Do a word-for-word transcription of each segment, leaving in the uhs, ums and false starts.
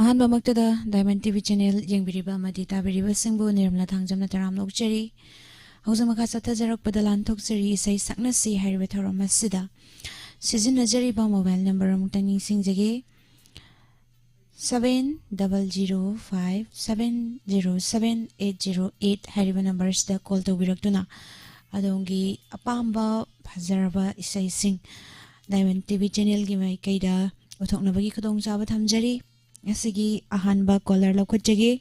ꯑꯍꯥꯟꯕꯃꯛꯇꯗ Diamond T V channel ꯌꯦꯡꯕꯤꯔꯤꯕ ꯑꯃꯗꯤ ꯇꯥꯕꯤꯔꯤꯕꯁꯤꯡꯕꯨ ꯅꯤꯔꯃꯂꯥ ꯊꯥꯡꯖꯝꯅ ꯇꯔꯥꯝꯅ ꯑꯣꯛꯆꯔꯤ꯫ ꯍꯧꯖꯤꯛ ꯃꯈꯥ ꯆꯠꯊꯖꯔꯛꯄꯗ ꯂꯥꯟꯊꯣꯛꯆꯔꯤ ꯏꯁꯩ ꯁꯛꯅꯁꯤ ꯍꯥꯏꯔꯤꯕ ꯊꯧꯔꯝ ꯑꯁꯤꯗ ꯁꯤꯖꯤꯟꯅꯖꯔꯤꯕ mobile number ꯑꯃꯨꯛꯇꯪ ꯅꯤꯡꯁꯤꯡꯖꯒꯦ꯫ Seven double zero five seven zero seven eight zero eight ꯍꯥꯏꯔꯤꯕ number ꯑꯁꯤꯗ call ꯇꯧꯕꯤꯔꯛꯇꯨꯅ ꯑꯗꯣꯝꯒꯤ ꯑꯄꯥꯝꯕ ꯐꯖꯔꯕ ꯏꯁꯩꯁꯤꯡ Diamond T V channelꯒꯤ ꯃꯥꯏꯀꯩꯗ ꯎꯠꯊꯣꯛꯅꯕꯒꯤ ꯈꯨꯗꯣꯡꯆꯥꯕ ꯊꯝꯖꯔꯤ꯫ ꯉꯁꯤꯒꯤ ꯑꯍꯥꯟꯕ caller ꯂꯧꯈꯠꯆꯒꯦ꯫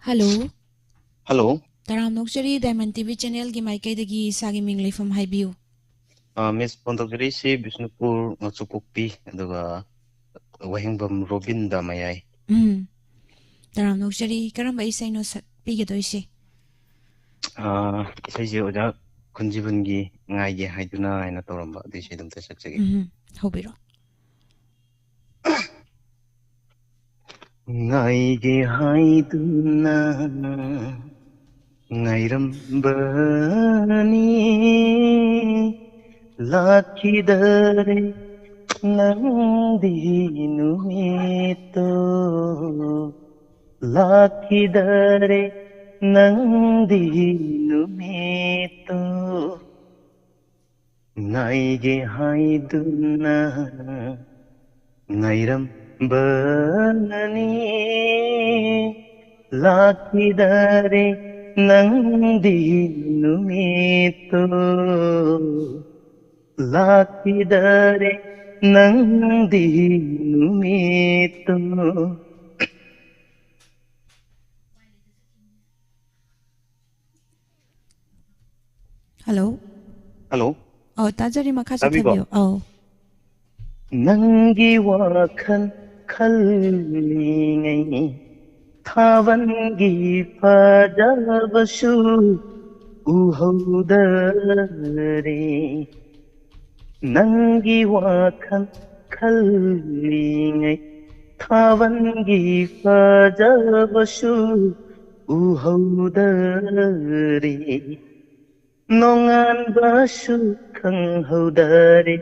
Hello꯫ Hello꯫ ꯇꯔꯥꯝꯅ ꯑꯣꯛꯆꯔꯤ, Diamond T V channelꯒꯤ ꯃꯥꯏꯀꯩꯗꯒꯤ ꯏꯁꯥꯒꯤ ꯃꯤꯡ ꯂꯩꯐꯝ ꯍꯥꯏꯕꯤꯌꯨ꯫ ꯑ, Miss, phone ꯇꯧꯖꯔꯛꯏꯁꯤ ꯕꯤꯁꯅꯨꯄꯨꯔ ꯉꯥꯆꯨꯄꯣꯛꯄꯤ, ꯑꯗꯨꯒ ꯋꯥꯍꯦꯡꯕꯝ ꯔꯣꯕꯤꯟꯗ ꯃꯌꯥꯏ꯫ ꯎꯝ꯫ ꯇꯔꯥꯝꯅ ꯑꯣꯛꯆꯔꯤ, ꯀꯔꯝꯕ ꯏꯁꯩꯅꯣ ꯁꯛꯄꯤꯒꯗꯣꯏꯁꯦ? ꯑ, ꯏꯁꯩꯁꯦ ꯑꯣꯖꯥ ꯈꯨꯟꯖꯤꯕꯟꯒꯤ "ꯉꯥꯏꯒꯦ ꯍꯥꯏꯗꯨꯅ" ꯍꯥꯏꯅ ꯇꯧꯔꯝꯕ, ꯑꯗꯨꯏ ꯏꯁꯩꯗꯣ ꯑꯝꯇ ꯁꯛꯆꯒꯦ꯫ ꯎꯝ, ꯍꯧꯕꯤꯔꯣ꯫ ꯉꯥꯏꯒꯦ ꯍꯥꯏꯗꯨꯅ ꯉꯥꯏꯔꯝꯕꯅꯤ, ꯂꯥꯛꯈꯤꯗꯔꯦ ꯅꯪꯗꯤ ꯅꯨꯃꯤꯠꯇꯣ, ꯂꯥꯛꯈꯤꯗꯔꯦ ꯅꯪꯗꯤ ꯅꯨꯃꯤꯠꯇꯣ꯫ ꯉꯥꯏꯒꯦ ꯍꯥꯏꯗꯨꯅ ꯉꯥꯏꯔꯝꯕꯅꯤ, ꯂꯥꯛꯈꯤꯗꯔꯦ ꯅꯪꯗꯤ ꯅꯨꯃꯤꯠꯇꯣ, ꯂꯥꯛꯈꯤꯗꯔꯦ ꯅꯪꯗꯤ ꯅꯨꯃꯤꯠꯇꯣ꯫ Hello꯫ Hello꯫ ꯑꯧ, ꯇꯥꯖꯔꯤ, ꯃꯈꯥ ꯇꯥꯕꯤꯀꯣ? ꯆꯠꯊꯕꯤꯌꯨ꯫ ꯑꯧ꯫ ꯅꯪꯒꯤ ꯋꯥꯈꯜ ꯈꯜꯂꯤꯉꯩ ꯊꯥꯕꯜꯒꯤ ꯐꯖꯕꯁꯨ ꯎꯍꯧꯗꯔꯦ꯫ ꯅꯪꯒꯤ ꯋꯥꯈꯜ ꯈꯜꯂꯤꯉꯩ ꯊꯥꯕꯜꯒꯤ ꯐꯖꯕꯁꯨ ꯎꯍꯧꯗꯔꯦ꯫ ꯅꯣꯡꯉꯥꯟꯕꯁꯨ ꯈꯪꯍꯧꯗꯔꯦ꯫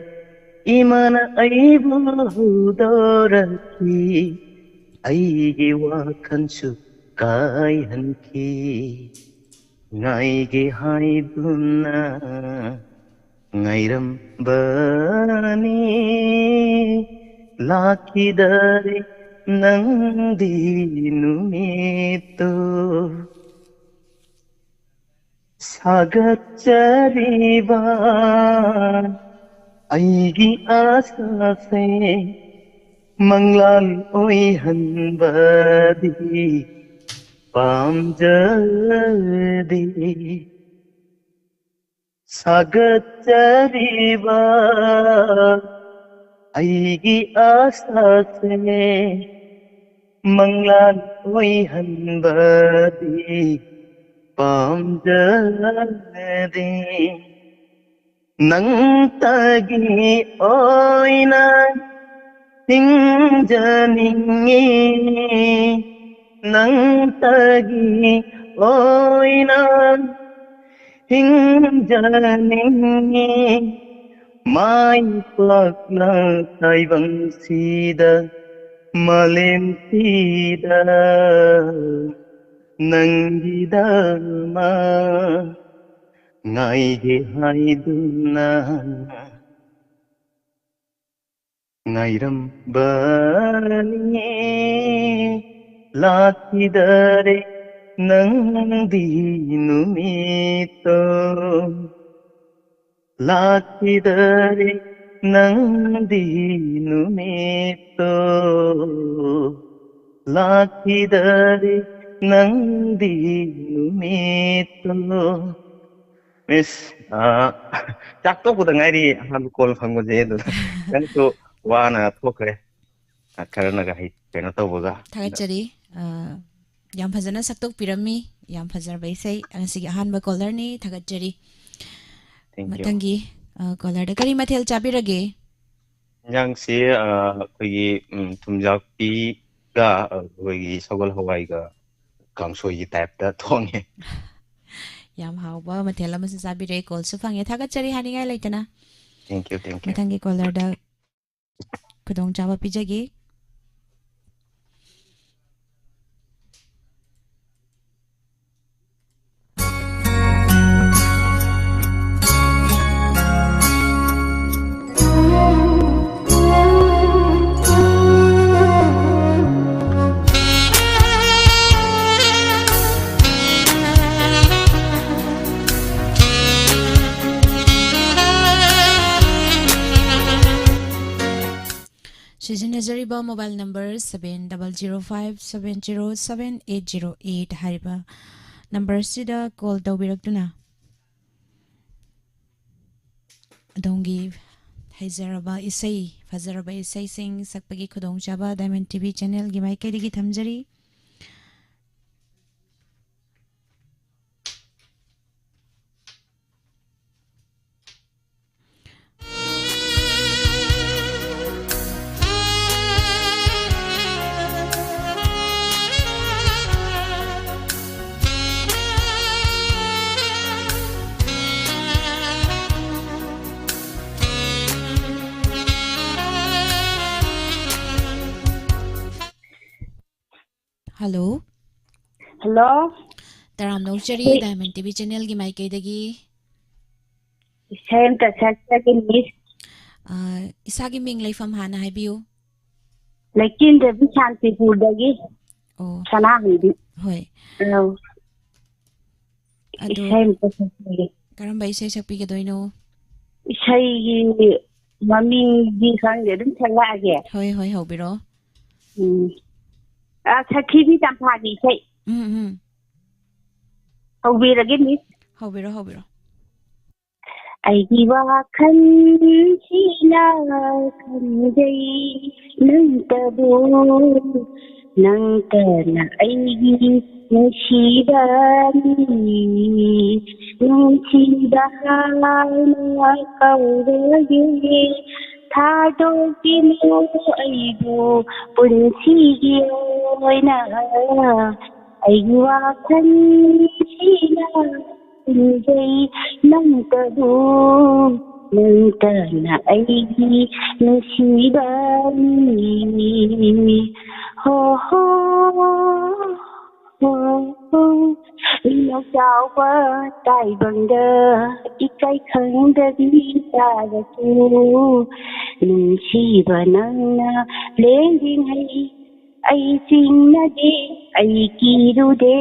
ꯏꯃꯥꯅ ꯑꯩꯕꯨ ꯍꯧꯗꯣꯔꯛꯈꯤ, ꯑꯩꯒꯤ ꯋꯥꯈꯜꯁꯨ ꯀꯥꯏꯍꯟꯈꯤ꯫ ꯉꯥꯏꯒꯦ ꯍꯥꯏꯗꯨꯅ ꯉꯥꯏꯔꯝꯕꯅꯤ, ꯂꯥꯛꯈꯤꯗꯔꯦ ꯅꯪꯗꯤ ꯅꯨꯃꯤꯠꯇꯨ꯫ ꯁꯥꯒꯠꯆꯔꯤꯕ ꯑꯩꯒꯤ ꯑꯥꯁꯥꯁꯦ ꯃꯪꯂꯥꯟ ꯑꯣꯏꯍꯟꯕꯗꯤ ꯄꯥꯝꯖꯗꯦ꯫ ꯁꯥꯒꯠꯆꯔꯤꯕ ꯑꯩꯒꯤ ꯑꯥꯁꯥꯁꯦ ꯃꯪꯂꯥꯟ ꯑꯣꯏꯍꯟꯕꯗꯤ ꯄꯥꯝꯖꯗꯦ꯫ ꯅꯪꯇꯒꯤ ꯑꯣꯏꯅ ꯍꯤꯡꯖꯅꯤꯡꯉꯤ, ꯅꯪꯇꯒꯤ ꯑꯣꯏꯅ ꯍꯤꯡꯖꯅꯤꯡꯉꯤ꯫ ꯃꯥꯏ ꯄꯥꯛꯅ ꯇꯥꯏꯕꯪꯁꯤꯗ, ꯃꯥꯂꯦꯝꯁꯤꯗ ꯅꯪꯒꯤꯗꯃꯛ ꯉꯥꯏꯒꯦ ꯍꯥꯏꯗꯨꯅ ꯉꯥꯏꯔꯝꯕꯅꯤ, ꯂꯥꯛꯈꯤꯗꯔꯦ ꯅꯪꯗꯤ ꯅꯨꯃꯤꯠꯇꯣ, ꯂꯥꯛꯈꯤꯗꯔꯦ ꯅꯪꯗꯤ ꯅꯨꯃꯤꯠꯇꯣ, ꯂꯥꯛꯈꯤꯗꯔꯦ ꯅꯪꯗꯤ ꯅꯨꯃꯤꯠꯇꯣ꯫ ꯃꯤꯁ, ꯑ, ꯆꯥꯛ ꯇꯣꯛꯄꯗ ꯉꯥꯏꯔꯤ ꯑꯍꯥꯟꯕ ꯀꯣꯜ ꯐꯪꯕꯁꯦ, ꯑꯗꯨꯅ ꯈꯤꯇꯪꯁꯨ ꯋꯥꯅ ꯊꯣꯛꯈ꯭ꯔꯦ꯫ ꯑ, ꯈꯔꯅꯒ ꯍꯩ-, ꯀꯩꯅꯣ ꯇꯧꯕꯒ꯫ ꯊꯥꯒꯠꯆꯔꯤ꯫ ꯑ, ꯌꯥꯝ ꯐꯖꯅ ꯁꯛꯇꯣꯛꯄꯤꯔꯝꯃꯤ꯫ ꯌꯥꯝ ꯐꯖꯔꯕ ꯏꯁꯩ꯫ ꯉꯁꯤꯒꯤ ꯑꯍꯥꯟꯕ ꯀꯣꯂꯔꯅꯤ꯫ ꯊꯥꯒꯠꯆꯔꯤ꯫ Thank you꯫ ꯃꯊꯪꯒꯤ, ꯑ, ꯀꯣꯂꯔꯗ ꯀꯔꯤ ꯃꯊꯦꯜ ꯆꯥꯕꯤꯔꯒꯦ? ꯏꯟꯖꯥꯡꯁꯤ, ꯑ, ꯑꯩꯈꯣꯏꯒꯤ, ꯎꯝ, ꯊꯨꯝꯖꯥꯛꯄꯤꯒ, ꯑ, ꯑꯩꯈꯣꯏꯒꯤ ꯁꯒꯣꯜ ꯍꯋꯥꯏꯒ ꯀꯥꯡꯁꯣꯏꯒꯤ ꯇꯥꯏꯞꯇ ꯊꯣꯡꯉꯦ꯫ ꯌꯥꯝ ꯍꯥꯎꯕ ꯃꯊꯦꯜ ꯑꯃꯁꯨ ꯆꯥꯕꯤꯔꯦ, ꯀꯣꯜꯁꯨ ꯐꯪꯉꯦ, ꯊꯥꯒꯠꯆꯔꯤ ꯍꯥꯏꯅꯤꯡꯉꯥꯏ ꯂꯩꯇꯅ꯫ Thank you, thank you. ꯃꯊꯪꯒꯤ ꯀꯣꯂꯔꯗ ꯈꯨꯗꯣꯡꯆꯥꯕ ꯄꯤꯖꯒꯦ꯫ ꯁꯤꯖꯤꯟꯅꯖꯔꯤꯕ mobile number seven double zero five seven zero seven eight zero eight ꯍꯥꯏꯔꯤꯕ ꯅꯝꯕꯔꯁꯤꯗ ꯀꯣꯜ ꯇꯧꯕꯤꯔꯛꯇꯨꯅ ꯑꯗꯣꯝꯒꯤ ꯍꯩꯖꯔꯕ ꯏꯁꯩ, ꯐꯖꯔꯕ ꯏꯁꯩꯁꯤꯡ ꯁꯛꯄꯒꯤ ꯈꯨꯗꯣꯡꯆꯥꯕ Diamond T V channelꯒꯤ ꯃꯥꯏꯀꯩꯗꯒꯤ ꯊꯝꯖꯔꯤ꯫ Hello꯫ Hello꯫ ꯇꯔꯥꯝꯅ ꯑꯣꯛꯆꯔꯤ, ꯍꯣꯏ꯫ Diamond T V channelꯒꯤ ꯃꯥꯏꯀꯩꯗꯒꯤ꯫ ꯏꯁꯩ ꯑꯝꯇ ꯁꯛꯆꯒꯦ, Miss꯫ ꯑꯥ, ꯏꯁꯥꯒꯤ ꯃꯤꯡ, ꯂꯩꯐꯝ ꯍꯥꯟꯅ ꯍꯥꯏꯕꯤꯌꯨ꯫ ꯂꯩꯆꯤꯟꯗꯕꯤ, ꯁꯥꯟꯇꯤꯄꯨꯔꯗꯒꯤ꯫ ꯑꯣ꯫ ꯁꯅꯥꯍꯟꯕꯤ꯫ ꯍꯣꯏ꯫ ꯑꯧ꯫ ꯑꯗꯣ ꯏꯁꯩ ꯑꯝꯇ ꯁꯛꯆꯒꯦ꯫ ꯀꯔꯝꯕ ꯏꯁꯩ ꯁꯛꯄꯤꯒꯗꯣꯏꯅꯣ? ꯏꯁꯩꯒꯤ ꯃꯃꯤꯡꯗꯤ ꯈꯪꯗꯦ, ꯑꯗꯨꯝ ꯁꯛꯂꯛꯑꯒꯦ꯫ ꯍꯣꯏ, ꯍꯣꯏ, ꯍꯧꯕꯤꯔꯣ꯫ ꯎꯝ꯫ ꯑ, ꯁꯈꯤꯕꯤ ꯇꯝꯐꯥꯒꯤ ꯏꯁꯩ꯫ ꯎꯝ, ꯎꯝ꯫ ꯍꯧꯕꯤꯔꯒꯦ, Miss꯫ ꯍꯧꯕꯤꯔꯣ, ꯍꯧꯕꯤꯔꯣ꯫ ꯑꯩꯒꯤ ꯋꯥꯈꯜꯁꯤꯅ ꯈꯟꯖꯩ ꯅꯪꯇꯕꯨ, ꯅꯪꯇꯅ ꯑꯩꯒꯤ ꯅꯨꯡꯁꯤꯕꯅꯤ, ꯅꯨꯡꯁꯤꯕ ꯍꯥꯏꯅ ꯀꯧꯔꯒꯦ, ꯊꯥꯗꯣꯛꯄꯤꯅꯨ ꯑꯩꯕꯨ ꯄꯨꯟꯁꯤꯒꯤ ꯑꯣꯏꯅ꯫ ꯑꯩꯒꯤ ꯋꯥꯈꯜꯁꯤꯅ ꯈꯟꯖꯩ ꯅꯪꯇꯕꯨ, ꯅꯪꯇꯅ ꯑꯩꯒꯤ ꯅꯨꯡꯁꯤꯕꯅꯤ꯫ ꯍꯣ ꯍꯣ ꯍꯣ ꯍꯣ꯫ ꯃꯤꯅꯣꯛ ꯆꯥꯎꯕ ꯇꯥꯏꯕꯪꯗ ꯏꯀꯥꯏ ꯈꯪꯗꯕꯤ ꯇꯥꯔꯁꯨ, ꯅꯨꯡꯁꯤꯕ ꯅꯪꯅ ꯂꯦꯡꯗ꯭ꯔꯤꯉꯩ ꯑꯩ ꯆꯤꯡꯅꯗꯦ, ꯑꯩ ꯀꯤꯔꯨꯗꯦ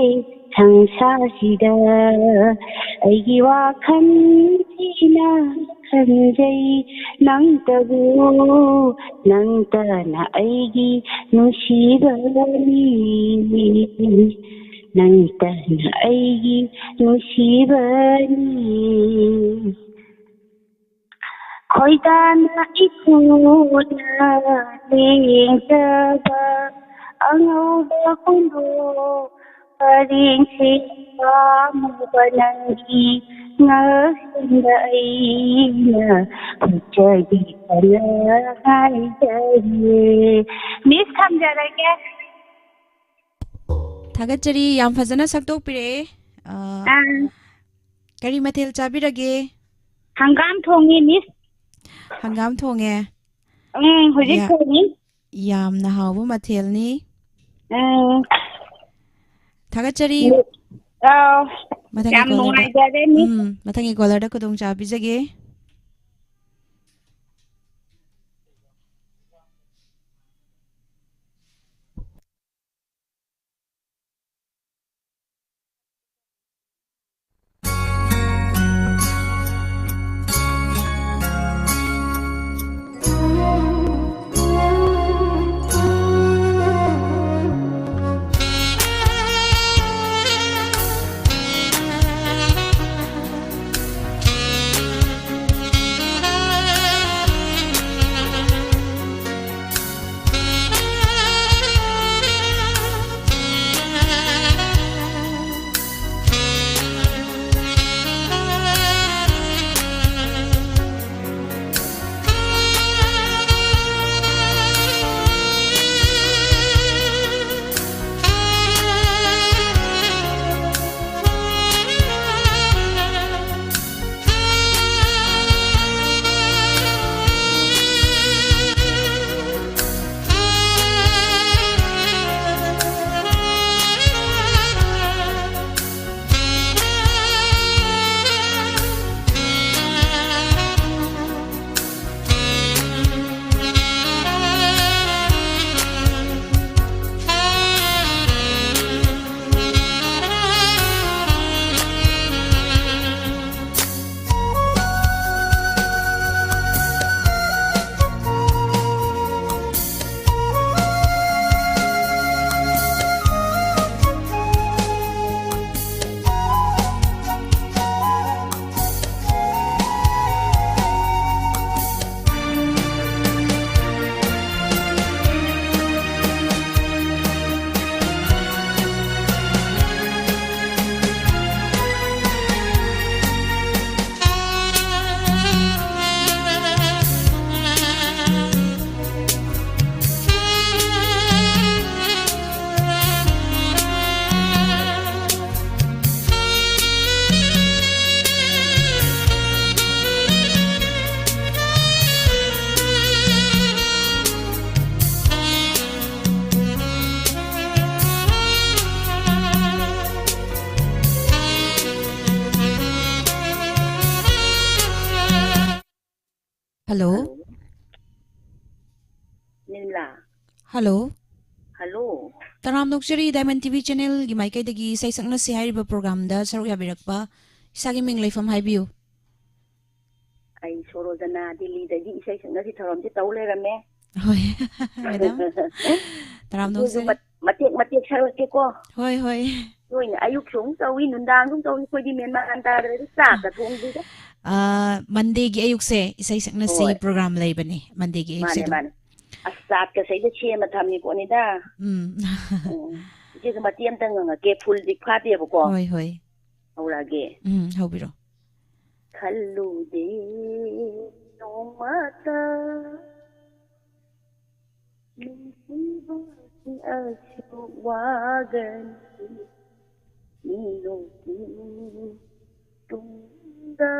ꯁꯪꯁꯥꯔꯁꯤꯗ꯫ ꯑꯩꯒꯤ ꯋꯥꯈꯜꯁꯤꯅ ꯈꯟꯖꯩ ꯅꯪꯇꯕꯨ, ꯅꯪꯇꯅ ꯑꯩꯒꯤ ꯅꯨꯡꯁꯤꯕꯅꯤ, ꯅꯪꯇꯅ ꯑꯩꯒꯤ ꯅꯨꯡꯁꯤꯕꯅꯤ꯫ ꯈꯣꯏꯗꯥꯅ ꯏꯈꯨꯅ ꯂꯦꯡꯖꯕ ꯑꯉꯧꯕ ꯈꯣꯡꯗꯣ ꯄꯔꯦꯡꯁꯦ ꯄꯥꯝꯃꯨꯕ ꯅꯪꯒꯤ ꯉꯛꯁꯝꯗ ꯑꯩꯅ ꯈꯨꯠꯆꯥꯏꯒꯤ ꯀꯟꯅ ꯍꯥꯏꯖꯔꯤꯌꯦ꯫ ꯃꯤꯁ, ꯊꯝꯖꯔꯒꯦ꯫ ꯊꯥꯒꯠꯆꯔꯤ, ꯌꯥꯝ ꯐꯖꯅ ꯁꯛꯇꯣꯛꯄꯤꯔꯛꯑꯦ꯫ ꯑ, ꯑꯥ꯫ ꯀꯔꯤ ꯃꯊꯦꯜ ꯆꯥꯕꯤꯔꯒꯦ? ꯍꯪꯒꯥꯝ ꯊꯣꯡꯉꯦ, ꯃꯤꯁ꯫ ꯍꯪꯒꯥꯝ ꯊꯣꯡꯉꯦ? ꯎꯝ, ꯍꯧꯖꯤꯛ ꯌꯥ-, ꯊꯣꯡꯉꯤ꯫ ꯌꯥꯝꯅ ꯍꯥꯎꯕ ꯃꯊꯦꯜꯅꯤ꯫ ꯎꯝ꯫ ꯊꯥꯒꯠꯆꯔꯤ꯫ ꯑꯥꯎ꯫ ꯃꯊꯪꯒꯤ ꯌꯥꯝ caller-ꯗ, ꯅꯨꯡꯉꯥꯏꯖꯔꯦ, ꯃꯤꯁ꯫ ꯎꯝ, ꯃꯊꯪꯒꯤ caller-ꯗ ꯈꯨꯗꯣꯡꯆꯥꯕ ꯄꯤꯖꯒꯦ꯫ Hello. Hello. Nirmala. Hello. Hello. ꯇꯔꯥꯝꯅ ꯑꯣꯛꯆꯔꯤ, Diamond ꯇꯤ ꯚꯤ ꯆꯦꯅꯦꯜꯒꯤ ꯃꯥꯏꯀꯩꯗꯒꯤ ꯏꯁꯩ ꯁꯛꯅꯁꯤ ꯍꯥꯏꯔꯤꯕ ꯄ꯭ꯔꯣꯒ꯭ꯔꯥꯝꯗ ꯁꯔꯨꯛ ꯌꯥꯕꯤꯔꯛꯄ꯫ ꯏꯁꯥꯒꯤ ꯃꯤꯡ, ꯂꯩꯐꯝ ꯍꯥꯏꯕꯤꯌꯨ꯫ ꯑꯩ ꯁꯣꯔꯣꯖꯅꯥ, ꯗꯤꯜꯂꯤꯗꯒꯤ ꯏꯁꯩ ꯁꯛꯅꯁꯤ ꯊꯧꯔꯝꯁꯤ ꯇꯧ ꯂꯩꯔꯝꯃꯦ꯫ ꯍꯣꯏ, ꯃꯦꯗꯥꯝ꯫ ꯇꯔꯥꯝꯅ ꯑꯗꯨꯁꯨ ꯑꯣꯛꯆꯔꯤ꯫ ꯃꯠ-, ꯃꯇꯦꯛ ꯃꯇꯦꯛ ꯁꯛꯂꯛꯀꯦꯀꯣ꯫ ꯍꯣꯏ, ꯍꯣꯏ꯫ ꯅꯣꯏꯅ ꯑꯌꯨꯛꯁꯨ ꯑꯃꯨꯛ ꯇꯧꯏ, ꯅꯨꯡꯗꯥꯡꯁꯨ ꯑꯃꯨꯛ ꯇꯧꯏ, ꯑꯩꯈꯣꯏꯗꯤ ꯃꯦꯟ ꯃꯥꯟ ꯇꯥꯗ꯭ꯔꯦ, ꯑꯗꯨ ꯆꯥꯛꯀ ꯊꯣꯡꯗ꯭ꯔꯤꯗ꯫ ꯑꯥ, ꯃꯟꯗꯦꯒꯤ ꯑꯌꯨꯛꯁꯦ ꯏꯁꯩ ꯁꯛꯅꯁꯤ ꯍꯣꯏ꯫ ꯄ꯭ꯔꯣꯒ꯭ꯔꯥꯝ ꯂꯩꯕꯅꯦ, ꯃꯟꯗꯦꯒꯤ ꯑꯌꯨꯛꯁꯦ ꯃꯥꯅꯦ, ꯑꯗꯨꯝ꯫ ꯃꯥꯅꯦ꯫ ꯑꯁ, ꯆꯥꯠꯀꯁꯦ ꯑꯩꯗ ꯁꯦꯝꯃ ꯊꯝꯃꯤ ꯄꯣꯠꯅꯤꯗ꯫ ꯎꯝ꯫ ꯎꯝ꯫ ꯏꯆꯦꯁꯨ ꯃꯇꯦꯛ ꯑꯝꯇ ꯉꯪꯉꯛꯀꯦ, ꯐꯨꯜꯗꯤ ꯐꯥꯗꯦꯕꯀꯣ꯫ ꯍꯣꯏ, ꯍꯣꯏ꯫ ꯍꯧꯔꯛꯑꯒꯦ꯫ ꯎꯝ, ꯍꯧꯕꯤꯔꯣ꯫ ꯈꯜꯂꯨꯗꯦ ꯅꯣꯡꯃꯇ ꯅꯨꯡꯁꯤꯕꯁꯤ ꯑꯁꯨꯛ ꯋꯥꯒꯅꯤ꯫ ꯃꯤꯅꯣꯛꯀꯤ ꯇꯨꯡꯗ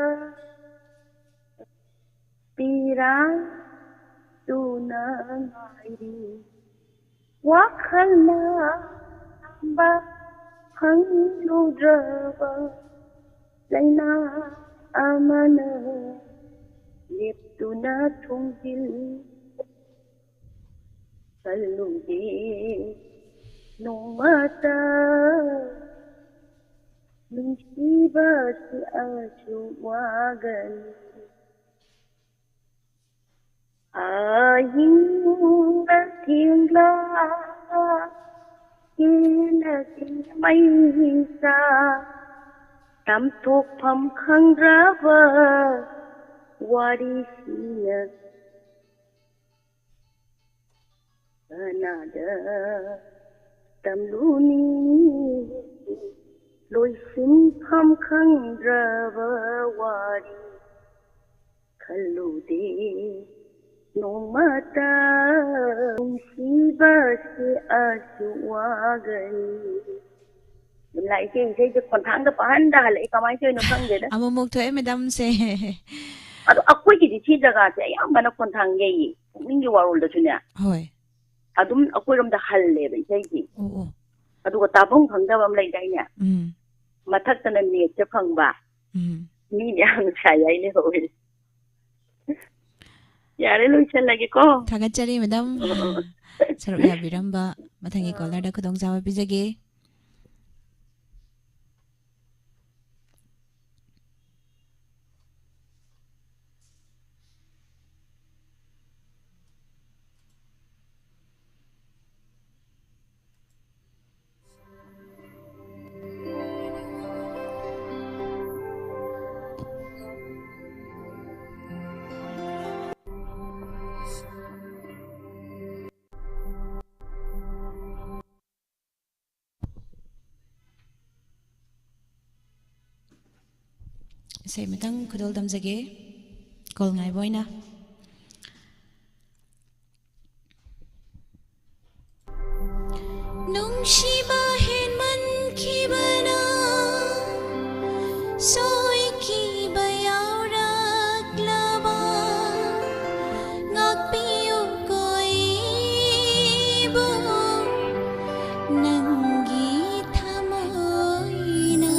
ꯄꯤꯔꯥꯡꯗꯨꯅ ꯉꯥꯏꯔꯤ꯫ ꯋꯥꯈꯜꯅ ꯈꯥꯝꯕ ꯐꯪꯂꯨꯗ꯭ꯔꯕ ꯂꯩꯅꯥ ꯑꯃꯅ ꯂꯦꯞꯇꯨꯅ ꯊꯣꯡꯖꯤꯜ ꯈꯜꯂꯨꯗꯦ ꯅꯣꯡꯃꯇ ꯅꯨꯡꯁꯤꯕꯁꯤ ꯑꯁꯨꯛ ꯋꯥꯒꯅꯤ꯫ ꯑꯍꯤꯡꯗ ꯊꯦꯡꯂꯥ ꯀꯦꯜꯂꯒꯦ ꯃꯩꯁꯥ ꯇꯝꯊꯣꯛꯐꯝ ꯈꯪꯗ꯭ꯔꯕ ꯋꯥꯔꯤꯁꯤꯅ ꯀꯅꯥꯗ ꯇꯝꯂꯨꯅꯤ ꯂꯣꯏꯁꯤꯟꯐꯝ ꯈꯪꯗ꯭ꯔꯕ ꯋꯥꯔꯤ ꯈꯜꯂꯨꯗꯦ ꯅꯣꯡꯃꯇ ꯅꯨꯡꯁꯤꯕꯁꯤ ꯑꯁꯨꯛ ꯋꯥꯒꯅꯤ꯫ ꯏꯃꯥ, ꯏꯆꯦ ꯏꯁꯩꯁꯦ ꯈꯣꯟꯊꯥꯡꯗ ꯄꯪꯍꯟꯗ ꯍꯜꯂꯛꯑꯦ, ꯀꯃꯥꯏꯅ ꯇꯧꯔꯤꯅꯣ ꯈꯪꯗꯦꯗ꯫ ꯑꯃꯨꯛꯃꯨꯛ ꯊꯣꯛꯑꯦ, ꯃꯦꯗꯥꯝꯁꯦ꯫ ꯑꯗꯣ ꯑꯩꯈꯣꯏꯒꯤꯗꯤ ꯁꯤ ꯖꯒꯥꯁꯦ ꯑꯌꯥꯝꯕꯅ ꯈꯣꯟꯊꯥꯡ ꯌꯩꯌꯦ, ꯄꯨꯛꯅꯤꯡꯒꯤ ꯋꯥꯔꯣꯜꯗꯁꯨꯅꯦ꯫ ꯍꯣꯏ꯫ ꯑꯗꯨꯝ ꯑꯩꯈꯣꯏꯔꯣꯝꯗ ꯍꯜꯂꯦꯕ ꯏꯁꯩꯁꯦ꯫ ꯑꯣ, ꯑꯣ꯫ ꯑꯗꯨꯒ ꯇꯥꯐꯝ ꯈꯪꯗꯕ ꯑꯃ ꯂꯩꯗꯥꯏꯅꯦ? ꯎꯝ꯫ ꯃꯊꯛꯇꯅ ꯅꯦꯠꯁꯦ ꯐꯪꯕ, ꯎꯝ꯫ ꯃꯤꯅ ꯌꯥꯝ ꯁꯥꯏ ꯍꯥꯏ ꯂꯩꯍꯧꯋꯦ꯫ ꯌꯥꯔꯦ, ꯂꯣꯏꯁꯜꯂꯒꯦꯀꯣ꯫ ꯊꯥꯒꯠꯆꯔꯤ, ꯃꯦꯗꯥꯝ꯫ ꯑꯣ, ꯑꯣ, ꯑꯣ꯫ ꯁꯔꯨꯛ ꯌꯥꯕꯤꯔꯝꯕ꯫ ꯃꯊꯪꯒꯤ ꯀꯣꯂꯔꯗ ꯈꯨꯗꯣꯡꯆꯥꯕ ꯄꯤꯖꯒꯦ꯫ ꯏꯁꯩ ꯑꯃꯇꯪ ꯈꯨꯗꯣꯜ ꯇꯝꯖꯒꯦ, ꯀꯣꯜ ꯉꯥꯏꯕ ꯑꯣꯏꯅ꯫ ꯅꯨꯡꯁꯤꯕ ꯍꯦꯟꯃꯟꯈꯤꯕꯅ ꯁꯣꯏꯈꯤꯕ ꯌꯥꯎꯔꯛꯂꯕ, ꯉꯥꯛꯄꯤꯌꯨ ꯀꯣ ꯑꯩꯕꯨ ꯅꯪꯒꯤ ꯊꯃꯣꯏꯅ꯫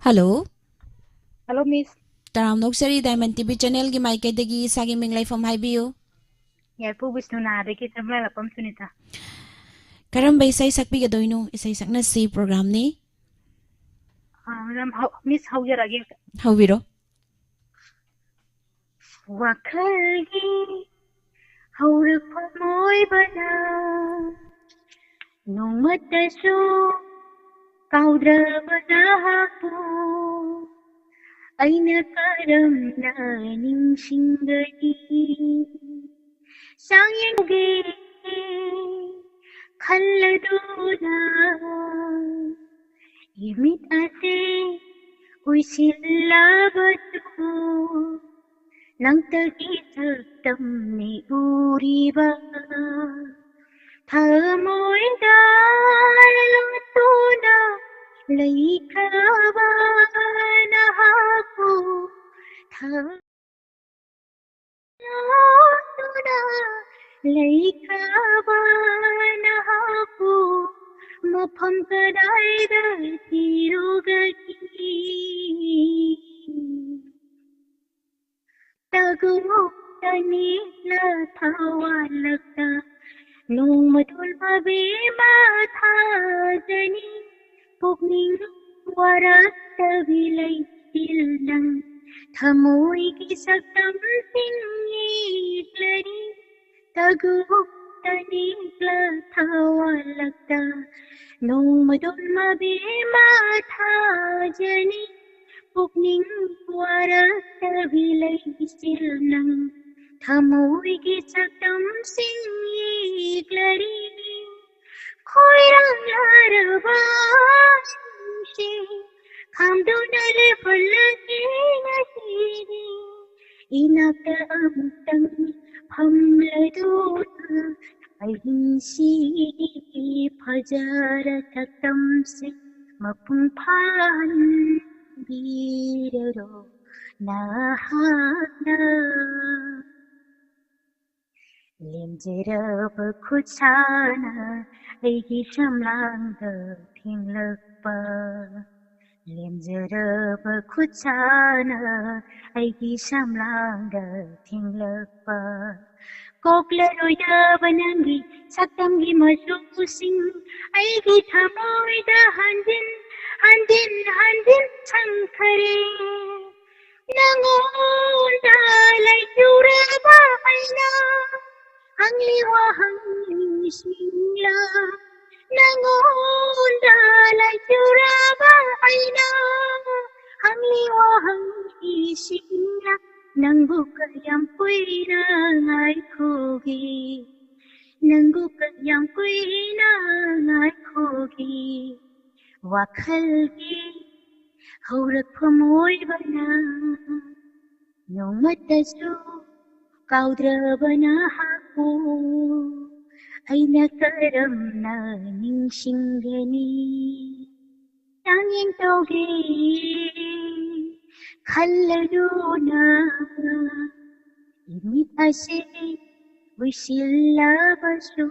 ꯍꯜꯂꯣ꯫ ꯍꯜꯂꯣ ꯃꯤꯁ꯫ ꯇꯔꯥꯝꯅ ꯑꯣꯛꯆꯔꯤ, ꯗꯥꯏꯃꯟ ꯇꯤꯚꯤ ꯆꯦꯅꯦꯜꯒꯤ ꯃꯥꯏꯀꯩꯗꯒꯤ ꯏꯁꯥꯒꯤ ꯃꯤꯡ ꯂꯩꯐꯝ ꯍꯥꯏꯕꯤꯌꯨ꯫ ꯌꯥꯏꯄꯣꯛ ꯕꯤꯁꯅꯨꯅꯥꯗꯒꯤ ꯆꯝꯂꯥꯂꯥꯛꯄꯝ ꯁꯨꯅꯤꯇꯥ꯫ ꯀꯔꯝꯕ ꯏꯁꯩ ꯁꯛꯄꯤꯒꯗꯣꯏꯅꯣ? ꯏꯁꯩ ꯁꯛꯅꯁꯤ ꯄ꯭ꯔꯣꯒ꯭ꯔꯥꯝꯅꯤ꯫ ꯑꯥ, ꯃꯦꯗꯥꯝ, ꯍꯧ-, ꯃꯤꯁ ꯍꯧꯖꯔꯒꯦ꯫ ꯍꯧꯕꯤꯔꯣ꯫ ꯋꯥꯈꯜꯒꯤ ꯍꯧꯔꯛꯐꯝ ꯑꯣꯏꯕꯅ ꯅꯣꯡꯃꯇꯁꯨ ꯀꯥꯎꯗ꯭ꯔꯕ ꯅꯍꯥꯛꯄꯨ ꯑꯩꯅ ꯀꯔꯝꯅ ꯅꯤꯡꯁꯤꯡꯒꯅꯤ? ꯆꯥꯡꯌꯦꯡꯒꯦ ꯈꯜꯂꯗꯨꯅ ꯏꯃꯤꯠ ꯑꯁꯤ ꯎꯏꯁꯤꯜꯂꯕꯁꯨ ꯅꯪꯇꯒꯤ ꯁꯛꯇꯝꯅꯤ ꯎꯔꯤꯕ꯫ ꯊꯃꯣꯏꯗ ꯂꯣꯠꯇꯨꯅ ꯂꯩꯈ꯭ꯔꯕ ꯅꯍꯥꯛꯄꯨ ꯊ-, ꯂꯣꯠꯇꯨꯅ ꯂꯩꯈ꯭ꯔꯕ ꯅꯍꯥꯛꯄꯨ ꯃꯐꯝ ꯀꯗꯥꯏꯗ ꯊꯤꯔꯨꯒꯅꯤ? ꯇꯒꯨꯛꯇꯅꯤꯅ ꯊꯋꯥꯜꯂꯛꯇ ꯅꯣꯡꯃꯗꯣꯜ ꯃꯕꯦꯝꯃ ꯊꯥꯖꯅꯤ꯫ ꯄꯨꯛꯅꯤꯡ ꯋꯥꯔꯛꯇꯕꯤ ꯂꯩꯆꯤꯜ ꯅꯪ ꯊꯃꯣꯏꯒꯤ ꯁꯛꯇꯝꯁꯤꯡ ꯌꯦꯛꯂꯔꯤ꯫ ꯇꯒꯨꯛꯇꯅꯤꯛꯂ ꯊꯋꯥꯜꯂꯛꯇ ꯅꯣꯡꯃꯗꯣꯜ ꯃꯕꯦꯝꯃ ꯊꯥꯖꯅꯤ꯫ ꯄꯨꯛꯅꯤꯡ ꯋꯥꯔꯛꯇꯕꯤ ꯂꯩꯆꯤꯜ ꯅꯪ ꯊꯃꯣꯏꯒꯤ ꯁꯛꯇꯝꯁꯤꯡ ꯌꯦꯛꯂꯔꯤ꯫ ꯈꯣꯏꯔꯥꯡꯂꯔꯕ ꯑꯩꯁꯦ ꯈꯥꯝꯗꯨꯅ ꯂꯦꯞꯍꯜꯂꯒꯦ ꯉꯁꯤꯗꯤ꯫ ꯏꯅꯥꯛꯇ ꯑꯃꯨꯛꯇꯪ ꯐꯝꯂꯗꯨꯅ ꯑꯍꯤꯡꯁꯤꯒꯤ ꯐꯖꯔ ꯁꯛꯇꯝꯁꯦ ꯃꯄꯨꯡ ꯐꯥꯍꯟꯕꯤꯔꯔꯣ ꯅꯍꯥꯛꯅ꯫ ꯂꯦꯝꯖꯔꯕ ꯈꯨꯠꯁꯥꯅ ꯑꯩꯒꯤ ꯁꯝꯂꯥꯡꯗ ꯐꯦꯡꯂꯛꯄ ꯂꯦꯝꯖꯔꯕ ꯈꯨꯠꯁꯥꯅ ꯑꯩꯒꯤ ꯁꯝꯂꯥꯡꯗ ꯊꯦꯡꯂꯛꯄ, ꯀꯣꯛꯂꯔꯣꯏꯗꯕ ꯅꯪꯒꯤ ꯁꯛꯇꯝꯒꯤ ꯃꯆꯨꯁꯤꯡ ꯑꯩꯒꯤ ꯊꯃꯣꯏꯗ ꯍꯟꯖꯤꯟ ꯍꯟꯖꯤꯟ ꯍꯟꯖꯤꯟ ꯁꯪꯈꯔꯦ꯫ ꯅꯪꯉꯣꯟꯗ ꯂꯩꯆꯨꯔꯕ ꯑꯩꯅ ꯍꯪꯂꯤ ꯋꯥꯍꯪꯁꯤꯡꯂ, ꯅꯪꯉꯣꯟꯗ ꯂꯩꯆꯨꯔꯕ ꯑꯩꯅ ꯍꯪꯂꯤ ꯋꯥꯍꯪꯁꯤꯡꯂ, ꯅꯪꯕꯨ ꯀꯌꯥꯝ ꯀꯨꯏꯅ ꯉꯥꯏꯈꯣꯒꯦ? ꯅꯪꯕꯨ ꯀꯌꯥꯝ ꯀꯨꯏꯅ ꯉꯥꯏꯈꯣꯒꯦ? ꯋꯥꯈꯜꯒꯤ ꯍꯧꯔꯛꯐꯝ ꯑꯣꯏꯕꯅ ꯅꯣꯡꯃꯇꯁꯨ ꯀꯥꯎꯗ꯭ꯔꯕ ꯅꯍꯥꯛꯄꯨ ꯑꯩꯅ ꯀꯔꯝꯅ ꯅꯤꯡꯁꯤꯡꯒꯅꯤ? ꯆꯥꯡꯌꯦꯡ ꯇꯧꯒꯦ ꯈꯜꯂꯗꯨꯅ ꯏꯃꯤꯠ ꯑꯁꯤ ꯎꯏꯁꯤꯜꯂꯕꯁꯨ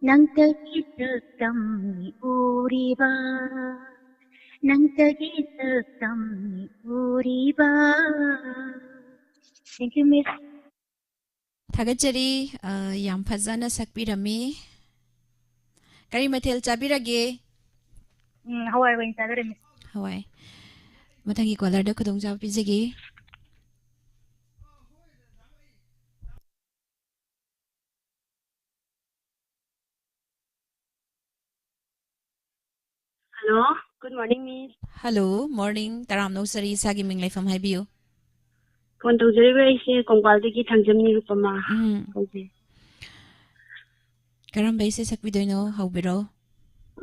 ꯅꯪꯇꯒꯤ ꯁꯛꯇꯝꯅꯤ ꯎꯔꯤꯕ, ꯅꯪꯇꯒꯤ ꯁꯛꯇꯝꯅꯤ ꯎꯔꯤꯕ꯫ Thank you, Miss. ꯊꯥꯒꯠꯆꯔꯤ꯫ ꯑ, ꯌꯥꯝ ꯐꯖꯅ ꯁꯛꯄꯤꯔꯝꯃꯤ꯫ ꯀꯔꯤ ꯃꯊꯦꯜ ꯆꯥꯕꯤꯔꯒꯦ? ꯎꯝ, ꯍꯋꯥꯏ ꯑꯣꯏꯅ ꯆꯥꯖꯔꯦ, Miss꯫ ꯍꯋꯥꯏ꯫ ꯃꯊꯪꯒꯤ caller ꯗ ꯈꯨꯗꯣꯡꯆꯥꯕ ꯄꯤꯖꯒꯦ꯫ Hello, good morning, Miss꯫ Hello, morning꯫ ꯇꯔꯥꯝꯅ ꯑꯣꯛꯆꯔꯤ, ꯏꯁꯥꯒꯤ ꯃꯤꯡ ꯂꯩꯐꯝ ꯍꯥꯏꯕꯤꯌꯨ꯫ Phone ꯇꯧꯖꯔꯤꯕ ꯑꯩꯁꯦ ꯀꯣꯡꯄꯥꯜꯗꯒꯤ ꯊꯥꯡꯖꯝ ꯅꯤꯔꯨꯄꯃꯥ ꯎꯝ꯫ ꯀꯧꯖꯩ꯫ ꯀꯔꯝꯕ ꯏꯁꯩ ꯁꯛꯄꯤꯗꯣꯏꯅꯣ? ꯍꯧꯕꯤꯔꯣ꯫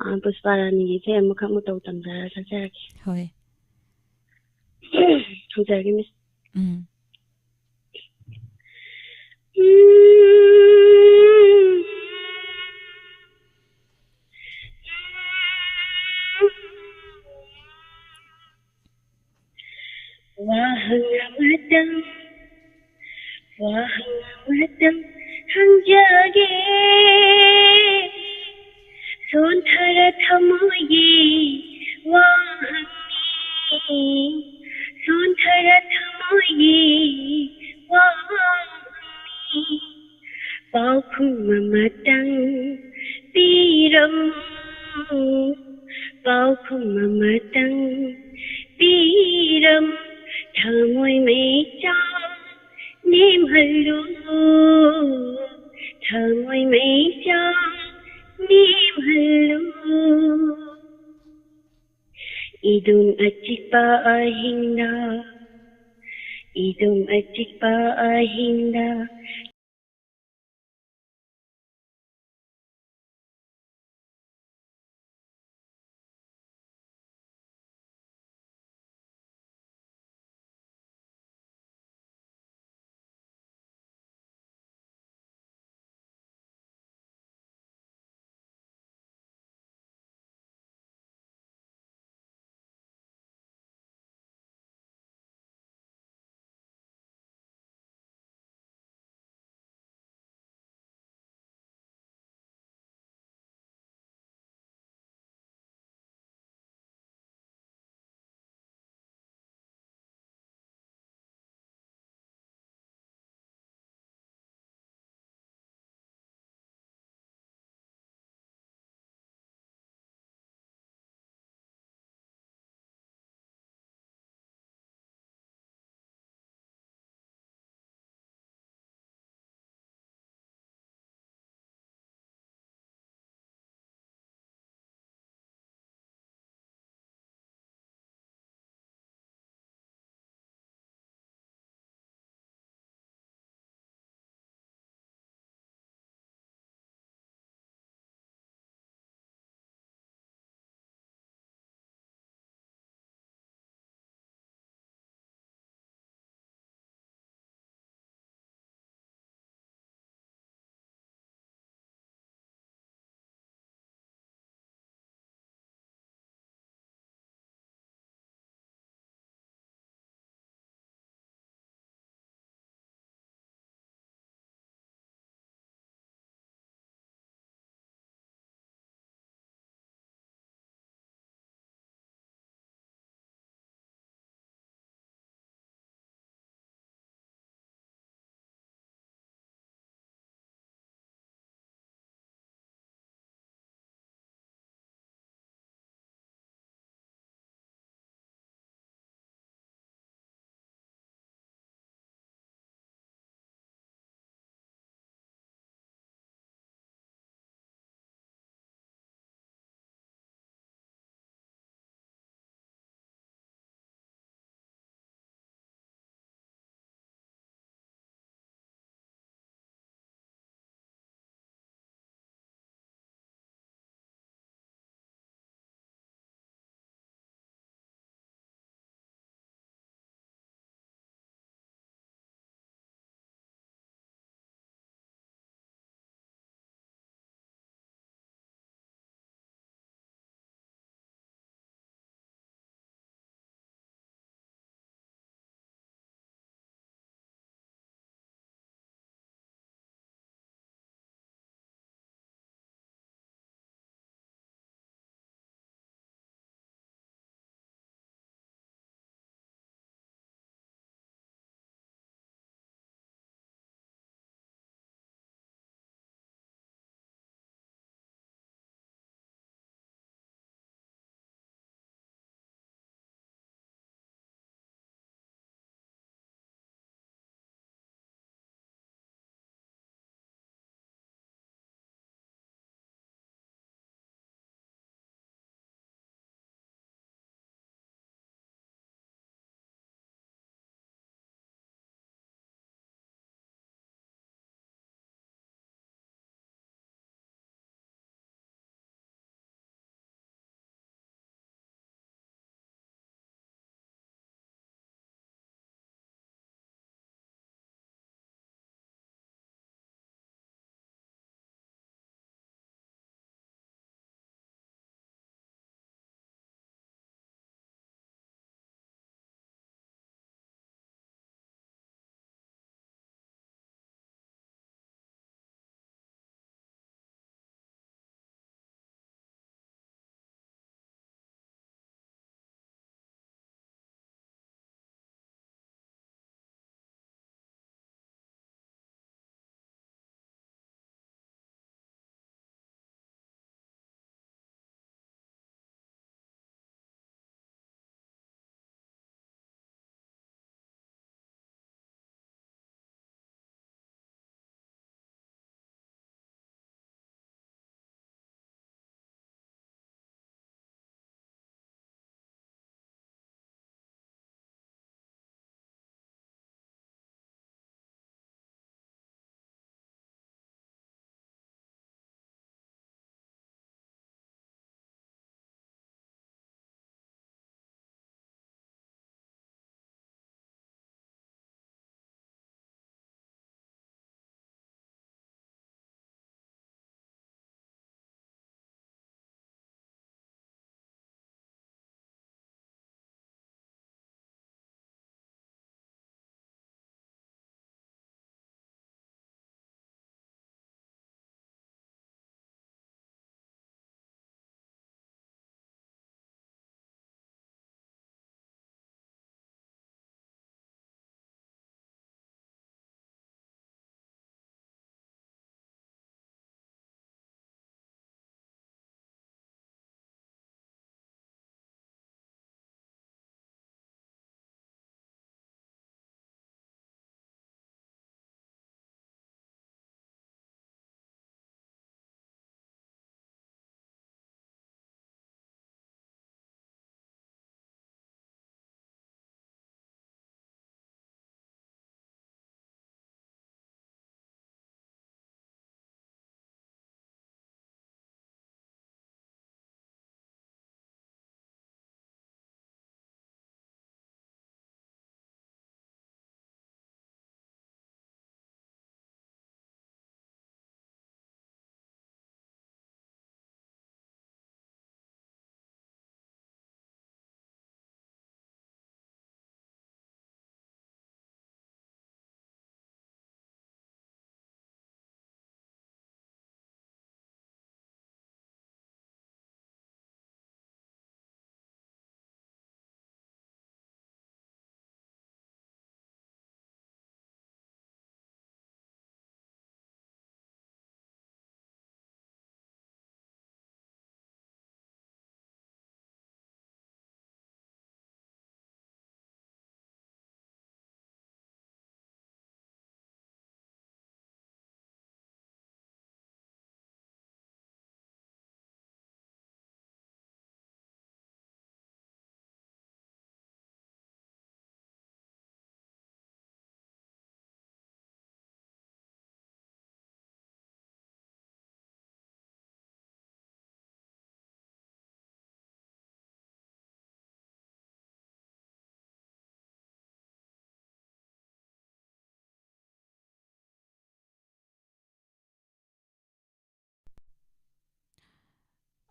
ꯑꯥ, ꯄꯨꯁꯄꯥ ꯔꯥꯅꯤꯒꯤ ꯏꯁꯩ ꯑꯃꯈꯛ ꯃꯇꯧ ꯇꯝꯖꯔ ꯁꯛꯆꯔꯒꯦ꯫ ꯍꯣꯏ꯫ ꯍꯧꯖꯔꯒꯦ, Miss꯫ ꯎꯝ꯫ ꯋꯥꯍꯪ ꯑꯃꯇꯪ, ꯋꯥꯍꯪ ꯑꯃꯇꯪ ꯍꯪꯖꯒꯦ꯫ ꯁꯣꯟꯊꯔ ꯊꯃꯣꯏꯒꯤ ꯋꯥ ꯁꯣꯟꯊꯔ ꯊꯃꯣꯏꯒꯤ ꯋꯥꯍꯪꯅꯤ꯫ ꯄꯥꯎꯈꯨꯝ ꯑꯃꯇꯪ ꯄꯤꯔꯝꯃꯨ, ꯄꯥꯎꯈꯨꯝ ꯑꯃꯇꯪ ꯄꯤꯔꯝꯃꯨ꯫ ꯊꯃꯣꯏ ꯃꯩꯆꯥꯛ ꯅꯦꯝꯍꯜꯂꯨ, ꯊꯃꯣꯏ ꯃꯩꯆꯥꯛ ꯅꯦꯝꯍꯜꯂꯨ꯫ ꯏꯗꯨꯝ ꯑꯆꯤꯛꯄ ꯑꯍꯤꯡꯗ, ꯏꯗꯨꯝ ꯑꯆꯤꯛꯄ ꯑꯍꯤꯡꯗ꯫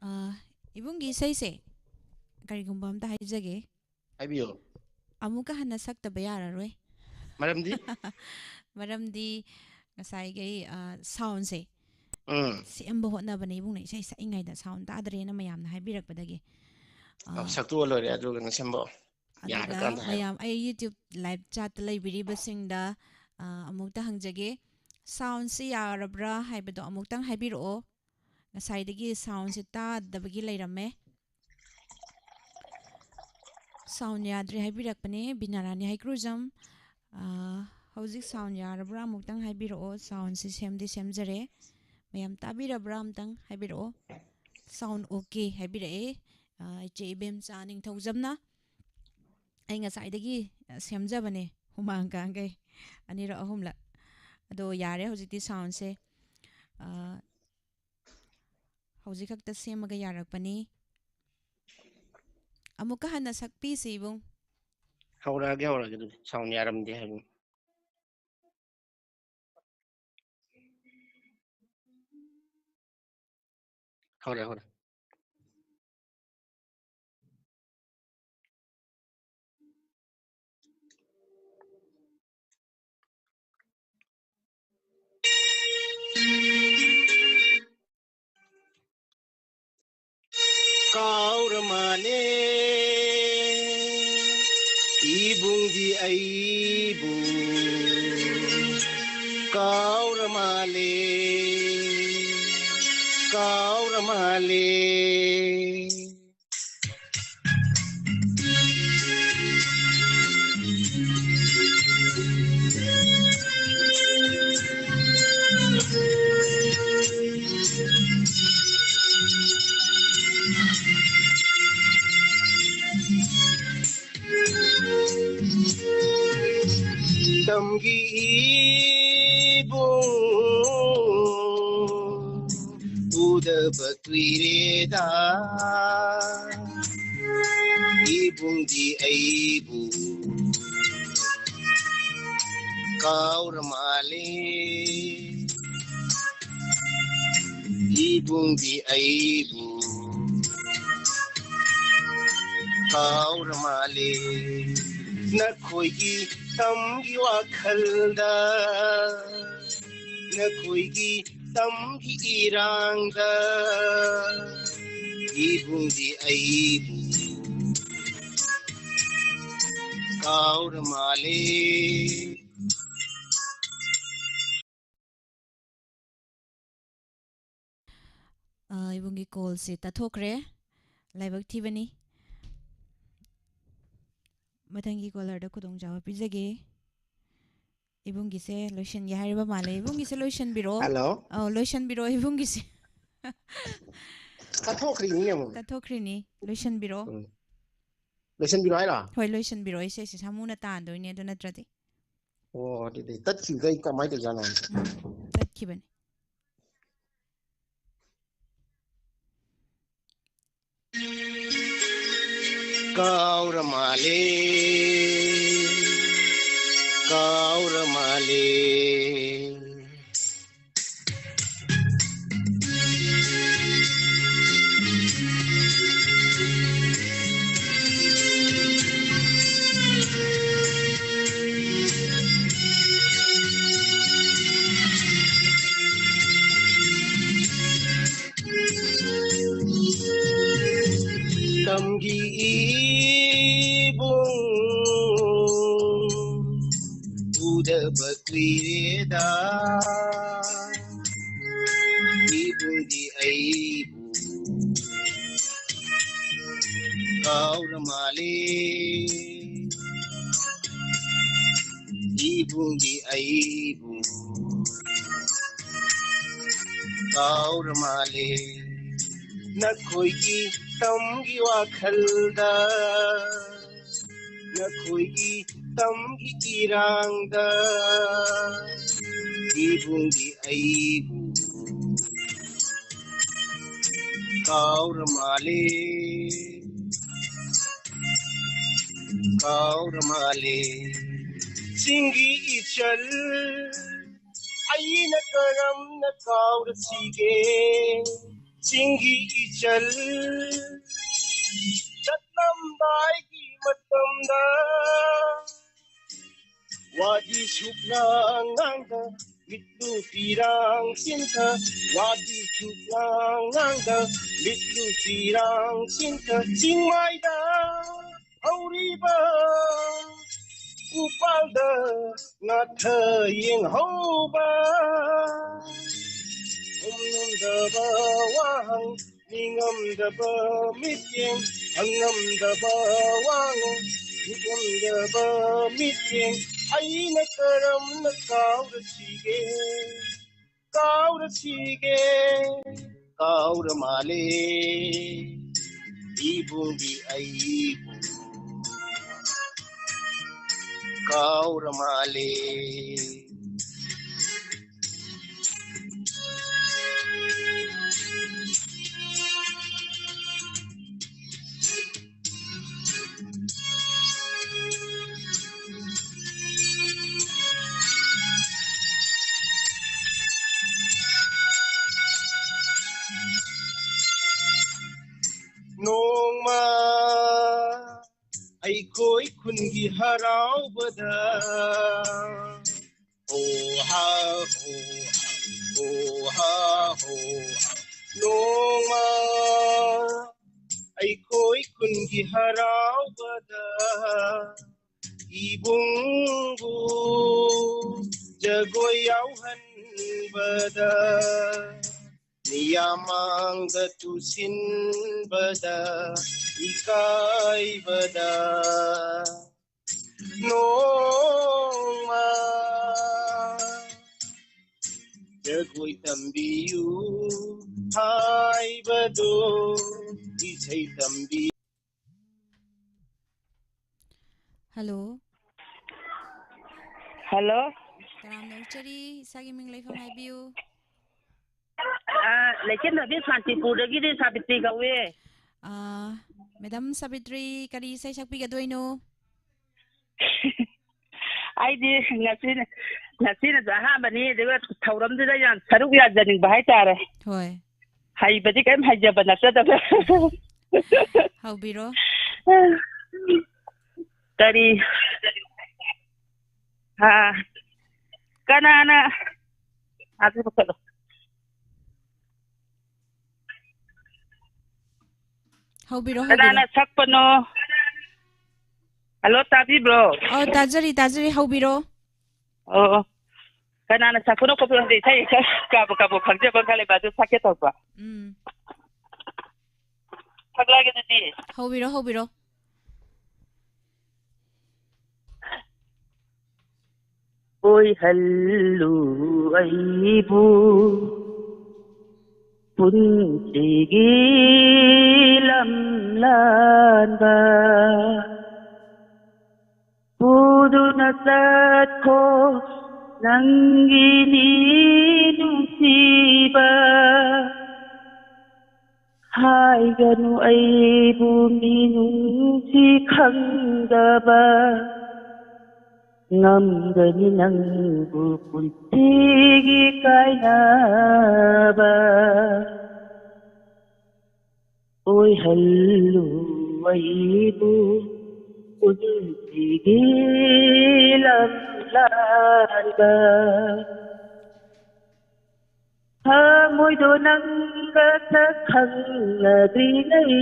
ꯑ, ꯏꯕꯨꯡꯒꯤ ꯏꯁꯩꯁꯦ ꯀꯔꯤꯒꯨꯝꯕ ꯑꯝꯇ ꯍꯥꯏꯖꯒꯦ꯫ ꯍꯥꯏꯕꯤꯌꯨ꯫ ꯑꯃꯨꯛꯀ ꯍꯟꯅ ꯁꯛꯇꯕ ꯌꯥꯔꯔꯣꯏ꯫ ꯃꯔꯝꯗꯤ? ꯃꯔꯝꯗꯤ ꯉꯁꯥꯏꯒꯤ, ꯑ, soundꯁꯦ ꯎꯝ꯫ ꯁꯦꯝꯕ ꯍꯣꯠꯅꯕꯅꯦ ꯏꯕꯨꯡꯅ, ꯏꯁꯩ ꯁꯛꯏꯉꯩꯗ sound ꯇꯥꯗ꯭ꯔꯦꯅ ꯃꯌꯥꯝꯅ ꯍꯥꯏꯕꯤꯔꯛꯄꯗꯒꯤ꯫ ꯑ, ꯑꯣ, ꯁꯛꯇꯣꯛꯑ ꯂꯣꯏꯔꯦ, ꯑꯗꯨꯒ ꯅꯪ ꯁꯦꯝꯕ ꯑꯗꯨꯒ ꯌꯥꯔꯀꯥꯟꯗ ꯍꯥꯏꯌꯣ꯫ ꯃꯌꯥꯝ ꯑꯩ YouTube live chatꯇ ꯂꯩꯕꯤꯔꯤꯕꯁꯤꯡꯗ, ꯑ, ꯑꯃꯨꯛꯇ ꯍꯪꯖꯒꯦ, soundꯁꯤ ꯌꯥꯔꯕ꯭ꯔꯥ ꯍꯥꯏꯕꯗꯣ ꯑꯃꯨꯛꯇꯪ ꯍꯥꯏꯕꯤꯔꯛꯑꯣ꯫ ꯉꯁꯥꯏꯗꯒꯤ soundꯁꯤ ꯇꯥꯗꯕꯒꯤ ꯂꯩꯔꯝꯃꯦ꯫ Sound ꯌꯥꯗ꯭ꯔꯦ ꯍꯥꯏꯕꯤꯔꯛꯄꯅꯦ ꯕꯤꯅꯥꯔꯥꯅꯤ ꯍꯩꯀ꯭ꯔꯨꯖꯝ꯫ ꯑ, ꯍꯧꯖꯤꯛ sound ꯌꯥꯔꯕ꯭ꯔꯥ ꯑꯃꯨꯛꯇꯪ ꯍꯥꯏꯕꯤꯔꯛꯑꯣ꯫ Soundꯁꯤ ꯁꯦꯝꯗꯤ ꯁꯦꯝꯖꯔꯦ꯫ ꯃꯌꯥꯝ ꯇꯥꯕꯤꯔꯕ꯭ꯔꯥ ꯑꯃꯨꯛꯇꯪ ꯍꯥꯏꯕꯤꯔꯛꯑꯣ꯫ Sound okay ꯍꯥꯏꯕꯤꯔꯛꯑꯦ, ꯑ, ꯏꯆꯦ ꯏꯕꯦꯝꯆꯥ ꯅꯤꯡꯊꯧꯖꯝꯅ꯫ ꯑꯩ ꯉꯁꯥꯏꯗꯒꯤ, ꯑ, ꯁꯦꯝꯖꯕꯅꯦ ꯍꯨꯃꯥꯡ ꯀꯥꯡꯈꯩ ꯑꯅꯤꯔꯛ ꯑꯍꯨꯝꯂꯛ꯫ ꯑꯗꯣ ꯌꯥꯔꯦ ꯍꯧꯖꯤꯛꯇꯤ soundꯁꯦ꯫ ꯑ, ꯍꯧꯖꯤꯛ ꯈꯛꯇ ꯁꯦꯝꯃꯒ ꯌꯥꯔꯛꯄꯅꯤ꯫ ꯑꯃꯨꯛꯀ ꯍꯟꯅ ꯁꯛꯄꯤꯁꯤ ꯏꯕꯨꯡ꯫ ꯍꯧꯔꯛꯑꯒꯦ, ꯍꯧꯔꯛꯑꯒꯦ ꯑꯗꯨꯗꯤ꯫ Sound ꯌꯥꯔꯝꯗꯦ ꯍꯥꯏꯕꯅꯤ꯫ ꯍꯧꯔꯦ, ꯍꯧꯔꯦ꯫ ꯀꯥꯎꯔ ꯃꯥꯜꯂꯦ ꯏꯕꯨꯡꯗꯤ ꯑꯩꯕꯨ, ꯀꯥꯎꯔ ꯃꯥꯜꯂꯦ, ꯀꯥꯎꯔ ꯃꯥꯜꯂꯦ꯫ ꯇꯝꯒꯤ ꯏꯕꯨꯡ ꯎꯗꯕ ꯀꯨꯏꯔꯦꯗ, ꯏꯕꯨꯡꯗꯤ ꯑꯩꯕꯨ ꯀꯥꯎꯔ ꯃꯥꯜꯂꯦ, ꯏꯕꯨꯡꯗꯤ ꯑꯩꯕꯨ ꯀꯥꯎꯔ ꯃꯥꯜꯂꯦ ꯅꯈꯣꯏꯒꯤ ꯇꯝꯒꯤ ꯋꯥꯈꯜꯗ, ꯅꯈꯣꯏꯒꯤ ꯇꯝꯒꯤ ꯏꯔꯥꯡꯗ ꯏꯕꯨꯡꯗꯤ ꯑꯩꯕꯨ ꯀꯥꯎꯔ ꯃꯥꯜꯂꯦ꯫ ꯑ, ꯏꯕꯨꯡꯒꯤ ꯀꯣꯜꯁꯦ ꯇꯠꯊꯣꯛꯈ꯭ꯔꯦ꯫ ꯂꯥꯏꯕꯛ ꯊꯤꯕꯅꯤ꯫ ꯃꯊꯪꯒꯤ ꯀꯣꯂꯔꯗ ꯈꯨꯗꯣꯡꯆꯥꯕ ꯄꯤꯖꯒꯦ꯫ ꯏꯕꯨꯡꯒꯤꯁꯦ ꯂꯣꯏꯁꯤꯟꯒꯦ ꯍꯥꯏꯔꯤꯕ ꯃꯥꯜꯂꯦ꯫ ꯏꯕꯨꯡꯒꯤꯁꯦ ꯂꯣꯏꯁꯤꯟꯕꯤꯔꯣ꯫ ꯍꯜꯂꯣ꯫ ꯑꯧ, ꯂꯣꯏꯁꯤꯟꯕꯤꯔꯣ ꯏꯕꯨꯡꯒꯤꯁꯦ꯫ ꯇꯠꯊꯣꯛꯈ꯭ꯔꯤꯅꯤ ꯑꯃꯨꯛ꯫ ꯇꯠꯊꯣꯛꯈ꯭ꯔꯤꯅꯤ꯫ ꯂꯣꯏꯁꯤꯟꯕꯤꯔꯣ꯫ ꯎꯝ꯫ ꯂꯣꯏꯁꯤꯟꯕꯤꯔꯣ ꯍꯥꯏꯔꯣ? ꯍꯣꯏ, ꯂꯣꯏꯁꯤꯟꯕꯤꯔꯣ꯫ ꯑꯩꯁꯦ ꯁꯤ ꯁꯥꯃꯨꯅ ꯇꯥꯟꯗꯣꯏꯅꯦ, ꯑꯗꯨ ꯅꯠꯇ꯭ꯔꯗꯤ꯫ ꯑꯣ, ꯑꯗꯨꯗꯤ ꯇꯠꯈꯤꯕꯗꯩ ꯀꯃꯥꯏꯅ ꯇꯧꯖꯥꯠꯅꯣ? ꯎꯝ, ꯇꯠꯈꯤꯕꯅꯤ꯫ ꯀꯥꯎꯔ ꯃꯥꯜꯂꯦ, ꯀꯥꯎꯔ ꯃꯥꯜꯂꯦ꯫ ꯇꯝꯒꯤ ꯏꯕꯨꯡ ꯎꯗꯕ ꯀꯨꯏꯔꯦꯗ, ꯏꯕꯨꯡꯗꯤ ꯑꯩꯕꯨ ꯀꯥꯎꯔ ꯃꯥꯜꯂꯦ, ꯏꯕꯨꯡꯗꯤ ꯑꯩꯕꯨ ꯀꯥꯎꯔ ꯃꯥꯜꯂꯦ꯫ ꯅꯈꯣꯏꯒꯤ ꯇꯝꯒꯤ ꯋꯥꯈꯜꯗ, ꯅꯈꯣꯏꯒꯤ ꯇꯝꯒꯤ ꯏꯔꯥꯡꯗ ꯏꯕꯨꯡꯒꯤ ꯑꯩꯕꯨ ꯀꯥꯎꯔ ꯃꯥꯜꯂꯦ, ꯀꯥꯎꯔ ꯃꯥꯜꯂꯦ꯫ ꯆꯤꯡꯒꯤ ꯏꯆꯜ ꯑꯩꯅ ꯀꯔꯝꯅ ꯀꯥꯎꯔꯁꯤꯒꯦ? ꯆꯤꯡꯒꯤ ꯏꯆꯜ ꯆꯠꯂꯝꯗꯥꯏꯒꯤ ꯃꯇꯝꯗ ꯋꯥꯗꯤ ꯁꯨꯛꯉꯥꯡ ꯉꯥꯡꯗ, ꯃꯤꯠꯂꯨ ꯄꯤꯔꯥꯡ ꯆꯤꯟꯊ꯫ ꯋꯥꯗꯤ ꯁꯨꯛꯉꯥꯡ ꯉꯥꯡꯗ, ꯃꯤꯠꯂꯨ ꯄꯤꯔꯥꯡ ꯆꯤꯟꯊ꯫ ꯆꯤꯡꯃꯥꯏꯗ ꯍꯧꯔꯤꯕ ꯎꯄꯥꯜꯗ ꯉꯥꯊ ꯌꯦꯡꯍꯧꯕ꯫ ꯈꯨꯝꯉꯝꯗꯕ ꯋꯥꯍꯪ, ꯅꯤꯡꯉꯝꯗꯕ ꯃꯤꯠꯌꯦꯡ, ꯍꯪꯉꯝꯗꯕ ꯋꯥꯉꯥꯡ, ꯅꯤꯡꯉꯝꯗꯕ ꯃꯤꯠꯌꯦꯡ, ꯑꯩꯅ ꯀꯔꯝꯅ ꯀꯥꯎꯔꯁꯤꯒꯦ? ꯀꯥꯎꯔꯁꯤꯒꯦ? ꯀꯥꯎꯔ ꯃꯥꯜꯂꯦ ꯏꯕꯨꯡꯒꯤ ꯑꯩꯕꯨ, ꯀꯥꯎꯔ ꯃꯥꯜꯂꯦ꯫ ꯅꯣꯡꯃ ꯑꯩꯈꯣꯏ ꯈꯨꯟꯒꯤ ꯍꯔꯥꯎꯕꯗ ꯍꯣ ꯍꯥ ꯍꯣ ꯍꯥ, ꯍꯣ ꯍꯥ ꯍꯣ ꯍꯥ꯫ ꯅꯣꯡꯃ ꯑꯩꯈꯣꯏ ꯈꯨꯟꯒꯤ ꯍꯔꯥꯎꯕꯗ ꯏꯕꯨꯡꯕꯨ ꯖꯒꯣꯏ ꯌꯥꯎꯍꯟꯕꯗ ꯃꯤꯌꯥꯝ ꯃꯥꯡꯗ ꯇꯨꯁꯤꯟꯕꯗ ꯏꯀꯥꯏꯕꯗ ꯅꯣꯡꯃ ꯖꯒꯣꯏ ꯇꯝꯕꯤꯌꯨ ꯍꯥꯏꯕꯗꯣ ꯏꯁꯩ ꯇꯝꯕꯤ꯫ ꯍꯜꯂꯣ꯫ ꯍꯜꯂꯣ꯫ ꯇꯔꯥꯝꯅ ꯑꯣꯛꯆꯔꯤ꯫ ꯏꯁꯥꯒꯤ ꯃꯤꯡ ꯂꯩꯐꯝ ꯍꯥꯏꯕꯤꯌꯨ꯫ ꯑꯥ, ꯂꯩꯆꯦꯝꯅꯕꯤ ꯁꯥꯟꯇꯤꯄꯨꯔꯗꯒꯤꯗꯤ ꯁꯥꯕꯤꯇ꯭ꯔꯤ ꯀꯧꯏ꯫ ꯑꯥ, ꯃꯦꯗꯥꯝ ꯁꯥꯕꯤꯇ꯭ꯔꯤ, ꯀꯔꯤ ꯏꯁꯩ ꯁꯛꯄꯤꯒꯗꯣꯏꯅꯣ? ꯑꯩꯗꯤ ꯉꯁꯤꯅ, ꯉꯁꯤꯅꯁꯨ ꯑꯍꯥꯟꯕꯅꯤ, ꯑꯗꯨꯒ ꯊꯧꯔꯝꯗꯨꯗ ꯌꯥꯝ ꯁꯔꯨꯛ ꯌꯥꯖꯅꯤꯡꯕ ꯍꯥꯏꯇꯥꯔꯦ꯫ ꯍꯣꯏ꯫ ꯍꯩꯕꯗꯤ ꯀꯔꯤꯝ ꯍꯩꯖꯕ ꯅꯠꯆꯗꯕ꯫ ꯍꯧꯕꯤꯔꯣ꯫ ꯀꯔꯤ? ꯍꯥ? ꯀꯅꯥꯅ? ꯑꯗꯨ ꯃꯨꯊꯠꯂꯣ꯫ ꯍꯧꯕꯤꯔꯣ, ꯀꯅꯥꯅ ꯍꯧꯕꯤꯔꯣ꯫ ꯁꯛꯄꯅꯣ? ꯍꯜꯂꯣ, ꯇꯥꯕꯤꯕ꯭ꯔꯣ? ꯑꯣ, ꯇꯥꯖꯔꯤ, ꯇꯥꯖꯔꯤ, ꯍꯧꯕꯤꯔꯣ꯫ ꯑꯣ, ꯑꯣ꯫ ꯀꯅꯥꯅ ꯁꯛꯄꯅꯣ ꯈꯣꯠꯄꯅꯣ ꯈꯪꯗꯦ, ꯏꯁꯩ ꯈꯔ ꯀꯥꯕꯨ ꯀꯥꯕꯨ ꯈꯪꯖꯕ ꯈꯔ ꯂꯩꯕ, ꯑꯗꯨ ꯁꯛꯀꯦ ꯇꯧꯕ꯫ ꯎꯝ꯫ ꯁꯛꯂꯛꯑꯒꯦ ꯑꯗꯨꯗꯤ꯫ ꯍꯧꯕꯤꯔꯣ, ꯍꯧꯕꯤꯔꯣ꯫ ꯑꯣꯏꯍꯜꯂꯨ ꯑꯩꯕꯨ ꯄꯨꯟꯁꯤꯒꯤ ꯂꯝꯂꯥꯟꯕ, ꯄꯨꯗꯨꯅ ꯆꯠꯈꯣ ꯅꯪꯒꯤꯅꯤ ꯅꯨꯡꯁꯤꯕ꯫ ꯍꯥꯏꯒꯅꯨ ꯑꯩꯕꯨ ꯃꯤꯅꯨꯡꯁꯤ ꯈꯪꯗꯕ, ꯉꯝꯒꯅꯤ ꯅꯪꯕꯨ ꯄꯨꯟꯁꯤꯒꯤ ꯀꯥꯏꯅꯕ꯫ ꯑꯣꯏꯍꯜꯂꯨ ꯑꯩꯕꯨ ꯄꯨꯟꯁꯤꯒꯤ ꯂꯝꯂꯥꯟꯕ꯫ ꯊꯃꯣꯏꯗꯣ ꯅꯪꯒ ꯁꯛ ꯈꯪꯅꯗ꯭ꯔꯤꯉꯩ,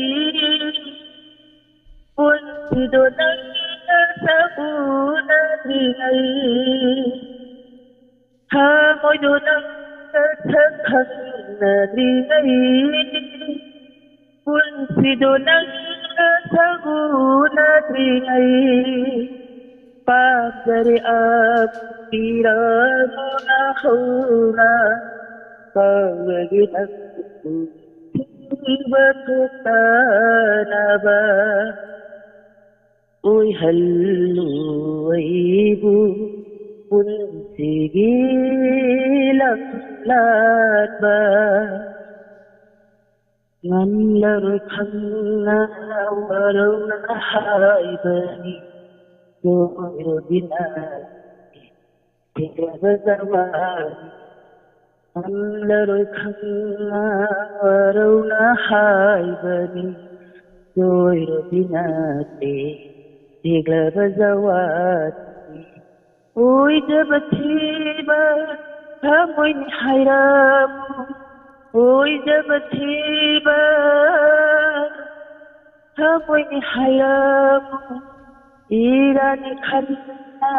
ꯄꯨꯟꯁꯤꯗꯣ ꯅꯪꯒ ꯁꯛ ꯎꯅꯗ꯭ꯔꯤꯉꯩ, ꯊꯃꯣꯏꯗꯣ ꯅꯪꯒ ꯁꯛ ꯈꯪꯅꯗ꯭ꯔꯤꯉꯩ, ꯄꯨꯟꯁꯤꯗꯣ ꯅꯪꯒ ꯁꯛ ꯎꯅꯗ꯭ꯔꯤꯉꯩ, ꯄꯥꯝꯖꯔꯦ ꯑꯄꯤꯔꯃꯨꯅ ꯍꯧꯅ ꯀꯧꯔꯒꯦ ꯅꯪꯕꯨ ꯊꯤꯕ ꯊꯣꯛꯇꯅꯕ꯫ ꯑꯣꯏꯍꯜꯂꯨ ꯑꯩꯕꯨ ꯄꯨꯟꯁꯤꯒꯤ ꯂꯝꯂꯥꯟꯕ꯫ ꯉꯝꯂꯔꯣꯏ ꯈꯪꯅ ꯋꯥꯔꯧꯅ ꯍꯥꯏꯕꯅꯤ ꯂꯣꯏꯔꯕꯤꯅ ꯊꯦꯡꯅꯕ ꯖꯃꯥꯅꯤ꯫ ꯉꯝꯂꯔꯣꯏ ꯈꯪꯅ ꯋꯥꯔꯧꯅ ꯍꯥꯏꯕꯅꯤ ꯂꯣꯏꯔꯕꯤ ꯅꯠꯇꯦ ꯇꯦꯛꯂꯕ ꯖꯋꯥꯗꯤ꯫ ꯑꯣꯏꯖꯕ ꯊꯤꯕ ꯊꯃꯣꯏꯅꯤ ꯍꯥꯏꯔꯕ, ꯑꯣꯏꯖꯕ ꯊꯤꯕ ꯊꯃꯣꯏꯅꯤ ꯍꯥꯏꯔꯕ, ꯏꯔꯥꯅꯤ ꯈꯟꯅ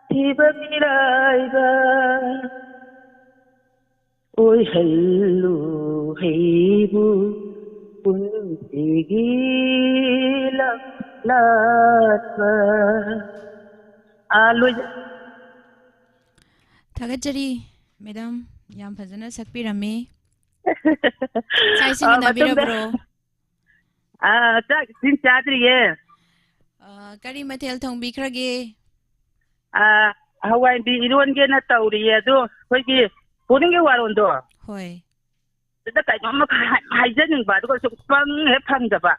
ꯊꯤꯕ ꯃꯤꯔꯥꯏꯕ꯫ ꯑꯣꯏꯍꯜꯂꯨ ꯍꯩꯕꯨ ꯄꯨꯟꯁꯤꯒꯤ ꯂꯝꯂꯥꯟꯕ꯫ ꯑꯥ, ꯂꯣꯏꯖ- ꯊꯥꯒꯠꯆꯔꯤ, ꯃꯦꯗꯥꯝ, ꯌꯥꯝ ꯐꯖꯅ ꯁꯛꯄꯤꯔꯝꯃꯤ꯫ ꯆꯥꯛ ꯏꯁꯤꯡ ꯑꯥ, ꯃꯇꯨꯡꯗ ꯎꯅꯕꯤꯔꯕ꯭ꯔꯣ? ꯑꯥ, ꯆꯥꯛ ꯏꯁꯤꯡ ꯆꯥꯗ꯭ꯔꯤꯌꯦ꯫ ꯑꯥ, ꯀꯔꯤ ꯃꯊꯦꯜ ꯊꯣꯡꯕꯤꯈ꯭ꯔꯒꯦ? ꯑꯥ, ꯍꯋꯥꯏꯕꯤ ꯏꯔꯣꯟꯒꯦꯅ ꯇꯧꯔꯤꯌꯦ꯫ ꯑꯗꯣ ꯑꯩꯈꯣꯏꯒꯤ ꯄꯨꯛꯅꯤꯡꯒꯤ ꯋꯥꯔꯣꯜꯗꯣ, ꯍꯣꯏ꯫ ꯑꯗꯨꯗ ꯀꯩꯅꯣꯝꯃ ꯍꯥꯏ-, ꯍꯥꯏꯖꯅꯤꯡꯕ, ꯑꯗꯨꯒ ꯁꯨꯝ ꯄꯪ ꯍꯦꯛ ꯐꯪꯗꯕ꯫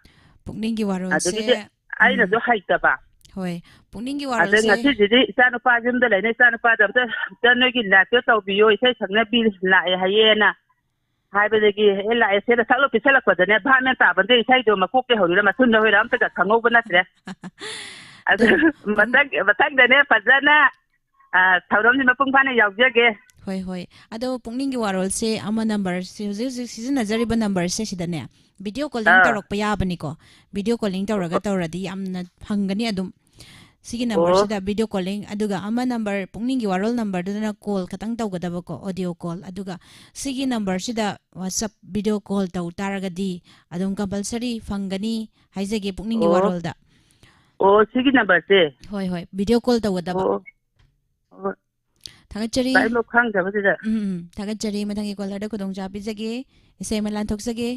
ꯄꯨꯛꯅꯤꯡꯒꯤ ꯋꯥꯔꯣꯜꯁꯦ, ꯑꯗꯒꯤꯗꯤ ꯑꯩꯅꯁꯨ ꯎꯝ, ꯍꯩꯇꯕ꯫ ꯍꯣꯏ, ꯄꯨꯛꯅꯤꯡꯒꯤ ꯑꯗ ꯋꯥꯔꯣꯜꯁꯦ꯫ ꯉꯁꯤꯁꯤꯗꯤ ꯏꯆꯥ ꯅꯨꯄꯥ ꯌꯨꯝꯗ ꯂꯩꯅ ꯏꯆꯥ ꯅꯨꯄꯥꯗ ꯑꯝꯇ, "ꯑꯝꯇ ꯅꯣꯏꯒꯤ liveꯇꯣ ꯇꯧꯕꯤꯌꯣ, ꯏꯁꯩ ꯁꯛꯅꯕꯤ ꯂꯥꯛꯑꯦ ꯍꯥꯏꯌꯦꯅ" ꯍꯥꯏꯕꯗꯒꯤ, "ꯑꯦ, ꯂꯥꯛꯑꯦ" ꯁꯦꯅ ꯁꯛꯂ ꯄꯤꯁꯜꯂꯛꯄꯗꯅꯦ, ꯚꯥꯞ ꯃꯦꯟ ꯇꯥꯕ ꯅꯠꯇꯦ, ꯏꯁꯩꯗꯣ ꯃꯀꯣꯛꯇꯩ ꯍꯧꯔꯤꯔꯥ ꯃꯊꯨꯟꯗ ꯍꯧꯔꯤꯔꯥ ꯑꯝꯇꯒ ꯈꯪꯍꯧꯕ ꯅꯠꯇ꯭ꯔꯦ꯫ ꯑꯗꯨ ꯑꯗꯣ ꯄꯨꯡ- ꯃꯊꯪ, ꯃꯊꯪꯗꯅꯦ ꯐꯖꯅ, ꯑ, ꯊꯧꯔꯝꯁꯤ ꯃꯄꯨꯡ ꯐꯥꯅ ꯌꯥꯎꯖꯒꯦ꯫ ꯍꯣꯏ, ꯍꯣꯏ꯫ ꯑꯗꯣ ꯄꯨꯛꯅꯤꯡꯒꯤ ꯋꯥꯔꯣꯜꯁꯦ ꯑꯃ numberꯁꯦ, ꯍꯧꯖꯤꯛ ꯍꯧꯖꯤꯛ ꯁꯤꯖꯤꯟꯅꯖꯔꯤꯕ numberꯁꯦ ꯁꯤꯗꯅꯦ video calling ꯑꯥ꯫ ꯇꯧꯔꯛꯄ ꯌꯥꯕꯅꯤꯀꯣ꯫ Video calling ꯇꯧꯔꯒ ꯇꯧꯔꯗꯤ ꯌꯥꯝꯅ ꯐꯪꯒꯅꯤ ꯑꯗꯨꯝ꯫ ꯁꯤꯒꯤ ꯑꯣ꯫ Numberꯁꯤꯗ video calling, ꯑꯗꯨꯒ ꯑꯃ number, ꯄꯨꯛꯅꯤꯡꯒꯤ ꯋꯥꯔꯣꯜ numberꯗꯨꯗꯅ call ꯈꯛꯇꯪ ꯇꯧꯒꯗꯕꯀꯣ, audio call꯫ ꯑꯗꯨꯒ ꯁꯤꯒꯤ numberꯁꯤꯗ WhatsApp video call ꯇꯧ ꯇꯥꯔꯒꯗꯤ ꯑꯗꯨꯝ compulsory ꯐꯪꯒꯅꯤ ꯍꯥꯏꯖꯒꯦ, ꯄꯨꯛꯅꯤꯡꯒꯤ ꯑꯣ꯫ ꯋꯥꯔꯣꯜꯗ꯫ ꯑꯣ, ꯁꯤꯒꯤ numberꯁꯦ? ꯍꯣꯏ, ꯍꯣꯏ, video call ꯇꯧꯒꯗꯕ꯫ ꯑꯣ, ꯑꯣ꯫ ꯊꯥꯒꯠꯆꯔꯤ꯫ ꯚꯥꯏ, ꯑꯩꯕꯨ ꯈꯪꯗꯕꯁꯤꯗ꯫ ꯎꯝ, ꯎꯝ, ꯊꯥꯒꯠꯆꯔꯤ꯫ ꯃꯊꯪꯒꯤ callerꯗ ꯈꯨꯗꯣꯡꯆꯥꯕ ꯄꯤꯖꯒꯦ꯫ ꯏꯁꯩ ꯑꯃ ꯂꯥꯟꯊꯣꯛꯆꯒꯦ꯫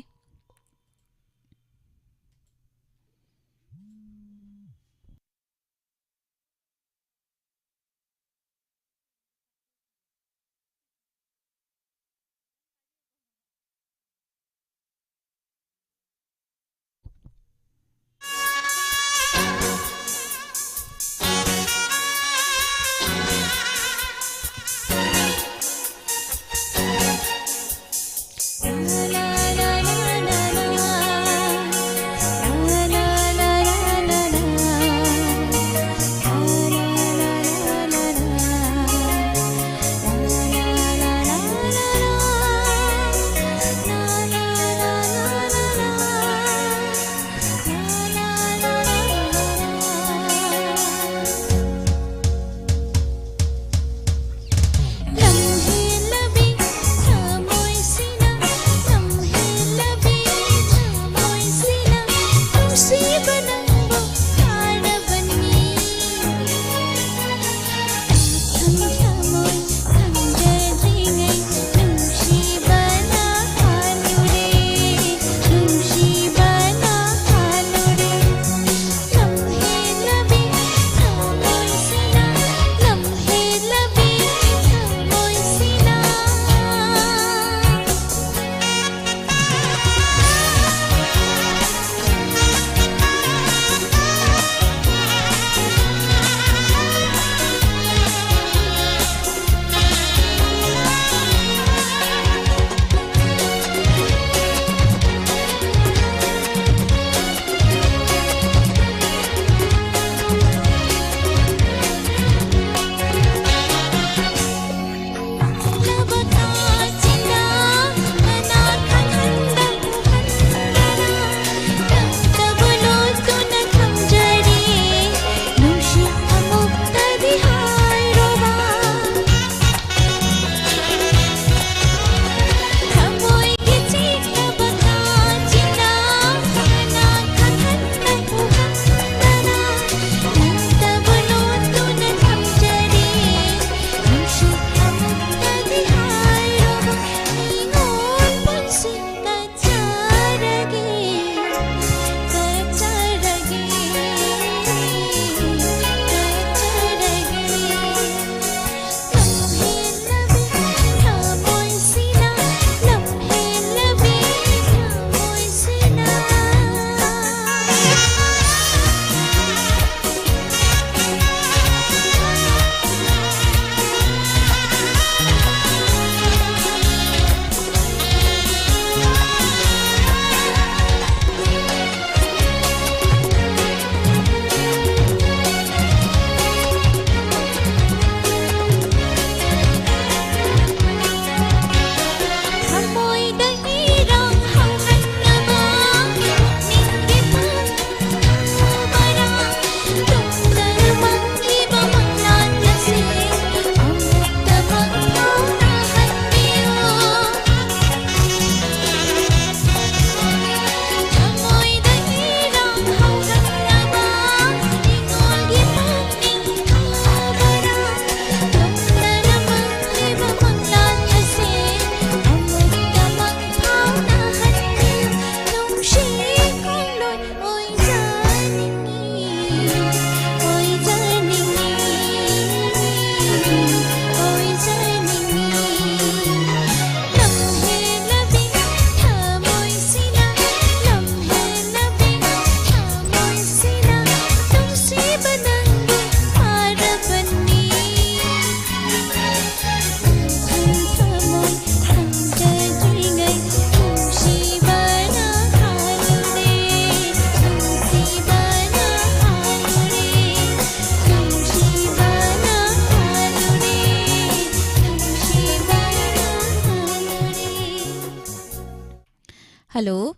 ꯍꯜꯂꯣ꯫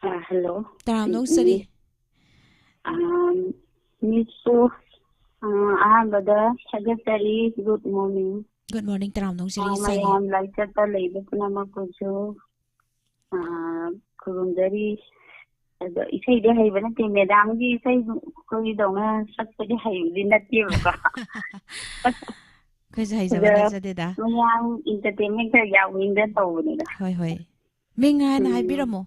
ꯑ, ꯍꯜꯂꯣ꯫ ꯇꯔꯥꯝꯅ ꯑꯣꯛꯆꯔꯤ꯫ ꯑꯝ, ꯃꯤꯁꯁꯨ, ꯑ, ꯑꯍꯥꯟꯕꯗ ꯊꯥꯒꯠꯆꯔꯤ꯫ Good morning꯫ Good morning, ꯇꯔꯥꯝꯅ ꯑꯣꯛꯆꯔꯤ, ꯑ, ꯏꯁꯩ꯫ ꯃꯌꯥꯝ ꯂꯥꯏꯆꯠꯇ ꯂꯩꯕ ꯄꯨꯝꯅꯃꯛꯄꯨꯁꯨ, ꯑ, ꯈꯨꯔꯨꯝꯖꯔꯤ꯫ ꯑꯗꯣ ꯏꯁꯩꯗꯤ ꯍꯩꯕ ꯅꯠꯇꯦ, ꯃꯦꯗꯥꯝꯒꯤ ꯏꯁꯩ ꯑꯩꯈꯣꯏꯒꯤꯗꯧꯅ ꯁꯛꯄꯗꯤ ꯍꯩꯕꯗꯤ ꯅꯠꯇꯦꯕꯀꯣ꯫ ꯑꯩꯈꯣꯏꯁꯨ ꯍꯩꯖꯕ ꯑꯗ ꯅꯠꯆꯗꯦꯗ꯫ ꯃꯌꯥꯝ entertainment ꯈꯔ ꯌꯥꯎꯅꯤꯡꯗꯅ ꯇꯧꯕꯅꯤꯗ꯫ ꯍꯣꯏ, ꯍꯣꯏ꯫ ꯃꯤꯡ ꯍꯥꯟꯅ ꯎꯝ꯫ ꯍꯥꯏꯕꯤꯔꯝꯃꯣ꯫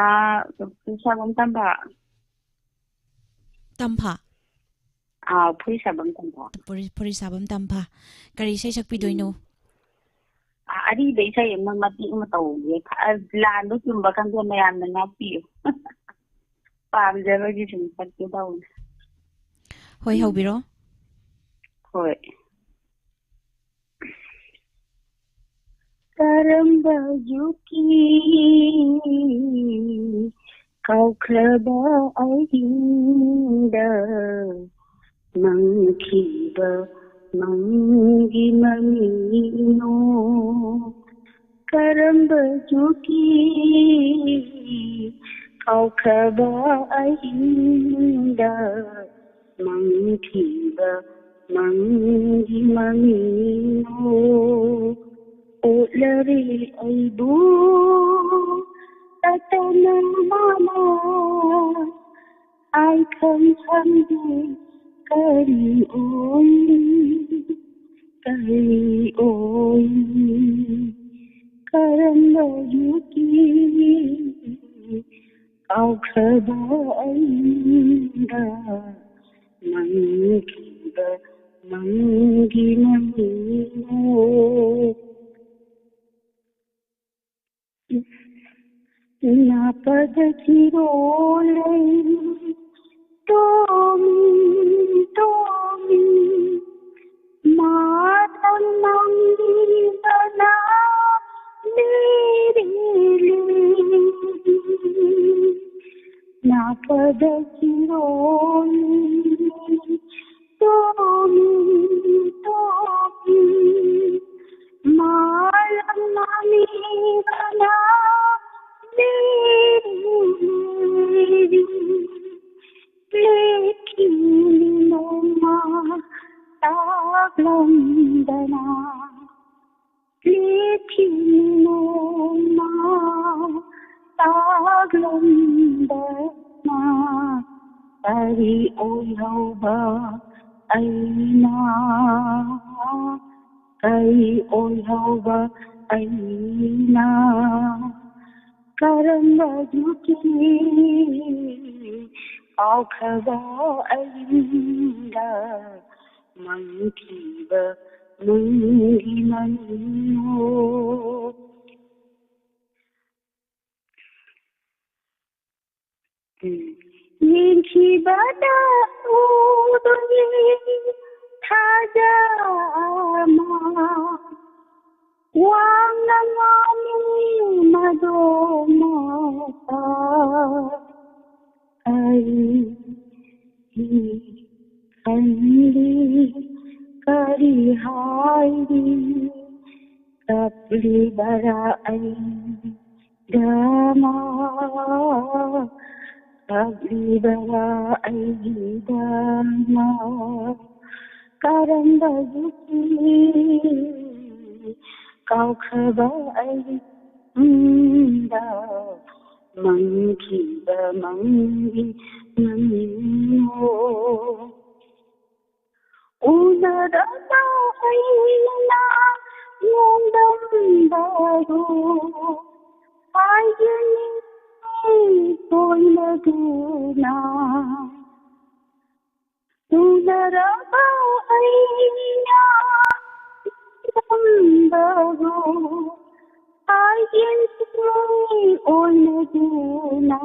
ꯑꯥ, ꯁꯥꯕꯝ ꯇꯝꯐꯥ꯫ ꯇꯝꯐꯥ? ꯑꯥ, ꯐꯨꯔꯤ ꯁꯥꯕꯝ ꯇꯝꯐꯥ꯫ ꯐꯨꯔꯤ, ꯐꯨꯔꯤ ꯁꯥꯕꯝ ꯇꯝꯐꯥ꯫ ꯀꯔꯤ ꯏꯁꯩ ꯁꯛꯄꯤꯗꯣꯏꯅꯣ? ꯑꯥ, ꯑꯔꯤꯕ ꯏꯁꯩ ꯑꯃ ꯃꯇꯦꯛ ꯑꯃ ꯇꯧꯒꯦ꯫ ꯑ, ꯂꯥꯟꯕ ꯆꯨꯝꯕ ꯈꯪꯗꯦ, ꯃꯌꯥꯝꯅ ꯉꯥꯛꯄꯤꯌꯨ꯫ ꯄꯥꯝꯖꯕꯒꯤ ꯁꯨꯝ ꯁꯛꯀꯦ ꯇꯧꯕꯅꯦ꯫ ꯍꯣꯏ, ꯎꯝ꯫ ꯍꯧꯕꯤꯔꯣ꯫ ꯍꯣꯏ꯫ ꯀꯔꯝꯕ ꯌꯨꯒꯤ ꯀꯥꯎꯈ꯭ꯔꯕ ꯑꯍꯤꯡꯗ ꯃꯪꯈꯤꯕ ꯃꯪꯒꯤ ꯃꯃꯤꯅꯣ? ꯀꯔꯝꯕ ꯌꯨꯒꯤ ꯀꯥꯎꯈ꯭ꯔꯕ ꯑꯍꯤꯡꯗ ꯃꯪꯈꯤꯕ ꯃꯪꯒꯤ ꯃꯃꯤꯅꯣ? ꯑꯣꯠꯂꯔꯦ ꯑꯩꯕꯨ ꯇꯠꯇꯅ ꯃꯥꯅ, ꯍꯥꯏꯐꯝ ꯈꯪꯗꯦ ꯀꯔꯤ ꯑꯣꯏ, ꯀꯔꯤ ꯑꯣꯏ, ꯀꯔꯝꯕ ꯌꯨꯒꯤ ꯀꯥꯎꯈ꯭ꯔꯕ ꯑꯩꯗ ꯃꯪꯈꯤꯕ ꯃꯪꯒꯤ ꯃꯃꯤꯅꯣ? ꯅꯥꯄꯗ ꯆꯤꯔꯣꯜ ꯂꯩ ꯇꯣꯃꯤ, ꯇꯣꯃꯤ, ꯃꯥꯗ ꯃꯪꯒꯤꯕꯅ ꯂꯤꯔꯤꯂꯤ꯫ ꯅꯥꯄꯗ ꯆꯤꯔꯣꯜ ꯇꯣꯃꯤ, ꯇꯣꯃꯤ, ꯃꯥꯂꯪ ꯃꯃꯤꯕꯅ ꯇꯥꯛꯂꯝꯗꯅ, ꯂꯦꯞꯈꯤꯅꯨ ꯅꯣꯡꯃ ꯇꯥꯛꯂꯝꯗꯅ, ꯀꯔꯤ ꯑꯣꯏꯍꯧꯕ ꯑꯩꯅ, ꯀꯔꯤ ꯑꯣꯏꯍꯧꯕ ꯑꯩꯅ, ꯀꯔꯝꯕ ꯌꯨꯒꯤ ꯀꯥꯎꯈ꯭ꯔꯕ ꯑꯩꯗ ꯃꯪꯈꯤꯕ ꯃꯪꯒꯤ ꯃꯪꯅꯣ? ꯎꯝ꯫ ꯌꯦꯡꯈꯤꯕꯗ ꯎꯗꯨꯅꯤ ꯊꯥꯖ ꯑꯃ, ꯋꯥꯡꯅ ꯉꯥꯡꯂꯤ ꯃꯗꯣ ꯃꯄꯥ꯫ ꯀꯔꯤ ꯈꯜꯂꯤ, ꯀꯔꯤ ꯍꯥꯏꯔꯤ, ꯀꯞꯂꯤꯕꯔꯥ ꯑꯩꯗꯃꯛ, ꯀꯞꯂꯤꯕꯔꯥ ꯑꯩꯒꯤꯗꯃꯛ? ꯀꯔꯝꯕ ꯌꯨꯒꯤ ꯀꯥꯎꯈ꯭ꯔꯕ ꯑꯩꯗ ꯃꯪꯈꯤꯕ ꯃꯪꯒꯤ ꯃꯪꯅꯣ? ꯎꯅꯔꯕ ꯑꯩꯅ ꯅꯣꯡꯗꯝꯕꯔꯣ ꯍꯥꯏꯒꯅꯤ ꯇꯣꯏꯅꯗꯨꯅ꯫ ꯎꯅꯔꯕ ꯑꯩꯅ ꯅꯣꯡꯗꯝꯕꯔꯣ ꯍꯥꯏꯒꯅꯤ ꯑꯣꯏꯅꯗꯨꯅ꯫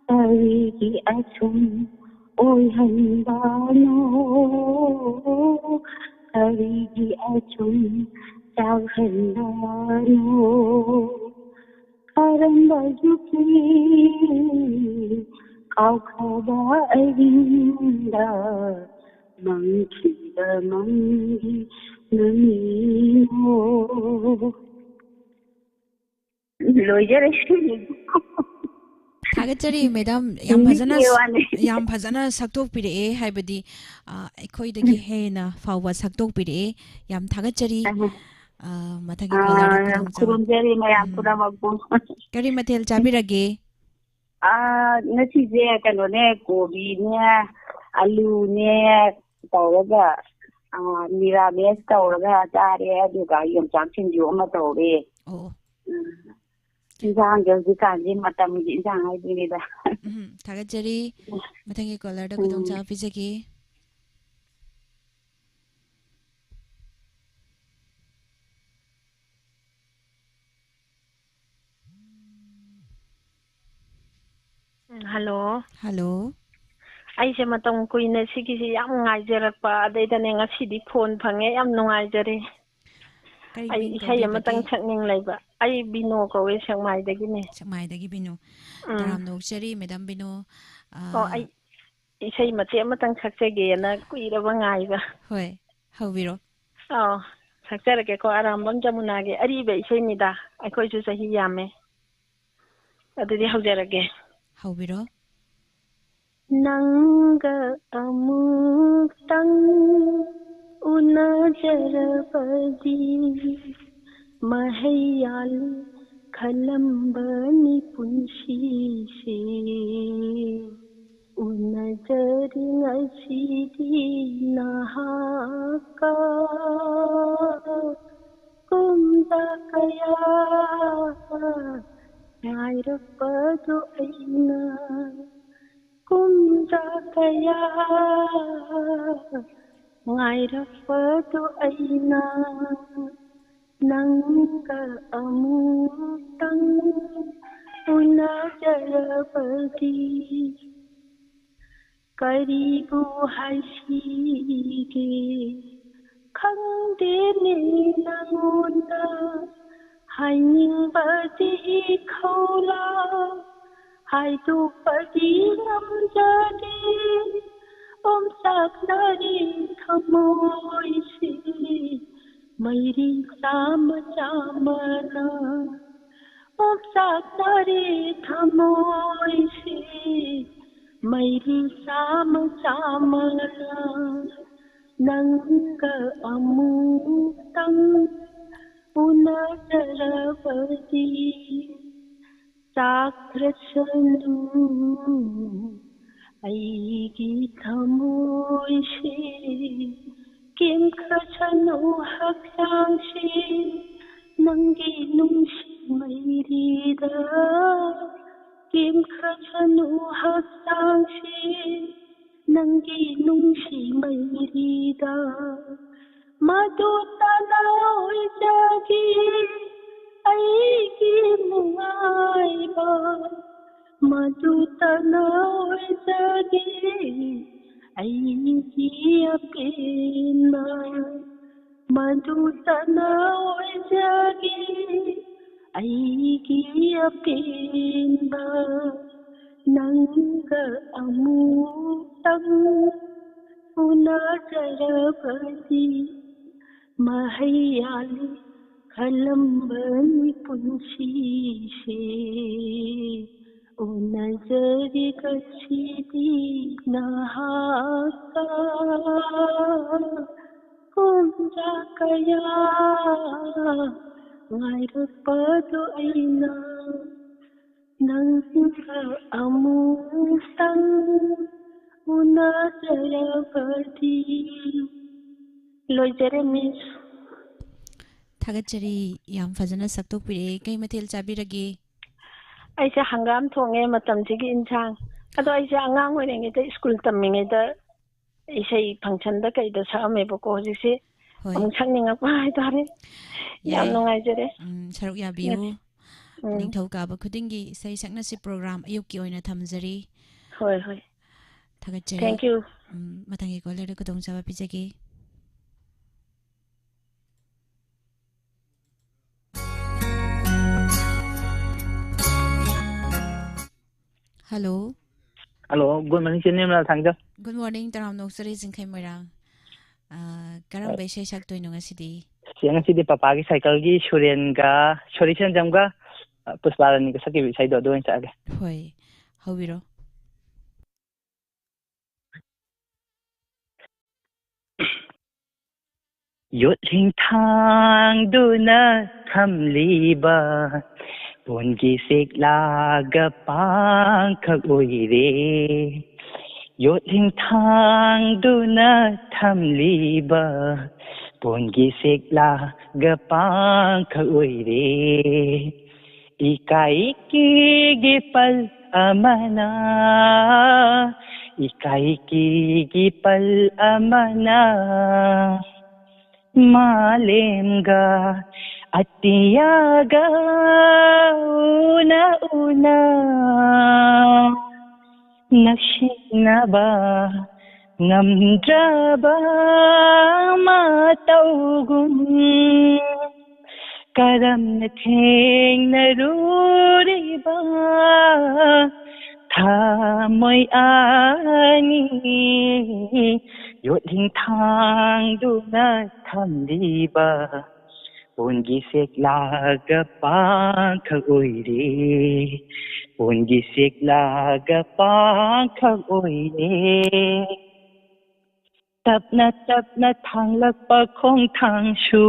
ꯀꯔꯤꯒꯤ ꯑꯁꯨꯝ ꯑꯣꯏꯍꯟꯕꯅꯣ? ꯀꯔꯤꯒꯤ ꯑꯁꯨꯝ ꯆꯥꯛꯍꯟꯕꯅꯣ? ꯀꯔꯝꯕ ꯌꯨꯒꯤ ꯀꯥꯎꯈ꯭ꯔꯕ ꯑꯩꯗ ꯃꯪꯈꯤꯕ ꯃꯪꯒꯤ ꯃꯃꯤꯅꯣ? ꯂꯣꯏꯖꯔꯦ꯫ ꯊꯥꯒꯠꯆꯔꯤ ꯃꯦꯗꯥꯝ, ꯌꯥꯝ ꯐꯖꯅ ꯌꯥꯝ ꯐꯖꯅ ꯁꯛꯇꯣꯛꯄꯤꯔꯛꯑꯦ, ꯍꯥꯏꯕꯗꯤ ꯑꯩꯈꯣꯏꯗꯒꯤ ꯍꯦꯟꯅ ꯐꯥꯎꯕ ꯁꯛꯇꯣꯛꯄꯤꯔꯛꯑꯦ꯫ ꯌꯥꯝ ꯊꯥꯒꯠꯆꯔꯤ꯫ ꯃꯊꯪꯒꯤ ꯈꯨꯔꯨꯝꯖꯔꯤ ꯃꯌꯥꯝ ꯄꯨꯝꯅꯃꯛꯄꯨ꯫ ꯀꯔꯤ ꯃꯊꯦꯜ ꯆꯥꯕꯤꯔꯒꯦ? ꯉꯁꯤꯁꯦ ꯀꯩꯅꯣꯅꯦ, ꯀꯣꯕꯤꯅꯦ, ꯑꯂꯨꯅꯦ ꯇꯧꯔꯒ, ꯃꯤꯔꯥꯃꯦꯁ ꯇꯧꯔꯒ ꯆꯥꯔꯦ꯫ ꯑꯗꯨꯒ ꯌꯣꯡꯆꯥꯛ ꯁꯤꯡꯖꯨ ꯑꯃ ꯇꯧꯔꯦ꯫ ꯑꯣ꯫ ꯏꯟꯁꯥꯡꯁꯦ ꯍꯧꯖꯤꯛꯀꯥꯟꯁꯤ ꯃꯇꯝꯒꯤ ꯏꯟꯁꯥꯡ ꯍꯥꯏꯗꯨꯅꯤꯗ꯫ ꯎꯝ, ꯊꯥꯒꯠꯆꯔꯤ꯫ ꯃꯊꯪꯒꯤ ꯀꯣꯂꯔꯗ ꯎꯝ꯫ ꯈꯨꯗꯣꯡꯆꯥꯕ ꯄꯤꯖꯒꯦ꯫ ꯎꯝ, ꯍꯜꯂꯣ꯫ ꯍꯜꯂꯣ꯫ ꯑꯩꯁꯦ ꯃꯇꯝ ꯀꯨꯏꯅ ꯁꯤꯒꯤꯁꯤ ꯌꯥꯝ ꯉꯥꯏꯖꯔꯛꯄ, ꯑꯗꯩꯗꯅꯦ ꯉꯁꯤꯗꯤ ꯐꯣꯟ ꯐꯪꯉꯦ, ꯌꯥꯝ ꯅꯨꯡꯉꯥꯏꯖꯔꯦ꯫ ꯀꯔꯤ ꯑꯩ ꯃꯤꯡ ꯏꯁꯩ ꯑꯃꯇꯪ ꯀꯧꯕꯤꯕꯒꯦ? ꯁꯛꯅꯤꯡ ꯂꯩꯕ꯫ ꯑꯩ ꯕꯤꯅꯣ ꯀꯧꯋꯦ, ꯁꯦꯛꯃꯥꯏꯗꯒꯤꯅꯦ꯫ ꯁꯦꯛꯃꯥꯏꯗꯒꯤ ꯕꯤꯅꯣ꯫ ꯎꯝ꯫ ꯇꯔꯥꯝꯅ ꯑꯣꯛꯆꯔꯤ, ꯃꯦꯗꯥꯝ ꯕꯤꯅꯣ꯫ ꯑꯣ, ꯑꯥ, ꯑꯩ ꯏꯁꯩ ꯃꯇꯦꯛ ꯑꯃꯇꯪ ꯁꯛꯆꯒꯦꯅ ꯀꯨꯏꯔꯕ ꯉꯥꯏꯕ꯫ ꯍꯣꯏ, ꯍꯧꯕꯤꯔꯣ꯫ ꯑꯥꯎ, ꯁꯛꯆꯔꯛꯀꯦꯀꯣ, ꯑꯔꯥꯝꯕꯝ ꯖꯃꯨꯅꯥꯒꯤ ꯑꯔꯤꯕ ꯏꯁꯩꯅꯤꯗ, ꯑꯩꯈꯣꯏꯁꯨ ꯆꯍꯤ ꯌꯥꯝꯃꯦ꯫ ꯑꯗꯨꯗꯤ ꯍꯧꯖꯔꯒꯦ꯫ ꯍꯧꯕꯤꯔꯣ꯫ ꯅꯪꯒ ꯑꯃꯨꯛꯇꯪ ꯎꯅꯖꯔꯕꯗꯤ ꯃꯍꯩ ꯌꯥꯜꯂꯤ ꯈꯜꯂꯝꯕꯅꯤ ꯄꯨꯟꯁꯤꯁꯦ꯫ ꯎꯅꯖꯔꯤ ꯉꯁꯤꯗꯤ ꯅꯍꯥꯛꯀ ꯀꯨꯝꯖꯥ ꯀꯌꯥ ꯉꯥꯏꯔꯛꯄꯗꯨ ꯑꯩꯅ, ꯀꯨꯝꯖꯥ ꯀꯌꯥ ꯉꯥꯏꯔꯛꯄꯗꯨ ꯑꯩꯅ ꯅꯪꯒ ꯑꯃꯨꯛꯇꯪ ꯎꯅꯖꯔꯕꯗꯤ ꯀꯔꯤꯕꯨ ꯍꯥꯏꯁꯤꯒꯦ ꯈꯪꯗꯦꯅꯦ ꯅꯉꯣꯟꯗ꯫ ꯍꯥꯏꯅꯤꯡꯕꯗꯤ ꯈꯧꯂꯥ ꯍꯥꯏꯗꯣꯛꯄꯗꯤ ꯉꯝꯖꯗꯦ꯫ ꯑꯣꯝꯆꯥꯛꯅꯔꯤ ꯊꯃꯣꯏꯁꯤ ꯃꯩꯔꯤ ꯆꯥꯝꯃ ꯆꯥꯝꯃꯅ꯫ ꯄꯣꯞꯆꯥꯛꯅꯔꯦ ꯊꯃꯣꯏꯁꯤ ꯃꯩꯔꯤ ꯆꯥꯝꯃ ꯆꯥꯝꯃꯅ, ꯅꯪꯒ ꯑꯃꯨꯛꯇꯪ ꯎꯅꯖꯔꯕꯗꯤ꯫ ꯆꯥꯛꯈ꯭ꯔꯁꯅꯨ ꯑꯩꯒꯤ ꯊꯃꯣꯏꯁꯤ, ꯀꯦꯝꯈ꯭ꯔꯁꯅꯨ ꯍꯛꯆꯥꯡꯁꯤ, ꯅꯪꯒꯤ ꯅꯨꯡꯁꯤ ꯃꯩꯔꯤꯗ꯫ ꯀꯦꯝꯈ꯭ꯔꯁꯅꯨ ꯍꯛꯆꯥꯡꯁꯤ, ꯅꯪꯒꯤ ꯅꯨꯡꯁꯤ ꯃꯩꯔꯤꯗ꯫ ꯃꯗꯨꯇꯅ ꯑꯣꯏꯖꯒꯦ ꯑꯩꯒꯤ ꯅꯨꯡꯉꯥꯏꯕ, ꯃꯗꯨꯇꯅ ꯑꯣꯏꯖꯒꯦ ꯑꯩꯒꯤ ꯑꯄꯦꯟꯕ, ꯃꯗꯨꯇꯅ ꯑꯣꯏꯖꯒꯦ ꯑꯩꯒꯤ ꯑꯄꯦꯟꯕ, ꯅꯪꯒ ꯑꯃꯨꯛꯇꯪ ꯎꯅꯖꯔꯕꯗꯤ꯫ ꯃꯍꯩ ꯌꯥꯜꯂꯤ ꯈꯜꯂꯝꯕꯅꯤ ꯄꯨꯟꯁꯤꯁꯦ, ꯎꯅꯖꯔꯤ ꯉꯁꯤꯗꯤ ꯅꯍꯥꯛꯀ꯫ ꯀꯨꯝꯖꯥ ꯀꯌꯥ ꯉꯥꯏꯔꯛꯄꯗꯨ ꯑꯩꯅ ꯅꯪꯒ ꯑꯃꯨꯛꯇꯪ ꯎꯅꯖꯔꯕꯗꯤ꯫ ꯂꯣꯏꯖꯔꯦ, ꯃꯤꯁ꯫ ꯊꯥꯒꯠꯆꯔꯤ, ꯌꯥꯝ ꯐꯖꯅ ꯁꯛꯇꯣꯛꯄꯤꯔꯛꯑꯦ꯫ ꯀꯩ ꯃꯊꯦꯜ ꯆꯥꯕꯤꯔꯒꯦ? ꯑꯩꯁꯦ ꯍꯪꯒꯥꯝ ꯊꯣꯡꯉꯦ, ꯃꯇꯝꯁꯤꯒꯤ ꯏꯟꯁꯥꯡ꯫ ꯑꯗꯣ ꯑꯩꯁꯦ ꯑꯉꯥꯡ ꯑꯣꯏꯔꯤꯉꯩꯗ ꯁ꯭ꯀꯨꯜ ꯇꯝꯃꯤꯉꯩꯗ ꯏꯁꯩ ꯐꯪꯁꯟꯗ ꯀꯩꯗ ꯁꯛꯑꯝꯃꯦꯕꯀꯣ꯫ ꯍꯧꯖꯤꯛꯁꯦ ꯍꯣꯏ꯫ ꯑꯃꯨꯛ ꯁꯛꯅꯤꯡꯉꯛꯄ ꯍꯥꯏꯇꯥꯔꯦ꯫ ꯌꯥꯝ ꯌꯥꯏ꯫ ꯅꯨꯡꯉꯥꯏꯖꯔꯦ꯫ ꯎꯝ, ꯁꯔꯨꯛ ꯌꯥꯕꯤꯌꯨ꯫ ꯉꯁꯤ-, ꯎꯝ꯫ ꯅꯤꯡꯊꯧꯀꯥꯕ ꯈꯨꯗꯤꯡꯒꯤ ꯏꯁꯩ ꯁꯛꯅꯁꯤ ꯄ꯭ꯔꯣꯒ꯭ꯔꯥꯝ ꯑꯌꯨꯛꯀꯤ ꯑꯣꯏꯅ ꯊꯝꯖꯔꯤ꯫ ꯍꯣꯏ, ꯍꯣꯏ꯫ ꯊꯥꯒꯠꯆꯔꯤ꯫ Thank you꯫ ꯎꯝ, ꯃꯊꯪꯒꯤ ꯀꯣꯂꯔꯗ ꯈꯨꯗꯣꯡꯆꯥꯕ ꯄꯤꯖꯒꯦ꯫ ꯍꯜꯂꯣ꯫ ꯍꯜꯂꯣ, good morning, ꯆꯦ ꯅꯤꯔꯃꯂꯥ ꯊꯥꯡꯖꯝ꯫ Good morning, ꯇꯔꯥꯝꯅ ꯑꯣꯛꯆꯔꯤ ꯖꯤꯡꯈꯩ ꯃꯣꯏꯔꯥꯡ꯫ ꯑ, ꯀꯔꯝꯕ ꯏꯁꯩ ꯁꯛꯇꯣꯏꯅꯣ ꯉꯁꯤꯗꯤ? ꯆꯦ, ꯉꯁꯤꯗꯤ ꯄꯄꯥꯒꯤ ꯁꯥꯏꯀꯜꯒꯤ ꯁꯨꯔꯦꯟꯒ ꯁꯣꯔꯤ ꯁꯦꯟꯖꯝꯒ ꯄꯨꯁꯄꯥꯔꯥꯅꯤꯒ ꯁꯛꯈꯤꯕ ꯏꯁꯩꯗꯣ ꯑꯗꯨ ꯑꯣꯏꯅ ꯁꯛꯑꯒꯦ꯫ ꯍꯣꯏ, ꯍꯧꯕꯤꯔꯣ꯫ ꯌꯣꯠꯂꯤꯡ ꯊꯥꯡꯗꯨꯅ ꯊꯝꯂꯤꯕ ꯄꯣꯟꯒꯤ ꯆꯦꯛꯂꯥꯒ ꯄꯥꯡꯈꯛ ꯑꯣꯏꯔꯦ꯫ ꯌꯣꯠꯂꯤꯡ ꯊꯥꯡꯗꯨꯅ ꯊꯝꯂꯤꯕ ꯄꯣꯟꯒꯤ ꯆꯦꯛꯂꯥꯒ ꯄꯥꯡꯈꯛ ꯑꯣꯏꯔꯦ꯫ ꯏꯀꯥꯏ ꯀꯤꯒꯤ ꯄꯜ ꯑꯃꯅ, ꯏꯀꯥꯏ ꯀꯤꯒꯤ ꯄꯜ ꯑꯃꯅ ꯃꯥꯂꯦꯝꯒ ꯑꯇꯤꯌꯥꯒ ꯎꯅ ꯎꯅ ꯅꯛꯁꯤꯟꯅꯕ ꯉꯝꯗ꯭ꯔꯕ ꯃꯇꯧꯒꯨꯝ ꯀꯔꯝꯅ ꯊꯦꯡꯅꯔꯨꯔꯤꯕ ꯊꯃꯣꯏ ꯑꯅꯤ ꯌꯣꯠꯂꯤꯡ ꯊꯥꯡꯗꯨꯅ ꯊꯝꯂꯤꯕ ꯄꯣꯟꯒꯤ ꯆꯦꯛꯂꯥꯒ ꯄꯥꯡꯈꯛ ꯑꯣꯏꯔꯦ꯫ ꯄꯣꯟꯒꯤ ꯆꯦꯛꯂꯥꯒ ꯄꯥꯡꯈꯛ ꯑꯣꯏꯔꯦ꯫ ꯇꯞꯅ ꯇꯞꯅ ꯊꯥꯡꯂꯛꯄ ꯈꯣꯡꯊꯥꯡꯁꯨ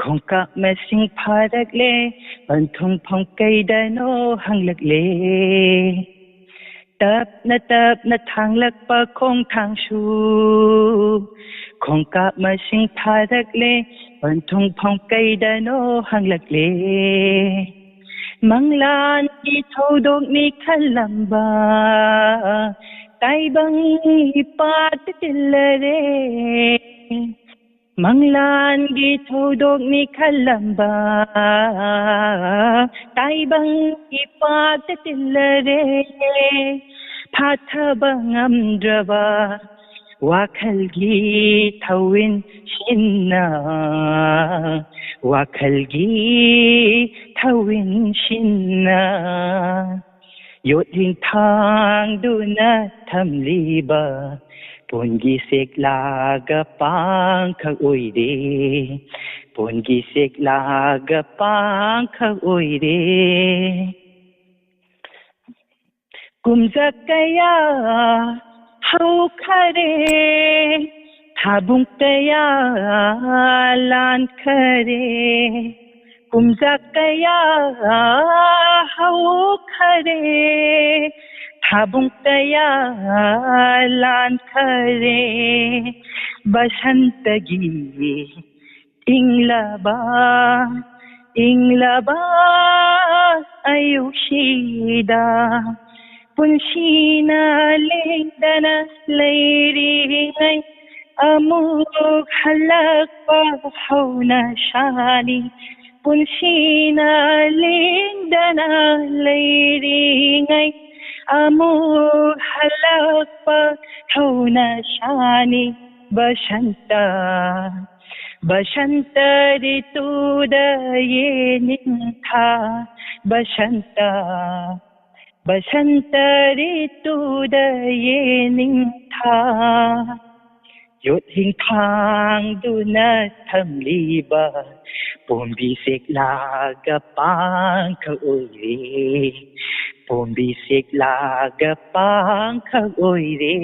ꯈꯣꯡꯀꯥꯞ ꯃꯁꯤꯡ ꯐꯥꯔꯛꯂꯦ꯫ ꯄꯟꯊꯨꯡꯐꯝ ꯀꯩꯗꯅꯣ ꯍꯪꯂꯛꯂꯦ꯫ ꯇꯞꯅ ꯇꯞꯅ ꯊꯥꯡꯂꯛꯄ ꯈꯣꯡꯊꯥꯡꯁꯨ ꯈꯣꯡꯀꯥꯞ ꯃꯁꯤꯡ ꯐꯥꯔꯛꯂꯦ꯫ ꯄꯟꯊꯨꯡꯐꯝ ꯀꯩꯗꯅꯣ ꯍꯪꯂꯛꯂꯦ꯫ ꯃꯪꯂꯥꯟꯒꯤ ꯊꯧꯗꯣꯛꯅꯤ ꯈꯜꯂꯝꯕ ꯇꯥꯏꯕꯪ ꯏꯄꯥꯛꯇ ꯇꯤꯜꯂꯔꯦ꯫ ꯃꯪꯂꯥꯟꯒꯤ ꯊꯧꯗꯣꯛꯅꯤ ꯈꯜꯂꯝꯕ ꯇꯥꯏꯕꯪ ꯏꯄꯥꯛꯇ ꯇꯤꯜꯂꯔꯦ꯫ ꯐꯥꯊꯕ ꯉꯝꯗ꯭ꯔꯕ ꯋꯥꯈꯜꯒꯤ ꯊꯧꯋꯤꯟꯁꯤꯟꯅ, ꯋꯥꯈꯜꯒꯤ ꯊꯧꯋꯤꯟꯁꯤꯟꯅ ꯌꯣꯠꯂꯤꯡ ꯊꯥꯡꯗꯨꯅ ꯊꯝꯂꯤꯕ ꯄꯣꯟꯒꯤ ꯆꯦꯛꯂꯥꯒ ꯄꯥꯡꯈꯛ ꯑꯣꯏꯔꯦ꯫ ꯄꯣꯟꯒꯤ ꯆꯦꯛꯂꯥꯒ ꯄꯥꯡꯈꯛ ꯑꯣꯏꯔꯦ꯫ ꯀꯨꯝꯖꯥ ꯀꯌꯥ ꯍꯧꯈꯔꯦ, ꯊꯥꯕꯨꯡ ꯀꯌꯥ ꯂꯥꯟꯈꯔꯦ꯫ ꯀꯨꯝꯖꯥ ꯀꯌꯥ ꯍꯧꯈꯔꯦ, ꯊꯥꯕꯨꯡ ꯀꯌꯥ ꯂꯥꯟꯈꯔꯦ꯫ ꯕꯁꯟꯇꯒꯤ ꯏꯪꯂꯕ, ꯏꯪꯂꯕ ꯑꯌꯨꯛꯁꯤꯗ ꯄꯨꯟꯁꯤꯅ ꯂꯦꯡꯗꯅ ꯂꯩꯔꯤꯉꯩ ꯑꯃꯨꯛ ꯍꯜꯂꯛꯄ ꯍꯧꯅꯁꯥꯅꯤ꯫ ꯄꯨꯟꯁꯤꯅ ꯂꯦꯡꯗꯅ ꯂꯩꯔꯤꯉꯩ ꯑꯃꯨꯛ ꯍꯜꯂꯛꯄ ꯍꯧꯅꯁꯥꯅꯤ꯫ ꯕꯁꯟꯇ, ꯕꯁꯟꯇ ꯔꯤꯇꯨꯗ ꯌꯦꯅꯤꯡꯊꯥ꯫ ꯕꯁꯟꯇ, ꯕꯁꯟꯇ ꯔꯤꯇꯨꯗ ꯌꯦꯅꯤꯡꯊꯥ꯫ ꯌꯣꯠ ꯍꯤꯡꯊꯥꯡꯗꯨꯅ ꯊꯝꯂꯤꯕ ꯄꯣꯝꯕꯤ ꯆꯦꯛꯂꯥꯒ ꯄꯥꯡꯈꯛ ꯑꯣꯏꯔꯦ꯫ ꯄꯣꯝꯕꯤ ꯆꯦꯛꯂꯥꯒ ꯄꯥꯡꯈꯛ ꯑꯣꯏꯔꯦ꯫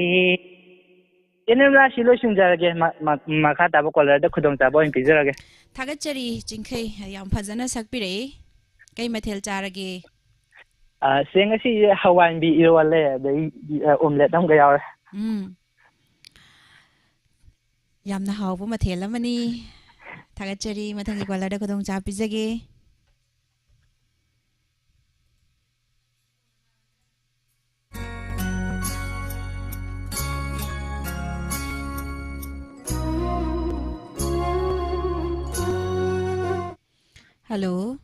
ꯆꯦ ꯅꯤꯔꯃꯂꯥ, ꯁꯤ ꯂꯣꯏꯁꯤꯟꯖꯔꯒꯦ꯫ ꯃ-, ꯃ-, ꯃꯈꯥ ꯇꯥꯕ ꯀꯣꯂꯔꯗ ꯈꯨꯗꯣꯡꯆꯥꯕ ꯑꯣꯏꯅ ꯄꯤꯖꯔꯒꯦ꯫ ꯊꯥꯒꯠꯆꯔꯤ ꯆꯤꯡꯈꯩ, ꯌꯥꯝ ꯐꯖꯅ ꯁꯛꯄꯤꯔꯛꯏ꯫ ꯀꯩ ꯃꯊꯦꯜ ꯆꯥꯔꯒꯦ? ꯑ, ꯆꯦ, ꯉꯁꯤꯁꯦ ꯍꯋꯥꯏꯟꯕꯤ ꯏꯔꯣꯜꯂꯦ, ꯑꯗꯩ, ꯑ, omelette ꯑꯃꯒ ꯌꯥꯎꯔꯦ꯫ ꯎꯝ꯫ ꯌꯥꯝꯅ ꯍꯥꯎꯕ ꯃꯊꯦꯜ ꯑꯃꯅꯤ꯫ ꯊꯥꯒꯠꯆꯔꯤ꯫ ꯃꯊꯪꯒꯤ ꯀꯣꯂꯔꯗ ꯈꯨꯗꯣꯡꯆꯥꯕ ꯄꯤꯖꯒꯦ꯫ ꯍꯜꯂꯣ꯫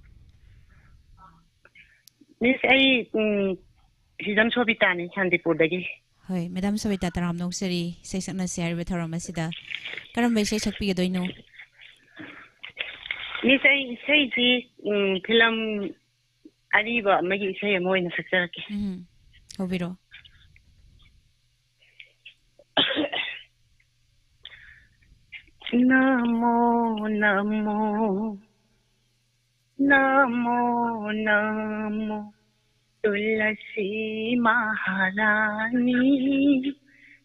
ꯃꯤꯁ, ꯑꯩ, ꯎꯝ, ꯍꯤꯖꯝ ꯁꯣꯕꯤꯇꯥꯅꯤ, ꯁꯥꯟꯇꯤꯄꯨꯔꯗꯒꯤ꯫ ꯍꯣꯏ, ꯃꯦꯗꯥꯝ ꯁꯣꯕꯤꯇꯥ, ꯇꯔꯥꯝꯅ ꯑꯣꯛꯆꯔꯤ ꯏꯁꯩ ꯁꯛꯅꯁꯤ ꯍꯥꯏꯔꯤꯕ ꯊꯧꯔꯝ ꯑꯁꯤꯗ꯫ ꯀꯔꯝꯕ ꯏꯁꯩ ꯁꯛꯄꯤꯒꯗꯣꯏꯅꯣ? ꯃꯤꯁ, ꯑꯩ ꯏꯁꯩꯁꯤ, ꯎꯝ, ꯐꯤꯂꯝ ꯑꯔꯤꯕ ꯑꯃꯒꯤ ꯏꯁꯩ ꯑꯃ ꯑꯣꯏꯅ ꯁꯛꯆꯔꯛꯀꯦ꯫ ꯎꯝ, ꯍꯧꯕꯤꯔꯣ꯫ नमो नमो, नमो नमो तुलसी महारानी,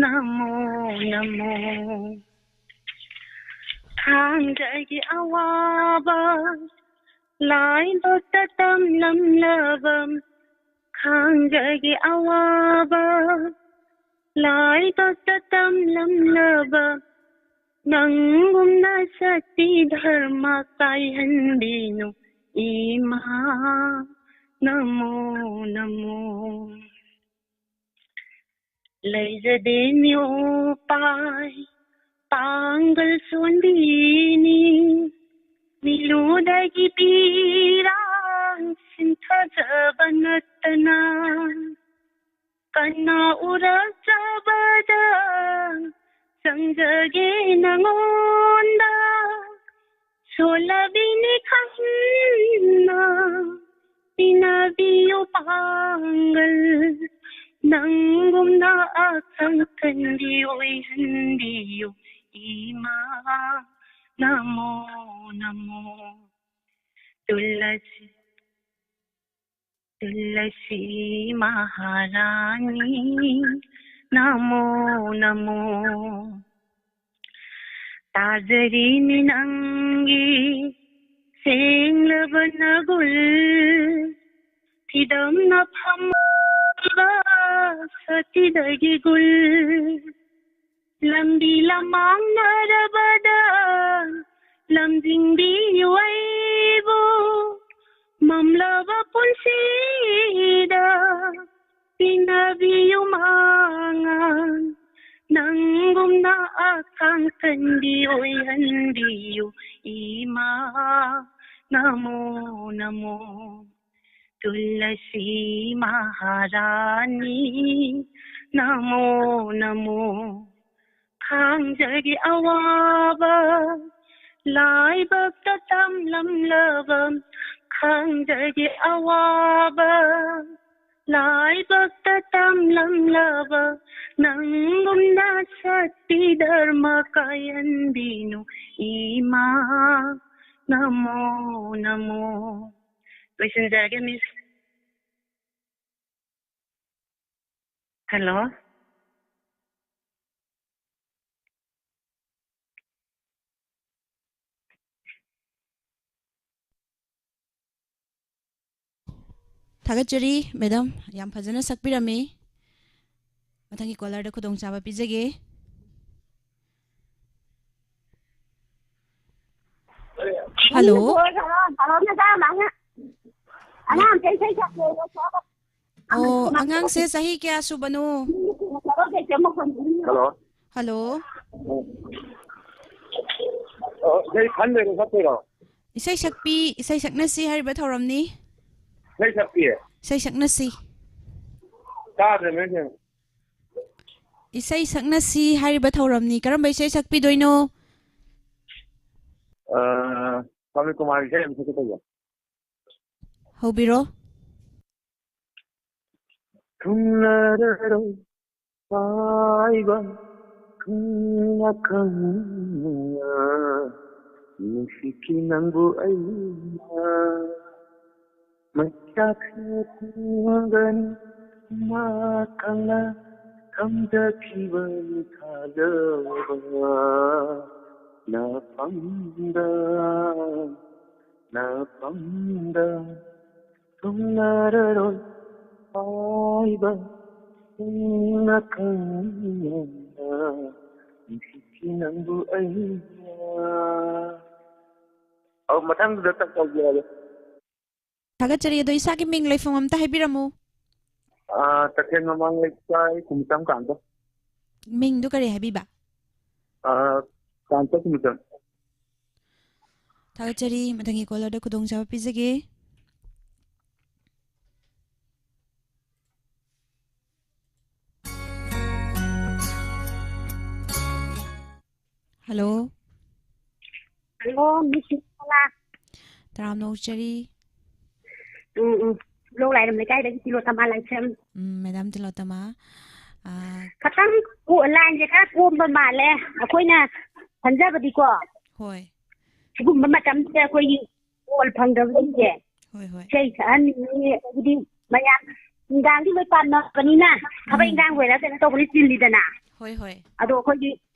नमो नमो। ꯈꯥꯡꯖꯒꯦ ꯑꯋꯥꯕ, ꯂꯥꯏꯕꯛꯇ ꯇꯝꯂꯝꯂꯕ, ꯈꯥꯡꯖꯒꯦ ꯑꯋꯥꯕ, ꯂꯥꯏꯕꯛꯇ ꯇꯝꯂꯝꯂꯕ, ꯅꯪꯒꯨꯝꯅ ꯁꯛꯇꯤ ꯙꯔꯃ ꯀꯥꯏꯍꯟꯕꯤꯅꯨ ꯏꯃꯥ, ꯅꯃꯣ ꯅꯃꯣ꯫ ꯂꯩꯖꯗꯦ ꯃꯤꯑꯣꯄꯥꯏ ꯄꯥꯡꯒꯜ ꯁꯣꯟꯕꯤꯅꯤ, ꯃꯤꯂꯨꯗꯒꯤ ꯄꯤꯔꯥꯡ ꯁꯤꯟꯊꯖꯕ ꯅꯠꯇꯅ꯫ ꯀꯟꯅ ꯎꯔꯛꯆꯕꯗ ꯆꯪꯖꯒꯦ ꯅꯉꯣꯟꯗ, ꯁꯣꯜꯂꯕꯤꯅꯤ ꯈꯪꯅ ꯄꯤꯅꯕꯤꯌꯨ ꯄꯥꯡꯒꯜ, ꯅꯪꯒꯨꯝꯅ ꯑꯈꯪ ꯀꯟꯕꯤ ꯑꯣꯏꯍꯟꯕꯤꯌꯨ ꯏꯃꯥ, ꯅꯃꯣ ꯅꯃꯣ꯫ ꯇꯨꯂꯁꯤ, ꯇꯨꯂꯁꯤ ꯃꯍꯥꯔꯥꯅꯤ, ꯅꯃꯣ ꯅꯃꯣ꯫ ꯇꯥꯖꯔꯤꯅꯤ ꯅꯪꯒꯤ ꯁꯦꯡꯂꯕ ꯅꯒꯨꯜ, ꯐꯤꯗꯝꯅ ꯐꯝꯃꯕ ꯁꯇꯤꯗꯒꯤ ꯒꯨꯜ꯫ ꯂꯝꯕꯤ ꯂꯃꯥꯡꯅꯔꯕꯗ ꯂꯝꯖꯤꯡꯕꯤꯌꯨ ꯑꯩꯕꯨ, ꯃꯝꯂꯕ ꯄꯨꯟꯁꯤꯗ ꯄꯤꯅꯕꯤꯌꯨ ꯃꯉꯥꯜ, ꯅꯪꯒꯨꯝꯅ ꯑꯈꯥꯡ ꯀꯟꯕꯤ ꯑꯣꯏꯍꯟꯕꯤꯌꯨ ꯏꯃꯥ, ꯅꯃꯣ ꯅꯃꯣ꯫ ꯇꯨꯂꯁꯤ ꯃꯍꯥꯔꯥꯅꯤ, ꯅꯃꯣ ꯅꯃꯣ꯫ ꯈꯥꯡꯖꯒꯦ ꯑꯋꯥꯕ, ꯂꯥꯏꯕꯛꯇ ꯇꯝꯂꯝꯂꯕ, ꯈꯥꯡꯖꯒꯦ ꯑꯋꯥꯕ, ꯂꯥꯏꯕꯛꯇ ꯇꯝꯂꯝꯂꯕ, ꯅꯪꯒꯨꯝꯅ ꯁꯛꯇꯤꯗ ꯀꯔꯃ ꯀꯥꯏꯍꯟꯕꯤꯅꯨ ꯏꯃꯥ, ꯅꯃꯣ ꯅꯃꯣ꯫ ꯂꯣꯏꯁꯤꯟꯖꯔꯒꯦ, ꯃꯤꯁ꯫ ꯍꯜꯂꯣ꯫ ꯊꯥꯒꯠꯆꯔꯤ ꯃꯦꯗꯥꯝ, ꯌꯥꯝ ꯐꯖꯅ ꯁꯛꯄꯤꯔꯝꯃꯤ꯫ ꯃꯊꯪꯒꯤ ꯀꯣꯂꯔꯗ ꯈꯨꯗꯣꯡꯆꯥꯕ ꯄꯤꯖꯒꯦ꯫ ꯍꯜꯂꯣ꯫ ꯑꯉꯥꯡ ꯑꯝꯇ ꯏꯁꯩ ꯁꯛꯀꯦ꯫ ꯑꯣ, ꯑꯉꯥꯡꯁꯦ ꯆꯍꯤ ꯀꯌꯥ ꯁꯨꯕꯅꯣ? ꯍꯜꯂꯣ꯫ ꯍꯜꯂꯣ꯫ ꯑꯣ, ꯏꯁꯩ ꯈꯟꯗꯣꯏꯔꯣ ꯁꯛꯇꯣꯏꯔꯣ? ꯏꯁꯩ ꯁꯛꯄꯤ, ꯏꯁꯩ ꯁꯛꯅꯁꯤ ꯍꯥꯏꯔꯤꯕ ꯊꯧꯔꯝꯅꯤ꯫ ꯏꯁꯩ ꯁꯛꯄꯤ? ꯏꯁꯩ ꯁꯛꯅꯁꯤ꯫ ꯇꯥꯗ꯭ꯔꯦ, ꯃꯦꯝ, ꯁꯦꯡꯅ꯫ ꯏꯁꯩ ꯁꯛꯅꯁꯤ ꯍꯥꯏꯔꯤꯕ ꯊꯧꯔꯝꯅꯤ꯫ ꯀꯔꯝꯕ ꯏꯁꯩ ꯁꯛꯄꯤꯗꯣꯏꯅꯣ? ꯑ, ꯄꯥꯕ꯭ꯂꯤꯛ ꯀꯨꯃꯥꯔꯒꯤ ꯏꯁꯩ ꯑꯃ ꯁꯛꯀꯦ ꯇꯧꯕ꯫ ꯍꯧꯕꯤꯔꯣ꯫ ꯊꯨꯡꯂꯔꯔꯣꯏ ꯄꯥꯏꯕ ꯈꯪꯅ ꯈꯪꯅ ꯅꯨꯡꯁꯤꯈꯤ ꯅꯪꯕꯨ ꯑꯩꯅ꯫ ꯃꯩꯆꯥꯛꯁꯦ ꯊꯨꯡꯒꯅꯤ ꯃꯥ ꯈꯪꯅ ꯊꯝꯖꯈꯤꯕ ꯊꯥꯖꯕ ꯅꯐꯝꯗ꯫ ꯅꯐꯝꯗ ꯊꯨꯡꯂꯔꯔꯣꯏ ꯍꯥꯏꯕ ꯅꯪꯅ ꯈꯪꯅ ꯅꯨꯡꯁꯤꯈꯤ ꯅꯪꯕꯨ ꯑꯩꯅ꯫ ꯑꯧ, ꯃꯊꯪꯗꯨꯗ ꯇꯧꯖꯔꯒꯦ꯫ ꯊꯥꯒꯠꯆꯔꯤ꯫ ꯑꯗꯣ ꯏꯁꯥꯒꯤ ꯃꯤꯡ ꯂꯩꯐꯝ ꯑꯝꯇ ꯍꯥꯏꯕꯤꯔꯝꯃꯨ꯫ ꯑꯥ, ꯇꯈꯦꯜ ꯃꯃꯥꯡ ꯂꯩꯀꯥꯏ ꯀꯨꯝꯆꯝ ꯀꯥꯟꯗ꯫ ꯃꯤꯡꯗꯨ ꯀꯔꯤ ꯍꯥꯏꯕꯤꯕ? ꯑꯥ, ꯀꯥꯟꯇ ꯀꯨꯝꯆꯝ꯫ ꯊꯥꯒꯠꯆꯔꯤ꯫ ꯃꯊꯪꯒꯤ ꯀꯣꯂꯔꯗ ꯈꯨꯗꯣꯡꯆꯥꯕ ꯄꯤꯖꯒꯦ꯫ ꯍꯜꯂꯣ꯫ ꯍꯜꯂꯣ, ꯃꯤꯁ ꯅꯤꯔꯃꯂꯥ꯫ ꯇꯔꯥꯝꯅ ꯑꯣꯛꯆꯔꯤ꯫ ꯎꯝ, ꯎꯝ꯫ ꯂꯧ ꯂꯥꯏꯔꯝ ꯂꯩꯀꯥꯏꯗꯒꯤ ꯇꯤꯂꯣꯇꯃꯥ ꯂꯥꯏꯁ꯭ꯔꯝ꯫ ꯎꯝ, ꯃꯦꯗꯥꯝ ꯇꯤꯂꯣꯇꯃꯥ, ꯑꯥ, ꯈꯇꯪ ꯀꯣ-, ꯂꯥꯏꯟꯁꯦ ꯈꯔ ꯀꯣꯝꯕ ꯃꯥꯜꯂꯦ꯫ ꯑꯩꯈꯣꯏꯅ ꯈꯟꯖꯕꯗꯤꯀꯣ, ꯍꯣꯏ꯫ ꯁꯤꯒꯨꯝꯕ ꯃꯇꯝꯁꯤꯗ ꯑꯩꯈꯣꯏꯒꯤ ꯀꯣꯜ ꯐꯪꯗꯕꯁꯤꯡꯁꯦ, ꯍꯣꯏ, ꯍꯣꯏ꯫ ꯏꯁꯩ ꯁꯛꯍꯟꯅꯤꯡꯉꯤ, ꯑꯗꯒꯤꯗꯤ ꯃꯌꯥꯝ ꯅꯨꯡꯗꯥꯡꯗꯤ ꯂꯣꯏ ꯄꯥꯝꯅꯕꯅꯤꯅ, ꯊꯕꯛ ꯎꯝ꯫ ꯏꯟꯈꯥꯡ ꯑꯣꯏꯔ ꯀꯩꯅꯣ ꯇꯧꯕꯅꯤ, ꯆꯤꯜꯂꯤꯗꯅ꯫ ꯍꯣꯏ, ꯍꯣꯏ꯫ ꯑꯗꯣ ꯑꯩꯈꯣꯏꯒꯤ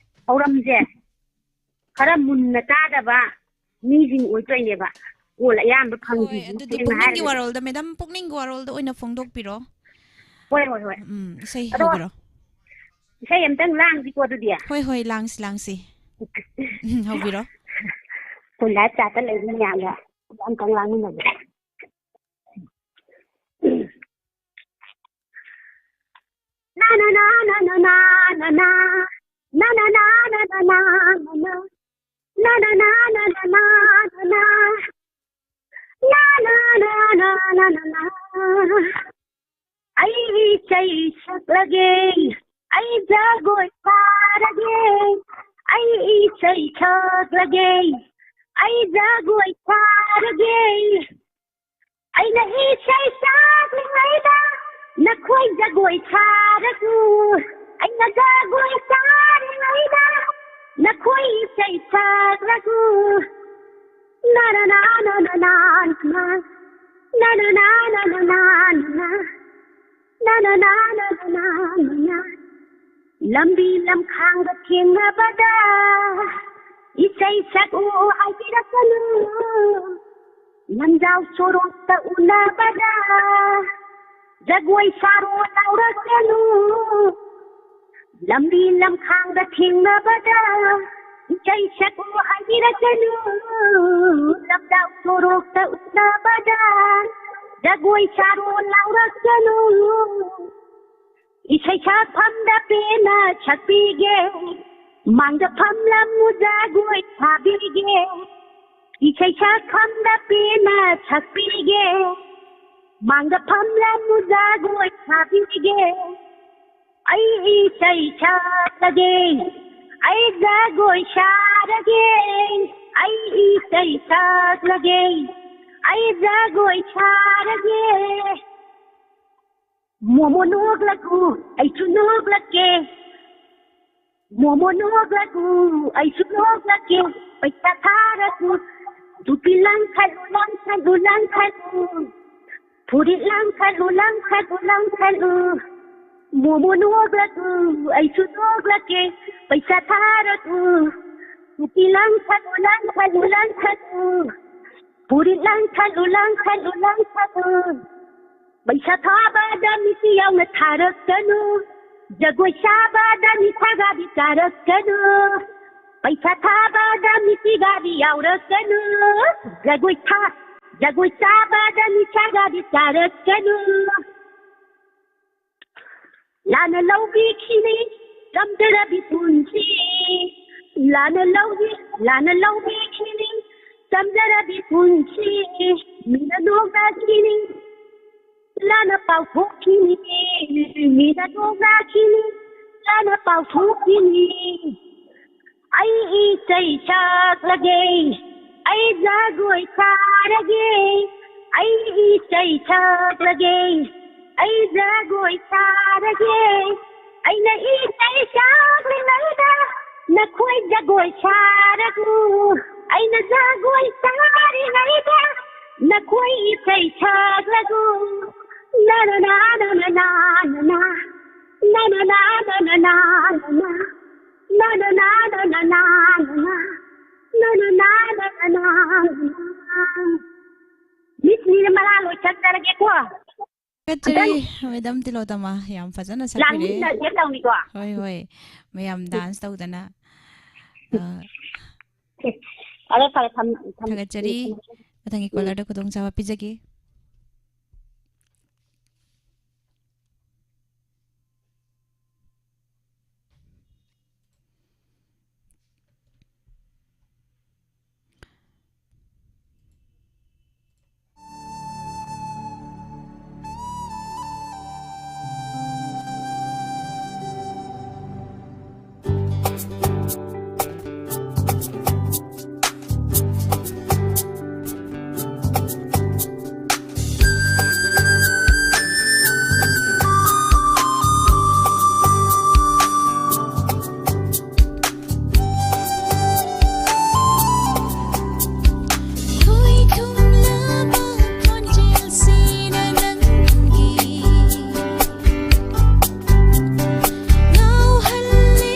ꯊꯧꯔꯝꯁꯦ ꯈꯔ ꯃꯨꯟꯅ ꯇꯥꯗꯕ ꯃꯤꯁꯤꯡ ꯑꯣꯏꯗꯣꯏꯅꯦꯕ꯫ ꯀꯣꯜ ꯑꯌꯥꯝꯕ ꯍꯣꯏ, ꯐꯪꯗ꯭ꯔꯤꯁꯤꯅ, ꯑꯗꯨꯗꯤ ꯁꯦꯡꯅ ꯄꯨꯛꯅꯤꯡꯒꯤ ꯍꯥꯏꯔꯒꯗꯤ꯫ ꯋꯥꯔꯣꯜꯗ, ꯃꯦꯗꯥꯝ, ꯄꯨꯛꯅꯤꯡꯒꯤ ꯋꯥꯔꯣꯜꯗ ꯑꯣꯏꯅ ꯐꯣꯡꯗꯣꯛꯄꯤꯔꯣ꯫ ꯍꯣꯏ, ꯍꯣꯏ, ꯍꯣꯏ꯫ ꯎꯝ, ꯏꯁꯩ ꯑꯗꯣ ꯍꯧꯕꯤꯔꯣ꯫ ꯏꯁꯩ ꯑꯝꯇꯪ ꯂꯥꯡꯁꯤꯀꯣ ꯑꯗꯨꯗꯤ꯫ ꯍꯣꯏ, ꯍꯣꯏ, ꯂꯥꯡꯁꯤ, ꯂꯥꯡꯁꯤ꯫ ꯎꯝ, ꯍꯧꯕꯤꯔꯣ꯫ ꯑꯩꯈꯣꯏ ꯂꯥꯏꯞ ꯆꯥꯠꯇ ꯂꯩꯕ ꯃꯌꯥꯝꯒ ꯑꯝꯇꯪ ꯂꯥꯡꯃꯤꯟꯅꯁꯦ꯫ ꯑꯩ ꯏꯁꯩ ꯁꯛꯂꯒꯦ, ꯑꯩ ꯖꯒꯣꯏ ꯁꯥꯔꯒꯦ, ꯑꯩ ꯏꯁꯩ ꯁꯛꯂꯒꯦ, ꯑꯩ ꯖꯒꯣꯏ ꯁꯥꯔꯒꯦ꯫ ꯑꯩꯅ ꯏꯁꯩ ꯁꯛꯂꯤꯉꯩꯗ ꯅꯈꯣꯏ ꯖꯒꯣꯏ ꯁꯥꯔꯁꯨ, ꯑꯩꯅ ꯖꯒꯣꯏ ꯁꯥꯔꯤꯉꯩꯗ ꯅꯈꯣꯏ ꯏꯁꯩ ꯁꯛꯂꯁꯨ꯫ ꯅꯥ ꯅꯥ ꯅꯥ ꯅꯥ ꯅꯥ ꯅꯥ ꯅꯥ꯫ ꯅꯥ ꯅꯥ ꯅꯥ ꯅꯥ ꯅꯥ ꯅꯥ ꯅꯥ꯫ ꯅꯥ ꯅꯥ ꯅꯥ ꯅꯥ ꯅꯥ ꯅꯥ ꯅꯥ꯫ ꯂꯝꯕꯤ ꯂꯝꯈꯥꯡꯗ ꯊꯦꯡꯅꯕꯗ ꯏꯁꯩ ꯁꯛꯎ ꯍꯥꯏꯕꯤꯔꯛꯀꯅꯨ꯫ ꯂꯝꯖꯥꯎ ꯁꯣꯔꯣꯛꯇ ꯎꯅꯕꯗ ꯖꯒꯣꯏ ꯁꯥꯔꯣ ꯂꯥꯎꯔꯛꯀꯅꯨ꯫ ꯂꯝꯕꯤ ꯂꯝꯈꯥꯡꯗ ꯊꯦꯡꯅꯕꯗ ꯏꯁꯩ ꯁꯛꯎ ꯍꯥꯏꯕꯤꯔꯛꯀꯅꯨ꯫ ꯂꯝꯖꯥꯎ ꯁꯣꯔꯣꯛꯇ ꯎꯅꯕꯗ ꯖꯒꯣꯏ ꯁꯥꯔꯣ ꯂꯥꯎꯔꯛꯀꯅꯨ꯫ ꯏꯁꯩ ꯁꯛꯐꯝꯗ ꯄꯦꯟꯅ ꯁꯛꯄꯤꯒꯦ, ꯃꯥꯡꯗ ꯐꯝꯂꯝꯃꯨ ꯖꯒꯣꯏ ꯁꯥꯕꯤꯒꯦ꯫ ꯏꯁꯩ ꯁꯛꯐꯝꯗ ꯄꯦꯟꯅ ꯁꯛꯄꯤꯒꯦ, ꯃꯥꯡꯗ ꯐꯝꯂꯝꯃꯨ ꯖꯒꯣꯏ ꯁꯥꯕꯤꯒꯦ꯫ ꯑꯩ ꯏꯁꯩ ꯁꯛꯂꯒꯦ, ꯑꯩ ꯖꯒꯣꯏ ꯁꯥꯔꯒꯦ, ꯑꯩ ꯏꯁꯩ ꯁꯛꯂꯒꯦ, ꯑꯩ ꯖꯒꯣꯏ ꯁꯥꯔꯒꯦ꯫ ꯃꯣꯃꯣ ꯅꯣꯛꯂꯛꯎ, ꯑꯩꯁꯨ ꯅꯣꯛꯂꯛꯀꯦ꯫ ꯃꯣꯃꯣ ꯅꯣꯛꯂꯛꯎ, ꯑꯩꯁꯨ ꯅꯣꯛꯂꯛꯀꯦ꯫ ꯄꯩꯁꯥ ꯊꯥꯔꯛꯎ, ꯇꯨꯄꯤ ꯂꯪꯈꯠꯂꯨ, ꯂꯪꯈꯠꯂꯨ, ꯂꯪꯈꯠꯂꯨ꯫ ꯐꯨꯔꯤꯠ ꯂꯪꯈꯠꯂꯨ, ꯂꯪꯈꯠꯂꯨ, ꯂꯪꯈꯠꯂꯨ꯫ ꯃꯣꯃꯣ ꯅꯣꯛꯂꯛꯎ, ꯑꯩꯁꯨ ꯅꯣꯛꯂꯛꯀꯦ꯫ ꯄꯩꯁꯥ ꯊꯥꯔꯛꯎ, ꯇꯨꯄꯤ ꯂꯪꯈꯠꯂꯨ, ꯂꯪꯈꯠꯂꯨ, ꯂꯪꯈꯠꯂꯨ꯫ ꯐꯨꯔꯤꯠ ꯂꯪꯈꯠꯂꯨ, ꯂꯪꯈꯠꯂꯨ, ꯂꯪꯈꯠꯂꯨ꯫ ꯄꯩꯁꯥ ꯊꯥꯕꯗ ꯃꯤꯠꯁꯤ ꯌꯥꯎꯅ ꯊꯥꯔꯛꯀꯅꯨ꯫ ꯖꯒꯣꯏ ꯁꯥꯕꯗ ꯅꯤꯁꯥ ꯒꯥꯔꯤ ꯆꯥꯔꯛꯀꯅꯨ꯫ ꯄꯩꯁꯥ ꯊꯥꯕꯗ ꯃꯤꯠꯁꯤ ꯒꯥꯔꯤ ꯌꯥꯎꯔꯛꯀꯅꯨ꯫ ꯖꯒꯣꯏ ꯊꯥ-, ꯖꯒꯣꯏ ꯁꯥꯕꯗ ꯅꯤꯁꯥ ꯒꯥꯔꯤ ꯆꯥꯔꯛꯀꯅꯨ꯫ ꯂꯥꯟꯅ ꯂꯧꯕꯤꯈꯤꯅꯤ ꯇꯝꯖꯔꯕꯤ ꯄꯨꯟꯁꯤ꯫ ꯂꯥꯟꯅ ꯂꯧꯕꯤ-, ꯂꯥꯟꯅ ꯂꯧꯕꯤꯈꯤꯅꯤ ꯇꯝꯖꯔꯕꯤ ꯄꯨꯟꯁꯤ꯫ ꯃꯤꯅ ꯅꯣꯛꯅꯈꯤꯅꯤ, ꯂꯥꯟꯅ ꯄꯥꯎꯊꯣꯛꯈꯤꯅꯤ, ꯃꯤꯅ ꯅꯣꯛꯅꯈꯤꯅꯤ, ꯂꯥꯟꯅ ꯄꯥꯎꯊꯣꯛꯈꯤꯅꯤ꯫ ꯑꯩ ꯏꯁꯩ ꯁꯛꯂꯒꯦ, ꯑꯩ ꯖꯒꯣꯏ ꯁꯥꯔꯒꯦ꯫ ꯑꯩ ꯏꯁꯩ ꯁꯛꯂꯒꯦ, ꯑꯩ ꯖꯒꯣꯏ ꯁꯥꯔꯒꯦ꯫ ꯑꯩꯅ ꯏꯁꯩ ꯁꯛꯂꯤꯉꯩꯗ ꯅꯈꯣꯏ ꯖꯒꯣꯏ ꯁꯥꯔꯒꯨ꯫ ꯑꯩꯅ ꯖꯒꯣꯏ ꯁꯥꯔꯤꯉꯩꯗ ꯅꯈꯣꯏ ꯏꯁꯩ ꯁꯛꯂꯒꯨ꯫ ꯅꯥ ꯅꯥ ꯅꯥ, ꯅꯥ ꯅꯥ ꯅꯥ ꯅꯥ ꯅꯥ꯫ ꯅꯥ ꯅꯥ ꯅꯥ, ꯅꯥ ꯅꯥ ꯅꯥ ꯅꯥ ꯅꯥ꯫ ꯅꯥ ꯅꯥ ꯅꯥ, ꯅꯥ ꯅꯥ ꯅꯥ ꯅꯥ ꯅꯥ꯫ ꯃꯤꯁ ꯅꯤꯔꯃꯂꯥ, ꯂꯣꯏꯁꯟꯖꯔꯒꯦꯀꯣ꯫ ꯊꯥꯒꯠꯆꯔꯤ, ꯑꯝꯇꯪ ꯃꯦꯗꯥꯝ ꯇꯤꯂꯣꯇꯃꯥ, ꯌꯥꯝ ꯐꯖꯅ ꯁꯛꯄꯤꯔꯦ꯫ ꯂꯥꯡꯃꯤꯟꯅꯁꯦ ꯇꯧꯅꯤꯀꯣ꯫ ꯍꯣꯏ, ꯍꯣꯏ, ꯃꯌꯥꯝ ꯗꯥꯟꯁ ꯇꯧꯗꯅ꯫ ꯑ, ꯐꯔꯦ, ꯐꯔꯦ, ꯊꯝ-, ꯊꯝ-, ꯊꯥꯒꯠꯆꯔꯤ꯫ ꯊꯝ-, ꯃꯊꯪꯒꯤ ꯎꯝ꯫ ꯀꯣꯂꯔꯗ ꯈꯨꯗꯣꯡꯆꯥꯕ ꯄꯤꯖꯒꯦ꯫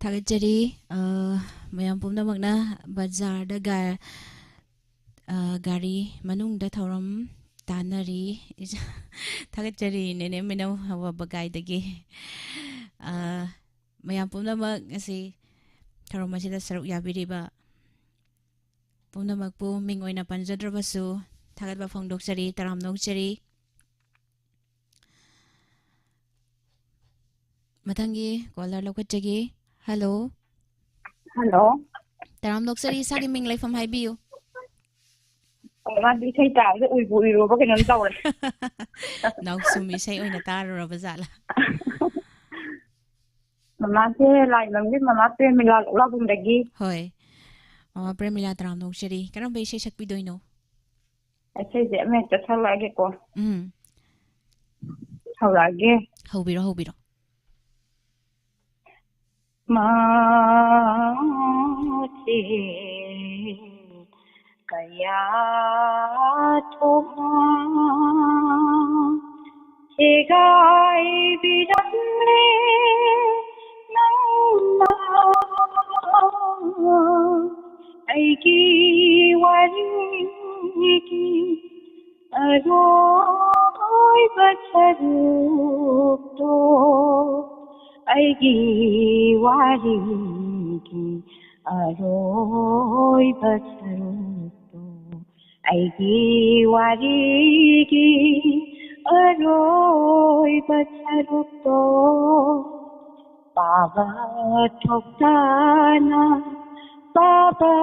ꯊꯥꯒꯠꯆꯔꯤ꯫ ꯑ, ꯃꯌꯥꯝ ꯄꯨꯝꯅꯃꯛꯅ ꯕꯖꯥꯔꯗ ꯒꯥ-, ꯑ, ꯒꯥꯔꯤ ꯃꯅꯨꯡꯗ ꯊꯧꯔꯝ ꯇꯥꯟꯅꯔꯤ꯫ ꯊꯥꯒꯠꯆꯔꯤ, ꯅꯦꯅꯦ ꯃꯤꯅꯧ ꯍꯋꯥ ꯕꯒꯥꯏꯗꯒꯤ꯫ ꯑ, ꯃꯌꯥꯝ ꯄꯨꯝꯅꯃꯛ ꯉꯁꯤ ꯊꯧꯔꯝ ꯑꯁꯤꯗ ꯁꯔꯨꯛ ꯌꯥꯕꯤꯔꯤꯕ ꯄꯨꯝꯅꯃꯛꯄꯨ ꯃꯤꯡ ꯑꯣꯏꯅ ꯄꯟꯖꯗ꯭ꯔꯕꯁꯨ ꯊꯥꯒꯠꯄ ꯐꯣꯡꯗꯣꯛꯆꯔꯤ, ꯇꯔꯥꯝꯅ ꯑꯣꯛꯆꯔꯤ꯫ ꯃꯊꯪꯒꯤ ꯀꯣꯂꯔ ꯂꯧꯈꯠꯆꯒꯦ꯫ ꯍꯜꯂꯣ꯫ ꯍꯜꯂꯣ꯫ ꯇꯔꯥꯝꯅ ꯑꯣꯛꯆꯔꯤ, ꯏꯁꯥꯒꯤ ꯃꯤꯡ ꯂꯩꯐꯝ ꯍꯥꯏꯕꯤꯌꯨ꯫ ꯑꯣ, ꯃꯥꯗꯤ ꯏꯁꯩ ꯇꯥꯕꯗ ꯎꯏꯕꯨ ꯎꯏꯔꯨꯔꯕ ꯀꯩꯅꯣꯝ ꯇꯧꯔꯦ꯫ ꯅꯥꯎꯁꯨꯝ ꯏꯁꯩ ꯑꯣꯏꯅ ꯇꯥꯔꯨꯔꯕ ꯖꯥꯠꯂꯥ? ꯃꯃꯥꯁꯦ ꯂꯥꯏꯃꯪꯒꯤ ꯃꯃꯥ ꯄ꯭ꯔꯦꯃꯤꯂꯥ ꯂꯧꯂꯥꯕꯨꯡꯗꯒꯤ꯫ ꯍꯣꯏ꯫ ꯃꯃꯥ ꯄ꯭ꯔꯦꯃꯤꯂꯥ, ꯇꯔꯥꯝꯅ ꯑꯣꯛꯆꯔꯤ꯫ ꯀꯔꯝꯕ ꯏꯁꯩ ꯁꯛꯄꯤꯗꯣꯏꯅꯣ? ꯏꯁꯩꯁꯦ ꯑꯃ ꯍꯦꯛꯇ ꯁꯛꯂꯛꯑꯒꯦꯀꯣ꯫ ꯎꯝ꯫ ꯍꯧꯔꯛꯑꯒꯦ꯫ ꯍꯧꯕꯤꯔꯣ, ꯍꯧꯕꯤꯔꯣ꯫ ꯃꯥꯁꯦ ꯀꯌꯥ ꯊꯣꯛꯅ ꯁꯦꯒꯥꯏꯕꯤꯔꯝꯂꯦ ꯅꯪꯅ ꯑꯩꯒꯤ ꯋꯥꯔꯤꯒꯤ ꯑꯔꯣꯏꯕ ꯁꯔꯨꯛꯇꯣ, ꯑꯩꯒꯤ ꯋꯥꯔꯤꯒꯤ ꯑꯔꯣꯏꯕ ꯁꯔꯨꯛꯇꯣ, ꯑꯩꯒꯤ ꯋꯥꯔꯤꯒꯤ ꯑꯔꯣꯏꯕ ꯁꯔꯨꯛꯇꯣ, ꯄꯥꯕ ꯊꯣꯛꯇꯅ, ꯄꯥꯕ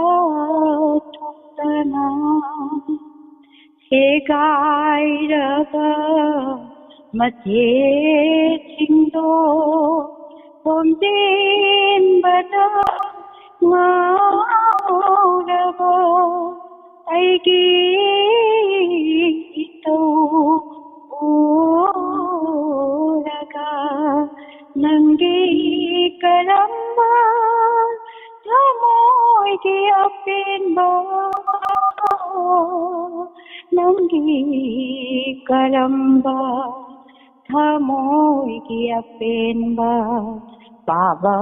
ꯊꯣꯛꯇꯅ, ꯁꯦꯒꯥꯏꯔꯕ ꯃꯆꯦꯠꯁꯤꯡꯗꯣ ꯈꯣꯝꯖꯤꯟꯕꯗ ꯉꯥꯎꯔꯕ ꯑꯩꯒꯤ ꯏꯇꯧ ꯎꯔꯒ ꯅꯪꯒꯤ ꯀꯔꯝꯕ ꯊꯃꯣꯏꯒꯤ ꯑꯄꯦꯟꯕ, ꯅꯪꯒꯤ ꯀꯔꯝꯕ ꯊꯃꯣꯏꯒꯤ ꯑꯄꯦꯟꯕ ꯄꯥꯕ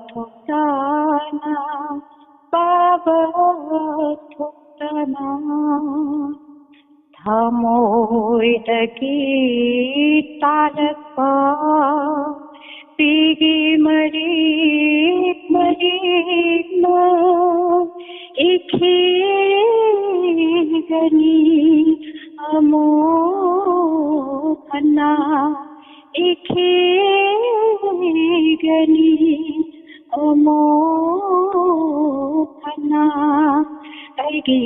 ꯊꯣꯛꯇꯅ, ꯄꯥꯕ ꯊꯣꯛꯇꯅ, ꯊꯃꯣꯏꯗꯒꯤ ꯇꯥꯔꯛꯄ ꯄꯤꯒꯤ ꯃꯔꯤꯛ ꯃꯔꯤꯛꯅ ꯏꯈꯤꯒꯅꯤ ꯑꯃꯨꯛ ꯍꯟꯅ, ꯏꯈꯤꯒꯅꯤ ꯑꯃꯨꯛ ꯍꯟꯅ꯫ ꯑꯩꯒꯤ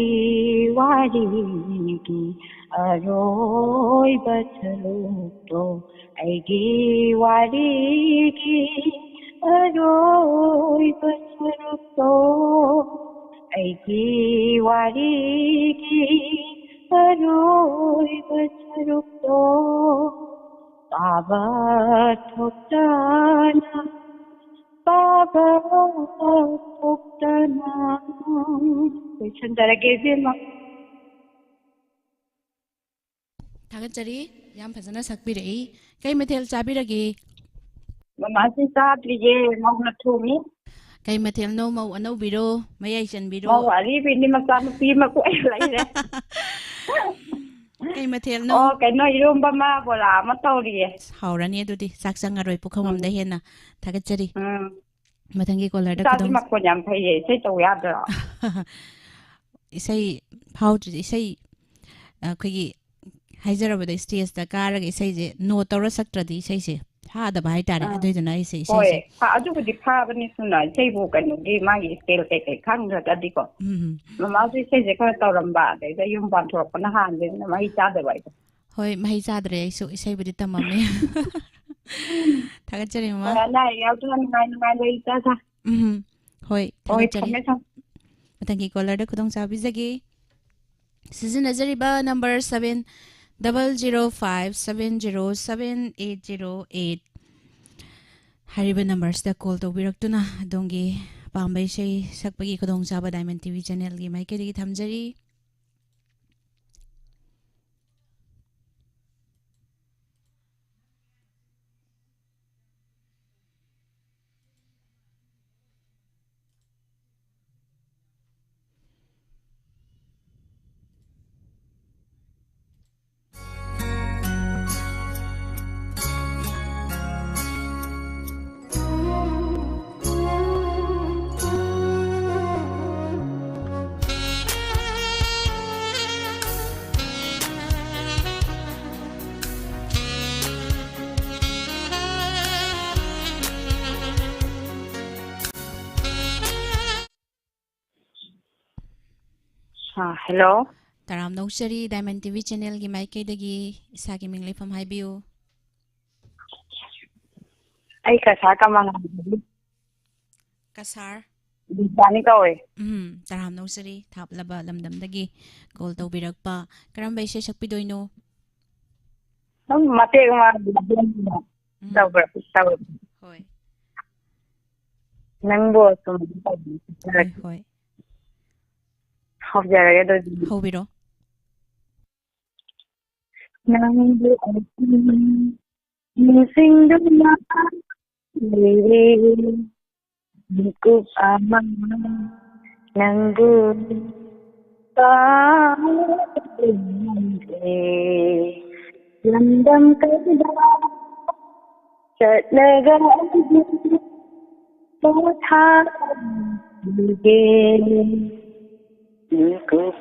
ꯋꯥꯔꯤꯒꯤ ꯑꯔꯣꯏꯕ ꯁꯔꯨꯛꯇꯣ, ꯑꯩꯒꯤ ꯋꯥꯔꯤꯒꯤ ꯑꯔꯣꯏꯕ ꯁꯔꯨꯛꯇꯣ, ꯑꯩꯒꯤ ꯋꯥꯔꯤꯒꯤ ꯑꯔꯣꯏꯕ ꯁꯔꯨꯛꯇꯣ, ꯄꯥꯕ ꯊꯣꯛꯇꯅ, ꯄꯥꯕ ꯊꯣꯛꯇꯅ꯫ ꯂꯣꯏꯁꯟꯖꯔꯒꯦ, ꯏꯕꯦꯝꯃ꯫ ꯊꯥꯒꯠꯆꯔꯤ, ꯌꯥꯝ ꯐꯖꯅ ꯁꯛꯄꯤꯔꯛꯏ꯫ ꯀꯩ ꯃꯊꯦꯜ ꯆꯥꯕꯤꯔꯒꯦ? ꯃꯃꯥꯁꯤ ꯆꯥꯗ꯭ꯔꯤꯌꯦ, ꯃꯧꯅ ꯊꯣꯡꯉꯤ꯫ ꯀꯩ ꯃꯊꯦꯜꯅꯣ? ꯃꯧ ꯑꯅꯧꯕꯤꯔꯣ, ꯃꯌꯥꯏ ꯆꯟꯕꯤꯔꯣ? ꯃꯧ ꯑꯔꯤꯕꯤꯅꯤ, ꯃꯆꯥꯅꯨꯄꯤ ꯑꯃ ꯀꯣꯛꯑ ꯂꯩꯔꯦ꯫ ꯀꯩ ꯃꯊꯦꯜꯅꯣ? ꯑꯣ, ꯀꯩꯅꯣ, ꯏꯔꯣꯝꯕ ꯑꯃ, ꯕꯣꯔꯥ ꯑꯃ ꯇꯧꯔꯤꯌꯦ꯫ ꯍꯥꯎꯔꯅꯤ ꯑꯗꯨꯗꯤ, ꯆꯥꯛ ꯆꯪꯉꯔꯣꯏ ꯄꯨꯈꯝ ꯎꯝ꯫ ꯑꯝꯗ ꯍꯦꯟꯅ꯫ ꯊꯥꯒꯠꯆꯔꯤ꯫ ꯎꯝ꯫ ꯃꯊꯪꯒꯤ ꯀꯣꯂꯔꯗ ꯏꯆꯥꯁꯤ ꯈꯨꯗꯣꯡ ꯃꯈꯣꯟ ꯌꯥꯝ ꯐꯩꯌꯦ, ꯏꯁꯩ ꯇꯧ ꯌꯥꯗ꯭ꯔꯣ? ꯏꯁꯩ ꯐꯥꯎꯗ꯭ꯔꯤꯁꯦ, ꯏꯁꯩ, ꯑꯩꯈꯣꯏꯒꯤ ꯍꯥꯏꯖꯔꯕꯗ ꯁ꯭ꯇꯦꯖꯇ ꯀꯥꯔꯒ ꯏꯁꯩꯁꯦ ꯅꯣꯠ ꯇꯧꯔ ꯁꯛꯇ꯭ꯔꯗꯤ ꯏꯁꯩꯁꯦ ꯐꯥꯗꯕ ꯍꯥꯏꯇꯥꯔꯦ꯫ ꯑꯥ꯫ ꯑꯗꯨꯏꯗꯨꯅ ꯑꯩꯁꯦ ꯍꯣꯏ, ꯏꯁꯩꯁꯦ ꯐꯥ-, ꯑꯗꯨꯕꯨꯗꯤ ꯐꯥꯕꯅꯤ ꯁꯨꯅ, ꯏꯁꯩꯕꯨ ꯀꯩꯅꯣꯒꯤ ꯃꯥꯒꯤ ꯁ꯭ꯀꯦꯜ ꯀꯩꯀꯩ ꯈꯪꯗ꯭ꯔꯒꯗꯤꯀꯣ꯫ ꯎꯝ꯫ ꯃꯃꯥꯁꯨ ꯏꯁꯩꯁꯦ ꯈꯔ ꯇꯧꯔꯝꯕ, ꯑꯗꯩꯗ ꯌꯨꯝ ꯄꯥꯟꯊꯣꯔꯛꯄꯅ ꯍꯥꯟꯕꯅꯤꯅ ꯃꯍꯩ ꯆꯥꯗꯕ ꯑꯩꯗꯣ꯫ ꯍꯣꯏ, ꯃꯍꯩ ꯆꯥꯗ꯭ꯔꯦ, ꯑꯩꯁꯨ ꯏꯁꯩꯕꯨꯗꯤ ꯇꯝꯃꯝꯃꯦ꯫ ꯊꯥꯒꯠꯆꯔꯤ, ꯃꯃꯥ꯫ ꯍꯣꯏ, ꯑꯅꯥ ꯑꯌꯦꯛ ꯌꯥꯎꯗꯅ ꯅꯨꯡꯉꯥꯏ ꯅꯨꯡꯉꯥꯏ ꯂꯩ, ꯏꯆꯥ ꯁꯥ꯫ ꯎꯝ, ꯍꯣꯏ, ꯍꯣꯏ, ꯊꯥꯒꯠꯆꯔꯤ꯫ ꯊꯝꯃꯦ, ꯊꯝꯃꯦ꯫ ꯃꯊꯪꯒꯤ ꯀꯣꯂꯔꯗ ꯈꯨꯗꯣꯡ ꯆꯥꯕꯤꯖꯒꯦ꯫ ꯁꯤꯖꯤꯟꯅꯖꯔꯤꯕ number seven double zero five seven zero seven eight zero eight ꯍꯥꯏꯔꯤꯕ ꯅꯝꯕꯔꯁꯤꯗ ꯀꯣꯜ ꯇꯧꯕꯤꯔꯛꯇꯨꯅ ꯑꯗꯣꯝꯒꯤ ꯑꯄꯥꯝꯕ ꯏꯁꯩ ꯁꯛꯄꯒꯤ ꯈꯨꯗꯣꯡꯆꯥꯕ Diamond T V channelꯒꯤ ꯃꯥꯏꯀꯩꯗꯒꯤ ꯊꯝꯖꯔꯤ꯫ ꯑꯥ, ꯍꯦꯜꯂꯣ꯫ ꯇꯔꯥꯝꯅ ꯑꯣꯛꯆꯔꯤ, Diamond ꯇꯤ ꯚꯤ ꯆꯦꯅꯦꯜꯒꯤ ꯃꯥꯏꯀꯩꯗꯒꯤ ꯏꯁꯥꯒꯤ ꯃꯤꯡ ꯂꯩꯐꯝ ꯍꯥꯏꯕꯤꯌꯨ꯫ ꯑꯩ ꯀꯁꯥꯔ ꯀꯃꯂꯥꯗꯒꯤ꯫ ꯀꯁꯥꯔ? ꯕꯤꯖꯥꯅꯤ ꯀꯧꯋꯦ꯫ ꯎꯝ, ꯇꯔꯥꯝꯅ ꯑꯣꯛꯆꯔꯤ, ꯊꯥꯞꯂꯕ ꯂꯝꯗꯝꯗꯒꯤ ꯀꯣꯜ ꯇꯧꯕꯤꯔꯛꯄ꯫ ꯀꯔꯝꯕ ꯏꯁꯩ ꯁꯛꯄꯤꯗꯣꯏꯅꯣ? ꯑꯗꯨꯝ ꯃꯇꯦꯛ ꯑꯃ ꯎꯝ꯫ ꯇꯧꯕ꯭ꯔꯥ? ꯇꯧ-, ꯍꯣꯏ꯫ ꯅꯪꯕꯨ ꯁꯨꯝ ꯍꯣꯏ, ꯍꯣꯏ꯫ ꯍꯧꯖꯔꯒꯦ ꯑꯗꯨꯗꯤ꯫ ꯍꯧꯕꯤꯔꯣ꯫ ꯅꯪꯕꯨ ꯑꯩ ꯅꯤꯡꯁꯤꯡꯗꯨꯅ ꯂꯩꯔꯦ꯫ ꯃꯤꯀꯨꯞ ꯑꯃ ꯅꯪꯕꯨ ꯀꯥꯎꯕ ꯉꯝꯗ꯭ꯔꯦ꯫ ꯂꯝꯗꯝ ꯀꯌꯥꯗ ꯆꯠꯂꯒ ꯑꯩꯗꯤ ꯄꯣꯊꯥꯔꯤꯒꯦ꯫ ꯃꯤꯀꯨꯞ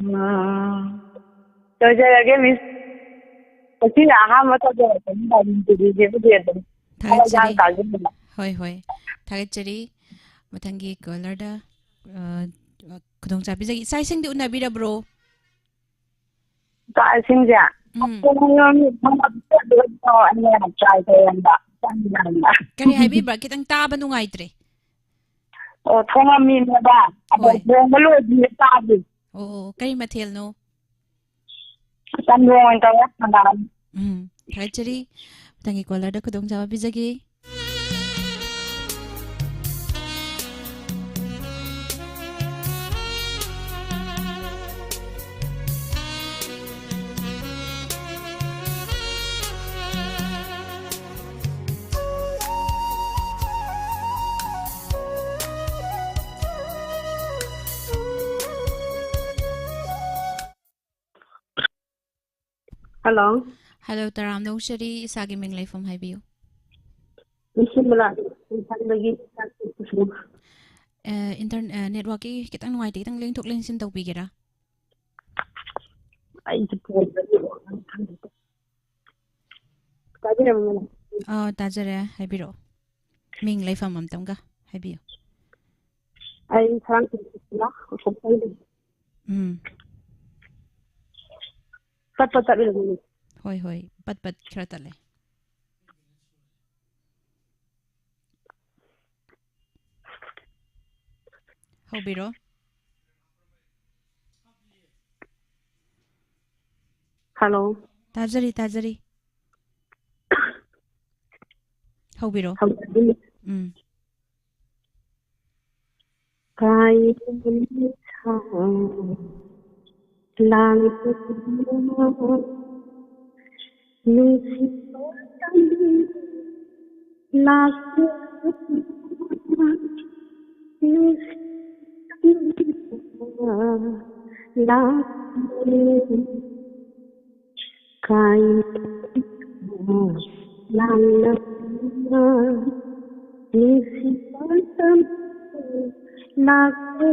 ꯑꯃ ꯇꯧꯖꯔꯒꯦ, ꯃꯤꯁ꯫ ꯉꯁꯤꯅ ꯑꯍꯥꯟꯕ ꯇꯧꯖꯔꯛꯄꯅꯤ, ꯗꯥꯏꯅꯤꯡ ꯇꯤꯚꯤꯁꯤꯕꯨꯗꯤ ꯑꯗꯨꯝ ꯊꯥꯒꯠꯆꯔꯤ꯫ ꯊꯋꯥꯏ ꯌꯥꯝ ꯇꯥꯖꯅꯤꯡꯕ꯫ ꯍꯣꯏ, ꯍꯣꯏ꯫ ꯊꯥꯒꯠꯆꯔꯤ꯫ ꯃꯊꯪꯒꯤ ꯀꯣꯂꯔꯗ, ꯑ, ꯈꯨꯗꯣꯡꯆꯥꯕꯤꯖꯒꯦ꯫ ꯆꯥꯛ ꯏꯁꯤꯡꯗꯤ ꯎꯅꯕꯤꯔꯕ꯭ꯔꯣ? ꯆꯥꯛ ꯏꯁꯤꯡꯁꯦ? ꯎꯝ꯫ ꯑꯩꯅ ꯇ꯭ꯔꯥꯏ ꯇꯧꯔꯝꯕ꯫ ꯀꯔꯤ ꯍꯥꯏꯕꯤꯕ꯭ꯔꯥ? ꯈꯤꯇꯪ ꯇꯥꯕ ꯅꯨꯡꯉꯥꯏꯇ꯭ꯔꯦ꯫ ꯑꯣ, ꯊꯣꯡꯉꯝꯃꯤꯅꯦꯕ꯫ ꯑꯗꯣ ꯍꯣꯏ꯫ ꯊꯣꯡꯕ ꯂꯣꯏꯗ꯭ꯔꯤꯌꯦ, ꯆꯥꯗ꯭ꯔꯤ꯫ ꯑꯣ, ꯑꯣ, ꯀꯔꯤ ꯃꯊꯦꯜꯅꯣ? ꯆꯝꯊꯣꯡ ꯑꯣꯏꯅ ꯇꯧꯔꯦ, ꯍꯪꯒꯥꯝ꯫ ꯎꯝ, ꯊꯥꯒꯠꯆꯔꯤ꯫ ꯃꯊꯪꯒꯤ ꯀꯣꯂꯔꯗ ꯈꯨꯗꯣꯡꯆꯥꯕ ꯄꯤꯖꯒꯦ꯫ ꯍꯜꯂꯣ꯫ ꯍꯜꯂꯣ, ꯇꯔꯥꯝꯅ ꯑꯣꯛꯆꯔꯤ, ꯏꯁꯥꯒꯤ ꯃꯤꯡ ꯂꯩꯐꯝ ꯍꯥꯏꯕꯤꯌꯨ꯫ ꯅꯤꯡꯁꯤꯡꯕ ꯂꯥꯛ-, ꯏꯝꯐꯥꯜꯗꯒꯤ꯫ ꯑꯦ, ꯏꯟꯇꯔ-, ꯑꯦ, ꯅꯦꯠꯋꯥꯛꯀꯤ ꯈꯤꯇꯪ ꯅꯨꯡꯉꯥꯏꯇꯦ, ꯈꯤꯇꯪ ꯂꯦꯡꯊꯣꯛ ꯂꯦꯡꯁꯤꯟ ꯇꯧꯕꯤꯒꯦꯔꯥ? ꯑꯩꯁꯦ ꯐꯣꯟꯗ ꯅꯦꯠꯋꯥꯛ ꯑꯃ ꯈꯪꯗꯦ꯫ ꯇꯥꯕꯤꯔꯕ꯭ꯔꯥ, ꯃꯦꯗꯥꯝ? ꯑꯥ, ꯇꯥꯖꯔꯦ, ꯍꯥꯏꯕꯤꯔꯛꯑꯣ꯫ ꯃꯤꯡ ꯂꯩꯐꯝ ꯑꯝꯇꯪꯒ ꯍꯥꯏꯕꯤꯌꯨ꯫ ꯑꯩ ꯁꯔꯥꯡꯊꯦꯝ ꯁꯨꯁꯤꯂꯥ, ꯎꯈ꯭ꯔꯨꯜꯗꯒꯤ꯫ ꯎꯝ꯫ ꯄꯠ ꯄꯠ ꯇꯠꯂꯤꯔꯣ ꯅꯪꯒꯤ? ꯍꯣꯏ, ꯍꯣꯏ, ꯄꯠ ꯄꯠ ꯈꯔ ꯇꯠꯂꯦ꯫ ꯍꯧꯕꯤꯔꯣ꯫ ꯍꯜꯂꯣ꯫ ꯇꯥꯖꯔꯤ, ꯇꯥꯖꯔꯤ꯫ ꯍꯧꯕꯤꯔꯣ꯫ ꯍꯧꯖꯤꯛ ꯎꯝ꯫ ꯀꯥꯏꯕ ꯅꯨꯃꯤꯠ ꯊꯥ ꯂꯥꯡꯕ ꯅꯨꯡꯁꯤꯕ ꯇꯝꯕꯤ ꯂꯥꯛꯄ ꯅꯨꯡꯁꯤꯕ ꯂꯥꯛꯄ ꯀꯥꯏ ꯂꯥꯡꯂꯕ ꯅꯨꯡꯁꯤꯕ ꯇꯝꯕꯤ ꯂꯥꯛꯄ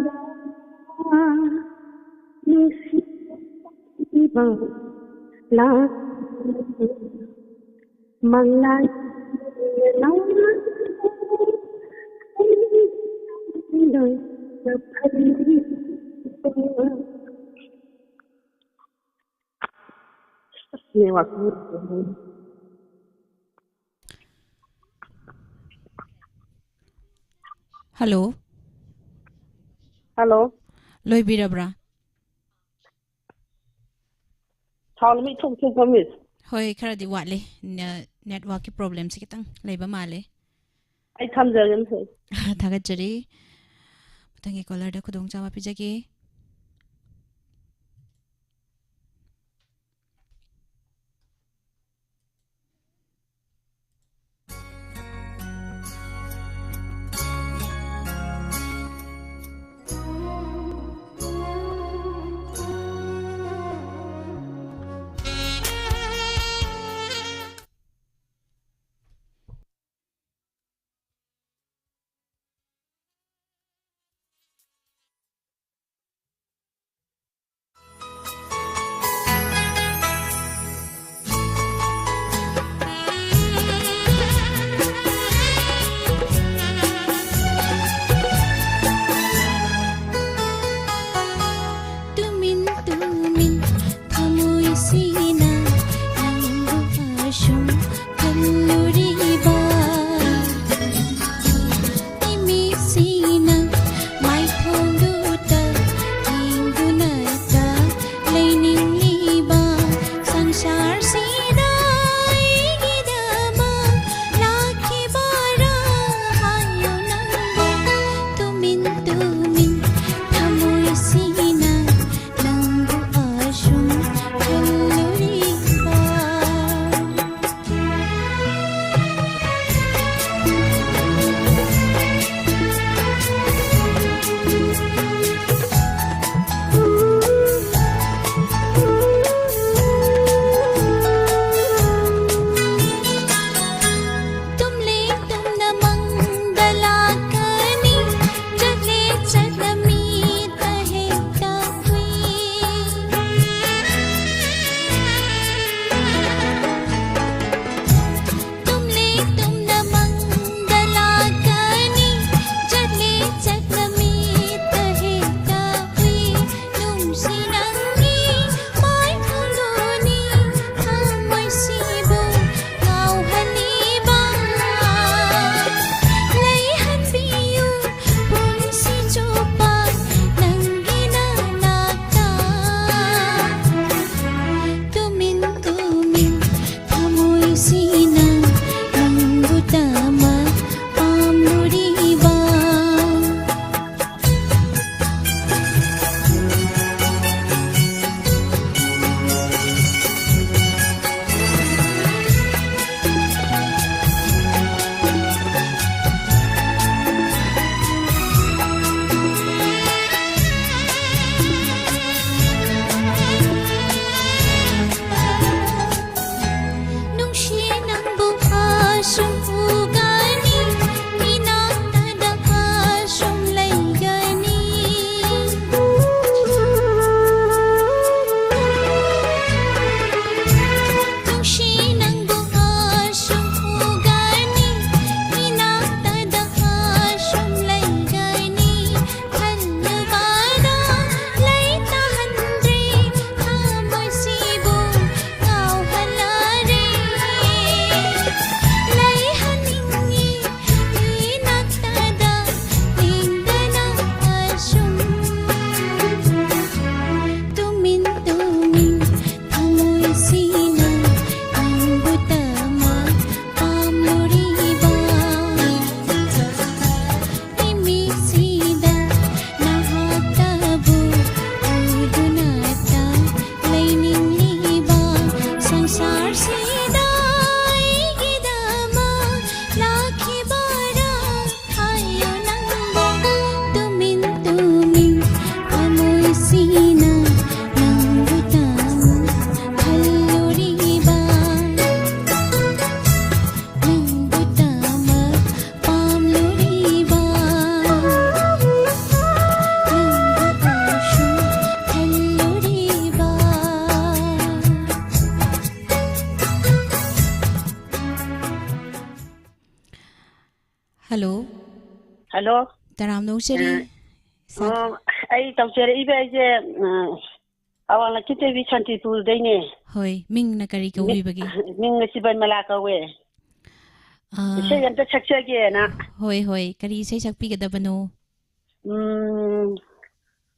ꯅꯨꯡꯁꯤꯕ ꯂꯥꯛꯄ ꯃꯪꯂꯥꯟ Hello. Hello. ꯂꯣꯏꯕꯤꯔꯕ꯭ꯔꯥ? Sound ꯑꯃ ꯏꯊꯣꯛ ꯊꯣꯛꯄ, Miss꯫ ꯍꯣꯏ, ꯈꯔꯗꯤ ꯋꯥꯠꯂꯤ꯫ ꯅꯦ-, networkꯀꯤ problemꯁꯦ ꯈꯤꯇꯪ ꯂꯩꯕ ꯃꯥꯜꯂꯦ꯫ ꯑꯩ ꯊꯝꯖꯔꯒꯦ, Miss꯫ ꯊꯥꯒꯠꯆꯔꯤ꯫ ꯃꯊꯪꯒꯤ callerꯗ ꯈꯨꯗꯣꯡꯆꯥꯕ ꯄꯤꯖꯒꯦ꯫ ꯍꯜꯂꯣ꯫ ꯍꯜꯂꯣ꯫ ꯇꯔꯥꯝꯅ ꯑꯣꯛꯆꯔꯤ꯫ ꯑ, ꯁꯥ- ꯑꯣ, ꯑꯩ ꯇꯧꯖꯔꯛꯏꯕ ꯑꯩꯁꯦ, ꯑ, ꯑꯋꯥꯡ ꯂꯛꯈꯤꯇꯦꯕꯤ ꯁꯥꯟꯇꯤꯄꯨꯔꯗꯩꯅꯦ꯫ ꯍꯣꯏ, ꯃꯤꯡꯅ ꯀꯔꯤ ꯀꯧꯕꯤꯕꯒꯦ? ꯃꯤ-, ꯃꯤꯡꯅ ꯁꯤꯕꯟꯃꯂꯥ ꯀꯧꯋꯦ꯫ ꯑ, ꯏꯁꯩ ꯑꯝꯇ ꯁꯛꯆꯒꯦꯅ꯫ ꯍꯣꯏ, ꯍꯣꯏ, ꯀꯔꯤ ꯏꯁꯩ ꯁꯛꯄꯤꯒꯗꯕꯅꯣ? ꯎꯝ,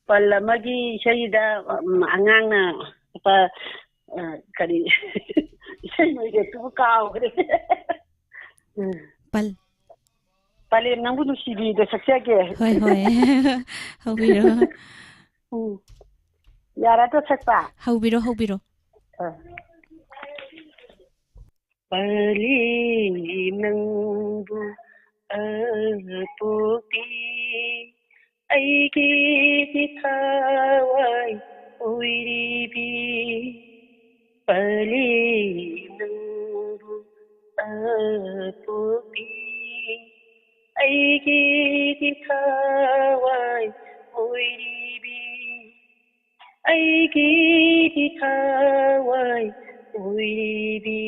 ꯄꯜ ꯑꯃꯒꯤ ꯏꯁꯩꯗ, ꯎꯝ, ꯑꯉꯥꯡꯅ ꯄ-, ꯑ, ꯀꯔꯤ ꯏꯁꯩ ꯃꯃꯤꯡꯗꯨꯕꯨ ꯀꯥꯎꯈ꯭ꯔꯦ꯫ ꯎꯝ꯫ ꯄꯜ꯫ ꯄꯂꯦꯝ ꯅꯪꯕꯨ ꯅꯨꯡꯁꯤꯕꯤꯗ ꯁꯛꯆꯒꯦ꯫ ꯍꯣꯏ, ꯍꯣꯏ꯫ ꯍꯧꯕꯤꯔꯣ꯫ ꯎꯝ꯫ ꯌꯥꯔꯗ꯭ꯔꯣ ꯁꯛꯄ? ꯍꯧꯕꯤꯔꯣ, ꯍꯧꯕꯤꯔꯣ꯫ ꯑ꯫ ꯄꯂꯦꯝ ꯅꯪꯕꯨ ꯑꯄꯣꯛꯄꯤ, ꯑꯩꯒꯤꯗꯤ ꯊꯋꯥꯏ ꯑꯣꯏꯔꯤꯕꯤ꯫ ꯄꯂꯦꯝ ꯅꯪꯕꯨ ꯑꯄꯣꯛꯄꯤ, ꯑꯩꯒꯤꯗꯤ ꯊꯋꯥꯏ ꯑꯣꯏꯔꯤꯕꯤ꯫ ꯑꯩꯒꯤꯗꯤ ꯊꯋꯥꯏ ꯑꯣꯏꯔꯤꯕꯤ꯫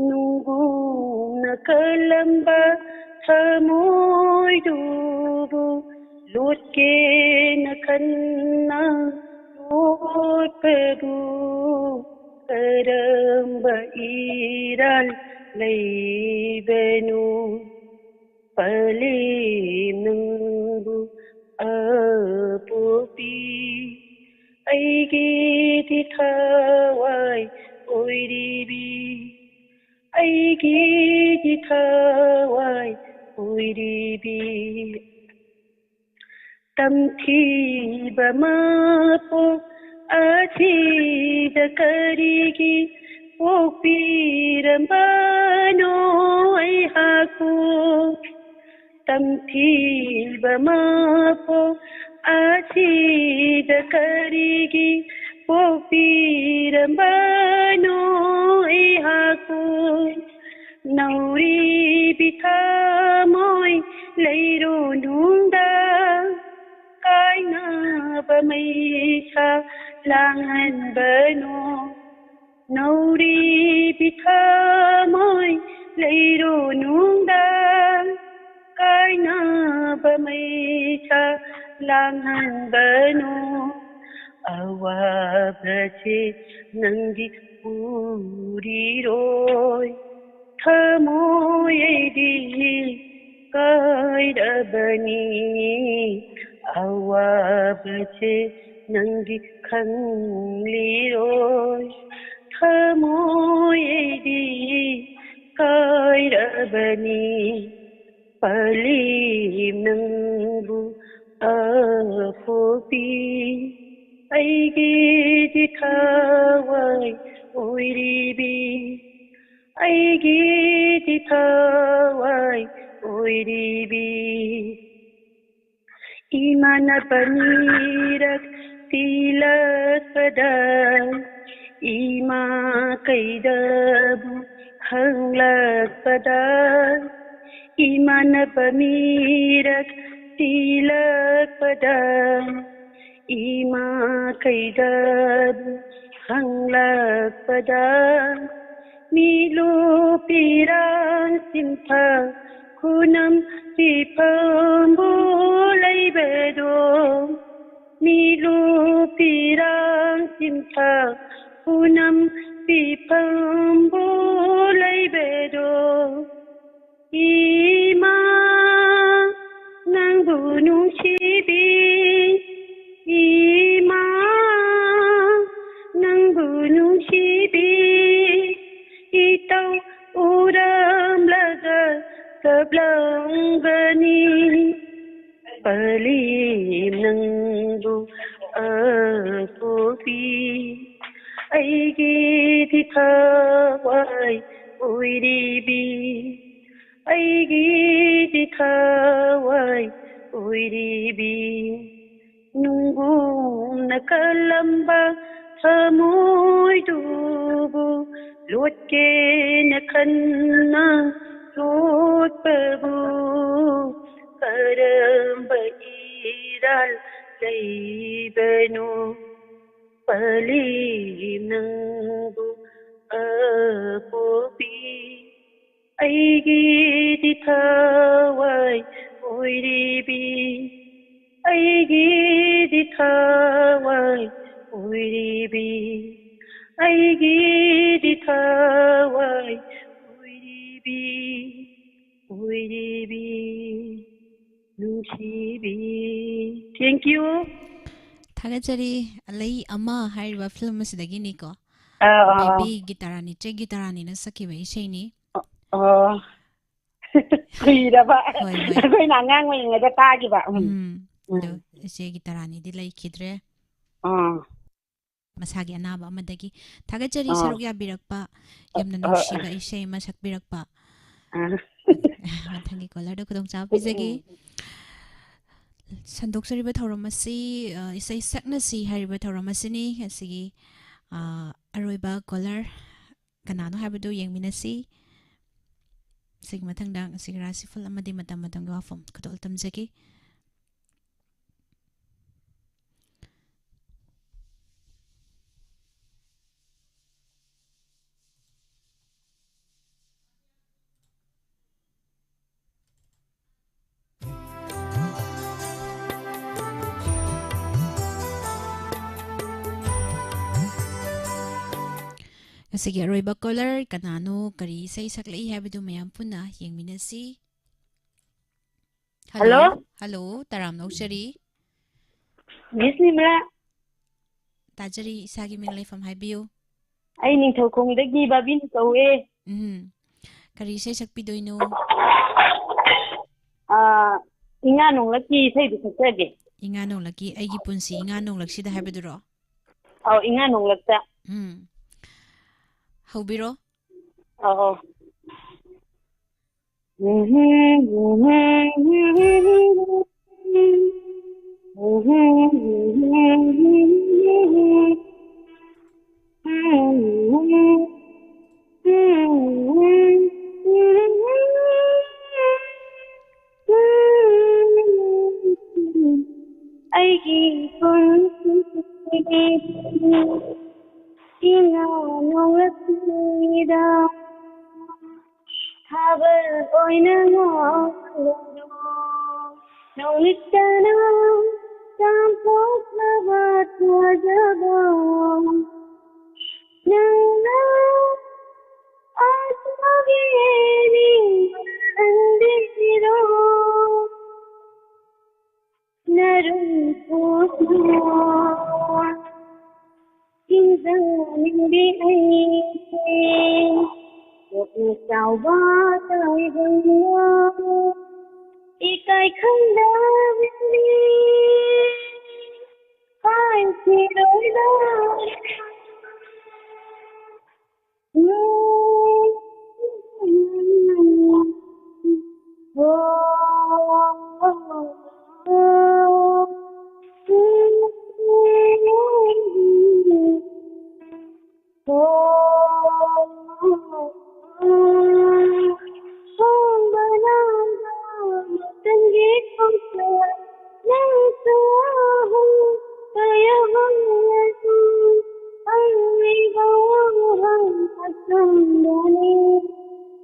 ꯅꯨꯡꯒꯨꯝꯅ ꯀꯜꯂꯝꯕ ꯊꯃꯣꯏꯗꯨꯕꯨ ꯂꯣꯠꯀꯦꯅ ꯈꯟꯅ ꯂꯣꯠꯄꯕꯨ ꯀꯔꯝꯕ ꯏꯔꯥꯜ ꯂꯩꯕꯅꯣ? ꯄꯂꯦꯝ ꯅꯪꯕꯨ ꯑꯄꯣꯛꯄꯤ, ꯑꯩꯒꯤꯗꯤ ꯊꯋꯥꯏ ꯑꯣꯏꯔꯤꯕꯤ, ꯑꯩꯒꯤꯗꯤ ꯊꯋꯥꯏ ꯑꯣꯏꯔꯤꯕꯤ꯫ ꯇꯝꯊꯤꯕ ꯃꯄꯣꯛ ꯑꯁꯤꯗ ꯀꯔꯤꯒꯤ ꯄꯣꯛꯄꯤꯔꯝꯕꯅꯣ ꯑꯩꯍꯥꯛꯄꯨ? ꯇꯝꯊꯤꯕ ꯃꯄꯣꯛ ꯑꯁꯤꯗ ꯀꯔꯤꯒꯤ ꯄꯣꯛꯄꯤꯔꯝꯕꯅꯣ ꯑꯩꯍꯥꯛꯄꯨ? ꯅꯧꯔꯤꯕꯤ ꯊꯃꯣꯏ ꯂꯩꯔꯣꯅꯨꯡꯗ ꯀꯥꯏꯅꯕ ꯃꯩꯁꯥ ꯂꯥꯡꯍꯟꯕꯅꯣ? ꯅꯧꯔꯤꯕꯤ ꯊꯃꯣꯏ ꯂꯩꯔꯣꯅꯨꯡꯗ ꯃꯩꯁꯥ ꯂꯥꯡꯍꯟꯒꯅꯨ꯫ ꯑꯋꯥꯕꯁꯦ ꯅꯪꯗꯤ ꯎꯔꯤꯔꯣꯏ꯫ ꯊꯃꯣꯏ ꯑꯩꯗꯤ ꯀꯥꯏꯔꯕꯅꯤ꯫ ꯑꯋꯥꯕꯁꯦ ꯅꯪꯗꯤ ꯈꯪꯂꯤꯔꯣꯏ꯫ ꯊꯃꯣꯏ ꯑꯩꯗꯤ ꯀꯥꯏꯔꯕꯅꯤ꯫ ꯄꯂꯦꯝ ꯅꯪꯕꯨ ꯑꯄꯣꯛꯄꯤ, ꯑꯩꯒꯤꯗꯤ ꯊꯋꯥꯏ ꯑꯣꯏꯔꯤꯕꯤ꯫ ꯑꯩꯒꯤꯗꯤ ꯊꯋꯥꯏ ꯑꯣꯏꯔꯤꯕꯤ꯫ ꯏꯃꯥꯟꯅꯕ ꯃꯤꯔꯛ ꯇꯤꯜꯂꯛꯄꯗ, ꯏꯃꯥ ꯀꯩꯗꯕꯨ ꯍꯪꯂꯛꯄꯗ, ꯏꯃꯥꯟꯅꯕ ꯃꯤꯔꯛ ꯇꯤꯜꯂꯛꯄꯗ, ꯏꯃꯥ ꯀꯩꯗꯕꯨ ꯍꯪꯂꯛꯄꯗ, ꯃꯤꯠꯂꯨ ꯄꯤꯔꯥꯡ ꯆꯤꯟꯊ ꯈꯨꯅꯝ ꯐꯤꯐꯝꯕꯨ ꯂꯩꯕꯗꯣ, ꯃꯤꯠꯂꯨ ꯄꯤꯔꯥꯡ ꯆꯤꯟꯊ ꯈꯨꯅꯝ ꯐꯤꯐꯝꯕꯨ ꯂꯩꯕꯗꯣ, ꯏꯃꯥ ꯅꯪꯕꯨ ꯅꯨꯡꯁꯤꯕꯤ, ꯏꯃꯥ ꯅꯪꯕꯨ ꯅꯨꯡꯁꯤꯕꯤ, ꯏꯇꯧ ꯎꯔꯝꯂꯒ ꯀꯞꯂꯝꯒꯅꯤ꯫ ꯄꯂꯦꯝ ꯅꯪꯕꯨ ꯑꯄꯣꯛꯄꯤ, ꯑꯩꯒꯤꯗꯤ ꯊꯋꯥꯏ ꯑꯣꯏꯔꯤꯕꯤ, ꯑꯩꯒꯤꯗꯤ ꯊꯋꯥꯏ ꯑꯣꯏꯔꯤꯕꯤ꯫ ꯅꯨꯡꯒꯨꯝꯅ ꯀꯜꯂꯝꯕ ꯊꯃꯣꯏꯗꯨꯕꯨ ꯂꯣꯠꯀꯦꯅ ꯈꯟꯅ ꯂꯣꯠꯄꯕꯨ ꯀꯔꯝꯕ ꯏꯔꯥꯜ ꯂꯩꯕꯅꯣ? ꯄꯂꯦꯝ ꯅꯪꯕꯨ ꯑꯄꯣꯛꯄꯤ, ꯑꯩꯒꯤꯗꯤ ꯊꯋꯥꯏ ꯑꯣꯏꯔꯤꯕꯤ꯫ ꯅꯨꯡꯁꯤꯕꯤ꯫ Thank you. ꯊꯥꯒꯠꯆꯔꯤ꯫ ꯑꯂꯩ ꯑꯃ ꯍꯥꯏꯔꯤꯕ ꯐꯤꯂꯝ ꯑꯁꯤꯗꯒꯤꯅꯤꯀꯣ꯫ ꯑꯥ, ꯑꯥ, ꯑꯥ꯫ ꯕꯦꯕꯤ ꯒꯤꯇꯥꯔꯥꯅꯤ, ꯆꯦ ꯒꯤꯇꯥꯔꯥꯅꯤꯅ ꯁꯛꯈꯤꯕ ꯏꯁꯩꯅꯤ꯫ ꯑꯣ꯫ ꯀꯨꯏꯔꯕ꯫ ꯍꯣꯏ, ꯍꯣꯏ꯫ ꯑꯩꯈꯣꯏꯅ ꯑꯉꯥꯡ ꯑꯣꯏꯔꯤꯉꯩꯗ ꯇꯥꯈꯤꯕ꯫ ꯎꯝ꯫ ꯎꯝ, ꯎꯝ꯫ ꯑꯗꯣ ꯏꯆꯦ ꯒꯤꯇꯥꯔꯥꯅꯤꯗꯤ ꯂꯩꯈꯤꯗ꯭ꯔꯦ꯫ ꯑꯥ꯫ ꯃꯁꯥꯒꯤ ꯑꯅꯥꯕ ꯑꯃꯗꯒꯤ꯫ ꯊꯥꯒꯠꯆꯔꯤ ꯑꯥ꯫ ꯁꯔꯨꯛ ꯌꯥꯕꯤꯔꯛꯄ, ꯌꯥꯝꯅ ꯑ, ꯑ, ꯑ꯫ ꯅꯨꯡꯁꯤꯕ ꯏꯁꯩ ꯑꯃ ꯁꯛꯄꯤꯔꯛꯄ꯫ ꯑꯥ꯫ ꯃꯊꯪꯒꯤ caller ꯗ ꯈꯨꯗꯣꯡꯆꯥꯕ ꯄꯤꯖꯒꯦ꯫ ꯎꯝ꯫ ꯁꯟꯗꯣꯛꯆꯔꯤꯕ ꯊꯧꯔꯝ ꯑꯁꯤ, ꯑ, ꯏꯁꯩ ꯁꯛꯅꯁꯤ ꯍꯥꯏꯔꯤꯕ ꯊꯧꯔꯝ ꯑꯁꯤꯅꯤ꯫ ꯑꯁꯤꯒꯤ, ꯑ, ꯑꯔꯣꯏꯕ caller ꯀꯅꯥꯅꯣ ꯍꯥꯏꯕꯗꯨ ꯌꯦꯡꯃꯤꯟꯅꯁꯤ꯫ ꯁꯤꯒꯤ ꯃꯊꯪꯗ ꯉꯁꯤꯒꯤ ꯔꯥꯁꯤꯐꯜ ꯑꯃꯗꯤ ꯃꯇꯝ ꯃꯇꯝꯒꯤ ꯋꯥꯐꯝ ꯈꯨꯗꯣꯜ ꯇꯝꯖꯒꯦ꯫ ꯉꯁꯤꯒꯤ ꯑꯔꯣꯏꯕ caller ꯀꯅꯥꯅꯣ, ꯀꯔꯤ ꯏꯁꯩ ꯁꯛꯂꯛꯏ ꯍꯥꯏꯕꯗꯨ ꯃꯌꯥꯝ ꯄꯨꯟꯅ ꯌꯦꯡꯃꯤꯟꯅꯁꯤ꯫ Hello? Hello? Hello, ꯇꯔꯥꯝꯅ ꯑꯣꯛꯆꯔꯤ꯫ Miss ꯅꯤꯃꯂꯥ꯫ ꯇꯥꯖꯔꯤ, ꯏꯁꯥꯒꯤ ꯃꯤꯡ ꯂꯩꯐꯝ ꯍꯥꯏꯕꯤꯌꯨ꯫ ꯑꯩ ꯅꯤꯡꯊꯧꯈꯣꯡꯗꯒꯤ ꯕꯥꯕꯤꯅ ꯀꯧꯋꯦ꯫ ꯎꯝ꯫ ꯀꯔꯤ ꯏꯁꯩ ꯁꯛꯄꯤꯗꯣꯏꯅꯣ? ꯑꯥ, ꯏꯉꯥ ꯅꯣꯡꯂꯛꯀꯤ ꯏꯁꯩꯗꯨ ꯁꯛꯆꯒꯦ꯫ ꯏꯉꯥ ꯅꯣꯡꯂꯛꯀꯤ, ꯑꯩꯒꯤ ꯄꯨꯟꯁꯤ ꯏꯉꯥ ꯅꯣꯡꯂꯛꯁꯤꯗ ꯍꯥꯏꯕꯗꯨꯔꯣ? ꯑꯧ, ꯏꯉꯥ ꯅꯣꯡꯂꯛꯇ꯫ ꯎꯝ꯫ ꯍꯧꯕꯤꯔꯣ꯫ ꯑꯧ, ꯑꯧ꯫ ꯑꯩꯒꯤ ꯄꯨꯟꯁꯤ ꯏꯉꯥ ꯅꯣꯡꯂꯛꯁꯤꯗ ꯊꯥꯕꯜ ꯑꯣꯏꯅ ꯉꯥꯎꯔꯣ꯫ ꯅꯨꯃꯤꯠꯇꯅ ꯆꯥꯝꯊꯣꯛꯂꯕ ꯊꯥꯖꯕ ꯅꯪꯅ ꯑꯁꯨꯒꯤ ꯅꯤꯡꯕ ꯊꯟꯕꯤꯔꯣ꯫ ꯑꯩꯁꯦ ꯄꯨꯛꯅꯤꯡ ꯆꯥꯎꯕ ꯇꯥꯏꯕꯪꯅ ꯏꯀꯥꯏ ꯈꯪꯗꯕꯤ ꯍꯥꯏꯈꯤꯔꯣꯏꯗ꯫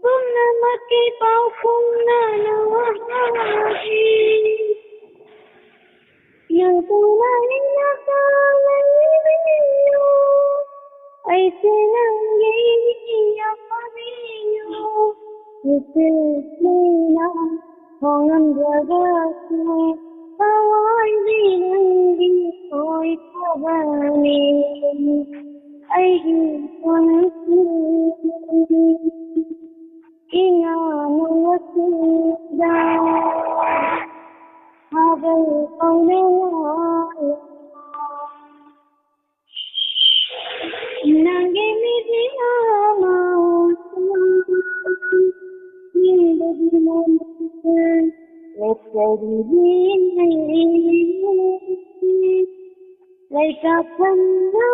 ꯄꯨꯝꯅꯃꯛꯀꯤ ꯄꯥꯎꯈꯨꯝꯅ ꯅꯪꯒꯤ ꯅꯪ ꯇꯨꯡꯅ ꯑꯩꯅ ꯂꯩꯕꯤꯌꯨ꯫ ꯑꯩꯁꯦ ꯅꯪꯒꯤ ꯌꯥꯝꯕꯤꯌꯨ꯫ ꯏꯆꯦꯁꯤꯅ ꯍꯣꯡꯉꯝꯗ꯭ꯔꯒꯁꯨ ꯊꯋꯥꯏꯗꯤ ꯅꯪꯒꯤ ꯑꯣꯏꯈ꯭ꯔꯕꯅꯤ꯫ ꯑꯩꯒꯤ ꯄꯨꯟꯁꯤ ꯏꯉꯥꯅꯨ ꯑꯁꯤꯗ ꯍꯥꯒꯜ ꯀꯧꯅ ꯅꯪꯒꯤ ꯃꯤꯗꯤ ꯑꯃ ꯌꯦꯡꯕꯒꯤ ꯃꯃꯜ ꯂꯦꯞꯆꯔꯤꯕꯤ ꯂꯩꯀꯥꯞ ꯊꯟꯕ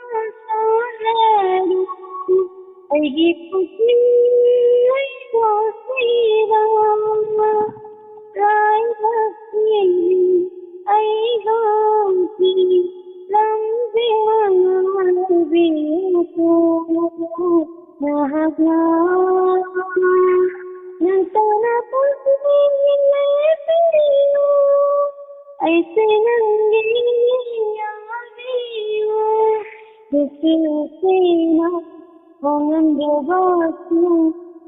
ꯁꯍꯔ ꯑꯩꯒꯤ ꯄꯨꯛꯅꯤꯡ ꯂꯩꯕꯥꯛꯁꯤꯗ ꯂꯥꯏꯕꯛꯀꯤ ꯑꯩꯒꯤ ꯂꯝꯖꯦꯜ ꯉꯥꯛꯄꯤꯌꯨ꯫ ꯅꯍꯥꯛꯅ ꯅꯪꯇꯅ ꯄꯨꯟꯁꯤ ꯂꯦꯞꯄꯤꯌꯨ꯫ ꯑꯩꯁꯦ ꯅꯪꯒꯤ ꯌꯥꯕꯤꯌꯨ꯫ ꯅꯨꯡꯁꯤ ꯅꯨꯡꯁꯤꯅ ꯍꯣꯡꯍꯟꯗ꯭ꯔꯕꯁꯨ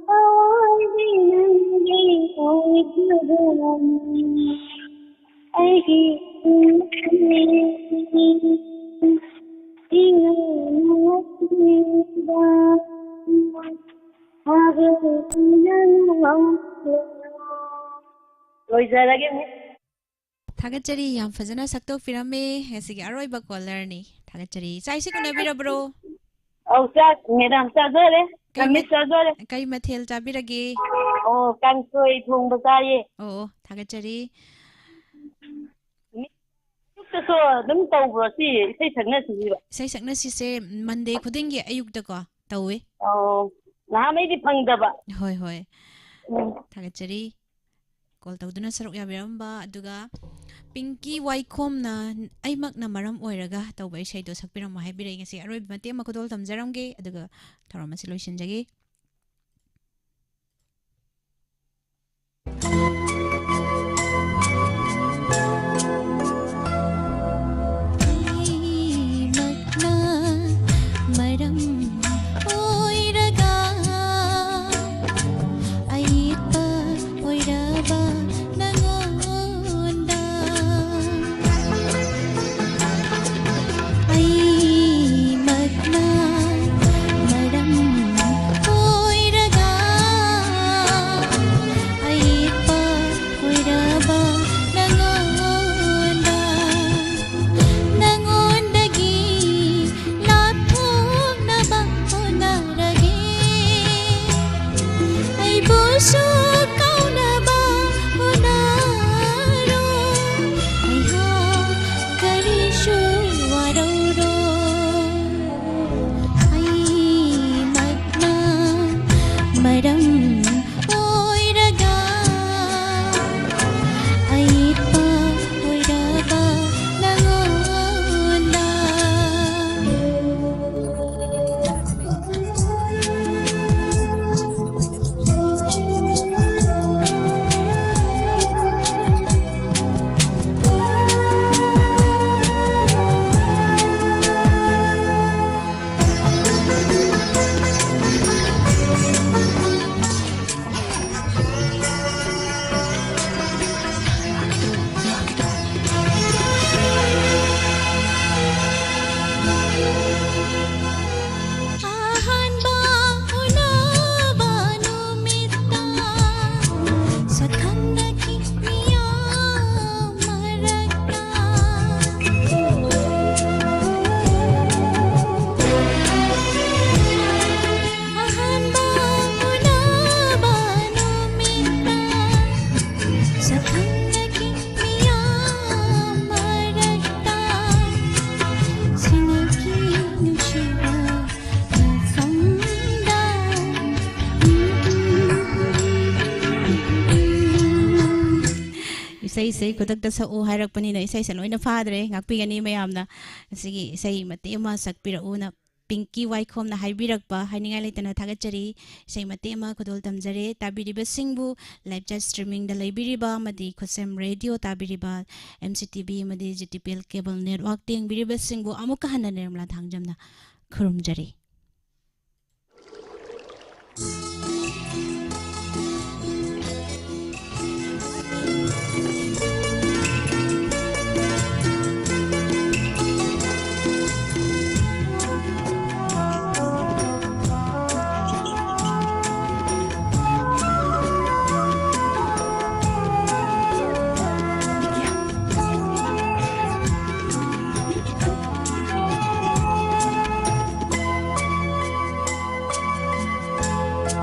ꯊꯋꯥꯏꯗꯤ ꯅꯪꯒꯤ ꯑꯣꯏꯖꯔꯝꯃꯤ꯫ ꯑꯩꯒꯤ ꯄꯨꯟꯁꯤ ꯏꯉꯥ ꯅꯣꯡꯉꯥꯟꯕ ꯊꯥꯒꯠꯇꯨꯅ ꯂꯥꯛꯂꯣ꯫ ꯂꯣꯏꯖꯔꯒꯦ, ꯃꯤꯁ꯫ ꯊꯥꯒꯠꯆꯔꯤ, ꯌꯥꯝ ꯐꯖꯅ ꯁꯛꯇꯣꯛꯄꯤꯔꯝꯃꯦ꯫ ꯉꯁꯤꯒꯤ ꯑꯔꯣꯏꯕ ꯀꯣꯂꯔꯅꯤ꯫ ꯊꯥꯒꯠꯆꯔꯤ꯫ ꯆꯥꯛ ꯏꯁꯤꯡ ꯎꯅꯕꯤꯔꯕ꯭ꯔꯣ? ꯑꯧ, ꯆꯥꯛ, ꯃꯦꯗꯥꯝ, ꯆꯥꯖꯔꯦ꯫ ꯀꯩ ꯅꯨꯃꯤꯠ ꯃ-, ꯆꯥꯖꯔꯦ꯫ ꯀꯩ ꯃꯊꯦꯜ ꯆꯥꯕꯤꯔꯒꯦ? ꯑꯣ, ꯀꯥꯡꯁꯣꯏ ꯊꯣꯡꯕ ꯆꯥꯏꯌꯦ꯫ ꯑꯣ, ꯑꯣ, ꯊꯥꯒꯠꯆꯔꯤ꯫ ꯑꯌꯨꯛꯇꯁꯨ ꯑꯗꯨꯝ ꯇꯧꯕ꯭ꯔꯣ ꯁꯤ ꯏꯁꯩ ꯁꯛꯅꯁꯤꯕꯤꯕ? ꯏꯁꯩ ꯁꯛꯅꯁꯤꯁꯦ ꯃꯟꯗꯦ ꯈꯨꯗꯤꯡꯒꯤ ꯑꯌꯨꯛꯇꯀꯣ ꯇꯧꯋꯦ꯫ ꯑꯣ, ꯅꯍꯥꯟꯉꯩꯗꯤ ꯐꯪꯗꯕ꯫ ꯍꯣꯏ, ꯍꯣꯏ꯫ ꯎꯝ꯫ ꯊꯥꯒꯠꯆꯔꯤ꯫ ꯀꯣꯜ ꯇꯧꯗꯨꯅ ꯁꯔꯨꯛ ꯌꯥꯕꯤꯔꯝꯕ, ꯑꯗꯨꯒ ꯄꯤꯡꯀꯤ ꯋꯥꯏꯈꯣꯝꯅ "ꯑꯩꯃꯛꯅ ꯃꯔꯝ ꯑꯣꯏꯔꯒ" ꯇꯧꯕ ꯏꯁꯩꯗꯣ ꯁꯛꯄꯤꯔꯝꯃꯣ ꯍꯥꯏꯕꯤꯔꯛꯏ꯫ ꯉꯁꯤ ꯑꯔꯣꯏꯕ ꯃꯇꯦꯛ ꯑꯃ ꯈꯨꯗꯣꯜ ꯇꯝꯖꯔꯝꯒꯦ, ꯑꯗꯨꯒ ꯊꯧꯔꯝ ꯑꯁꯤ ꯂꯣꯏꯁꯤꯟꯖꯒꯦ꯫ ꯑꯩꯃꯛꯅ ꯃꯔꯝ ꯑꯣꯏꯔꯒ ꯑꯌꯦꯛꯄ ꯑꯣꯏꯔꯕ ꯅꯉꯣꯟꯗ ꯑꯩꯃꯛꯅ ꯃꯔꯝ ꯁꯛꯈꯪꯅꯈꯤ ꯃꯤꯌꯥꯝ ꯃꯔꯛꯇ ꯁꯤꯟꯅꯈꯤ ꯅꯨꯡꯁꯤꯕ ꯃꯐꯝꯗ꯫ ꯏꯁꯩꯁꯦ ꯈꯨꯗꯛꯇ ꯁꯛꯎ ꯍꯥꯏꯔꯛꯄꯅꯤꯅ ꯏꯁꯩꯁꯦ ꯂꯣꯏꯅ ꯐꯥꯗ꯭ꯔꯦ, ꯉꯥꯛꯄꯤꯒꯅꯤ ꯃꯌꯥꯝꯅ꯫ ꯑꯁꯤꯒꯤ ꯏꯁꯩ ꯃꯇꯦꯛ ꯑꯃ ꯁꯛꯄꯤꯔꯛꯎꯅ ꯄꯤꯡꯀꯤ ꯋꯥꯏꯈꯣꯝꯅ ꯍꯥꯏꯕꯤꯔꯛꯄ ꯍꯥꯏꯅꯤꯡꯉꯥꯏ ꯂꯩꯇꯅ ꯊꯥꯒꯠꯆꯔꯤ꯫ ꯏꯁꯩ ꯃꯇꯦꯛ ꯑꯃ ꯈꯨꯗꯣꯜ ꯇꯝꯖꯔꯦ꯫ ꯇꯥꯕꯤꯔꯤꯕꯁꯤꯡꯕꯨ live chat streamingꯗ ꯂꯩꯕꯤꯔꯤꯕ ꯑꯃꯗꯤ ꯈꯨꯠꯁꯦꯝ radio ꯇꯥꯕꯤꯔꯤꯕ, M C T V ꯑꯃꯗꯤ G T P L cable network ꯌꯦꯡꯕꯤꯔꯤꯕꯁꯤꯡꯕꯨ ꯑꯃꯨꯛꯀ ꯍꯟꯅ ꯅꯤꯔꯃꯂꯥ ꯊꯥꯡꯖꯝꯅ ꯈꯨꯔꯨꯝꯖꯔꯤ꯫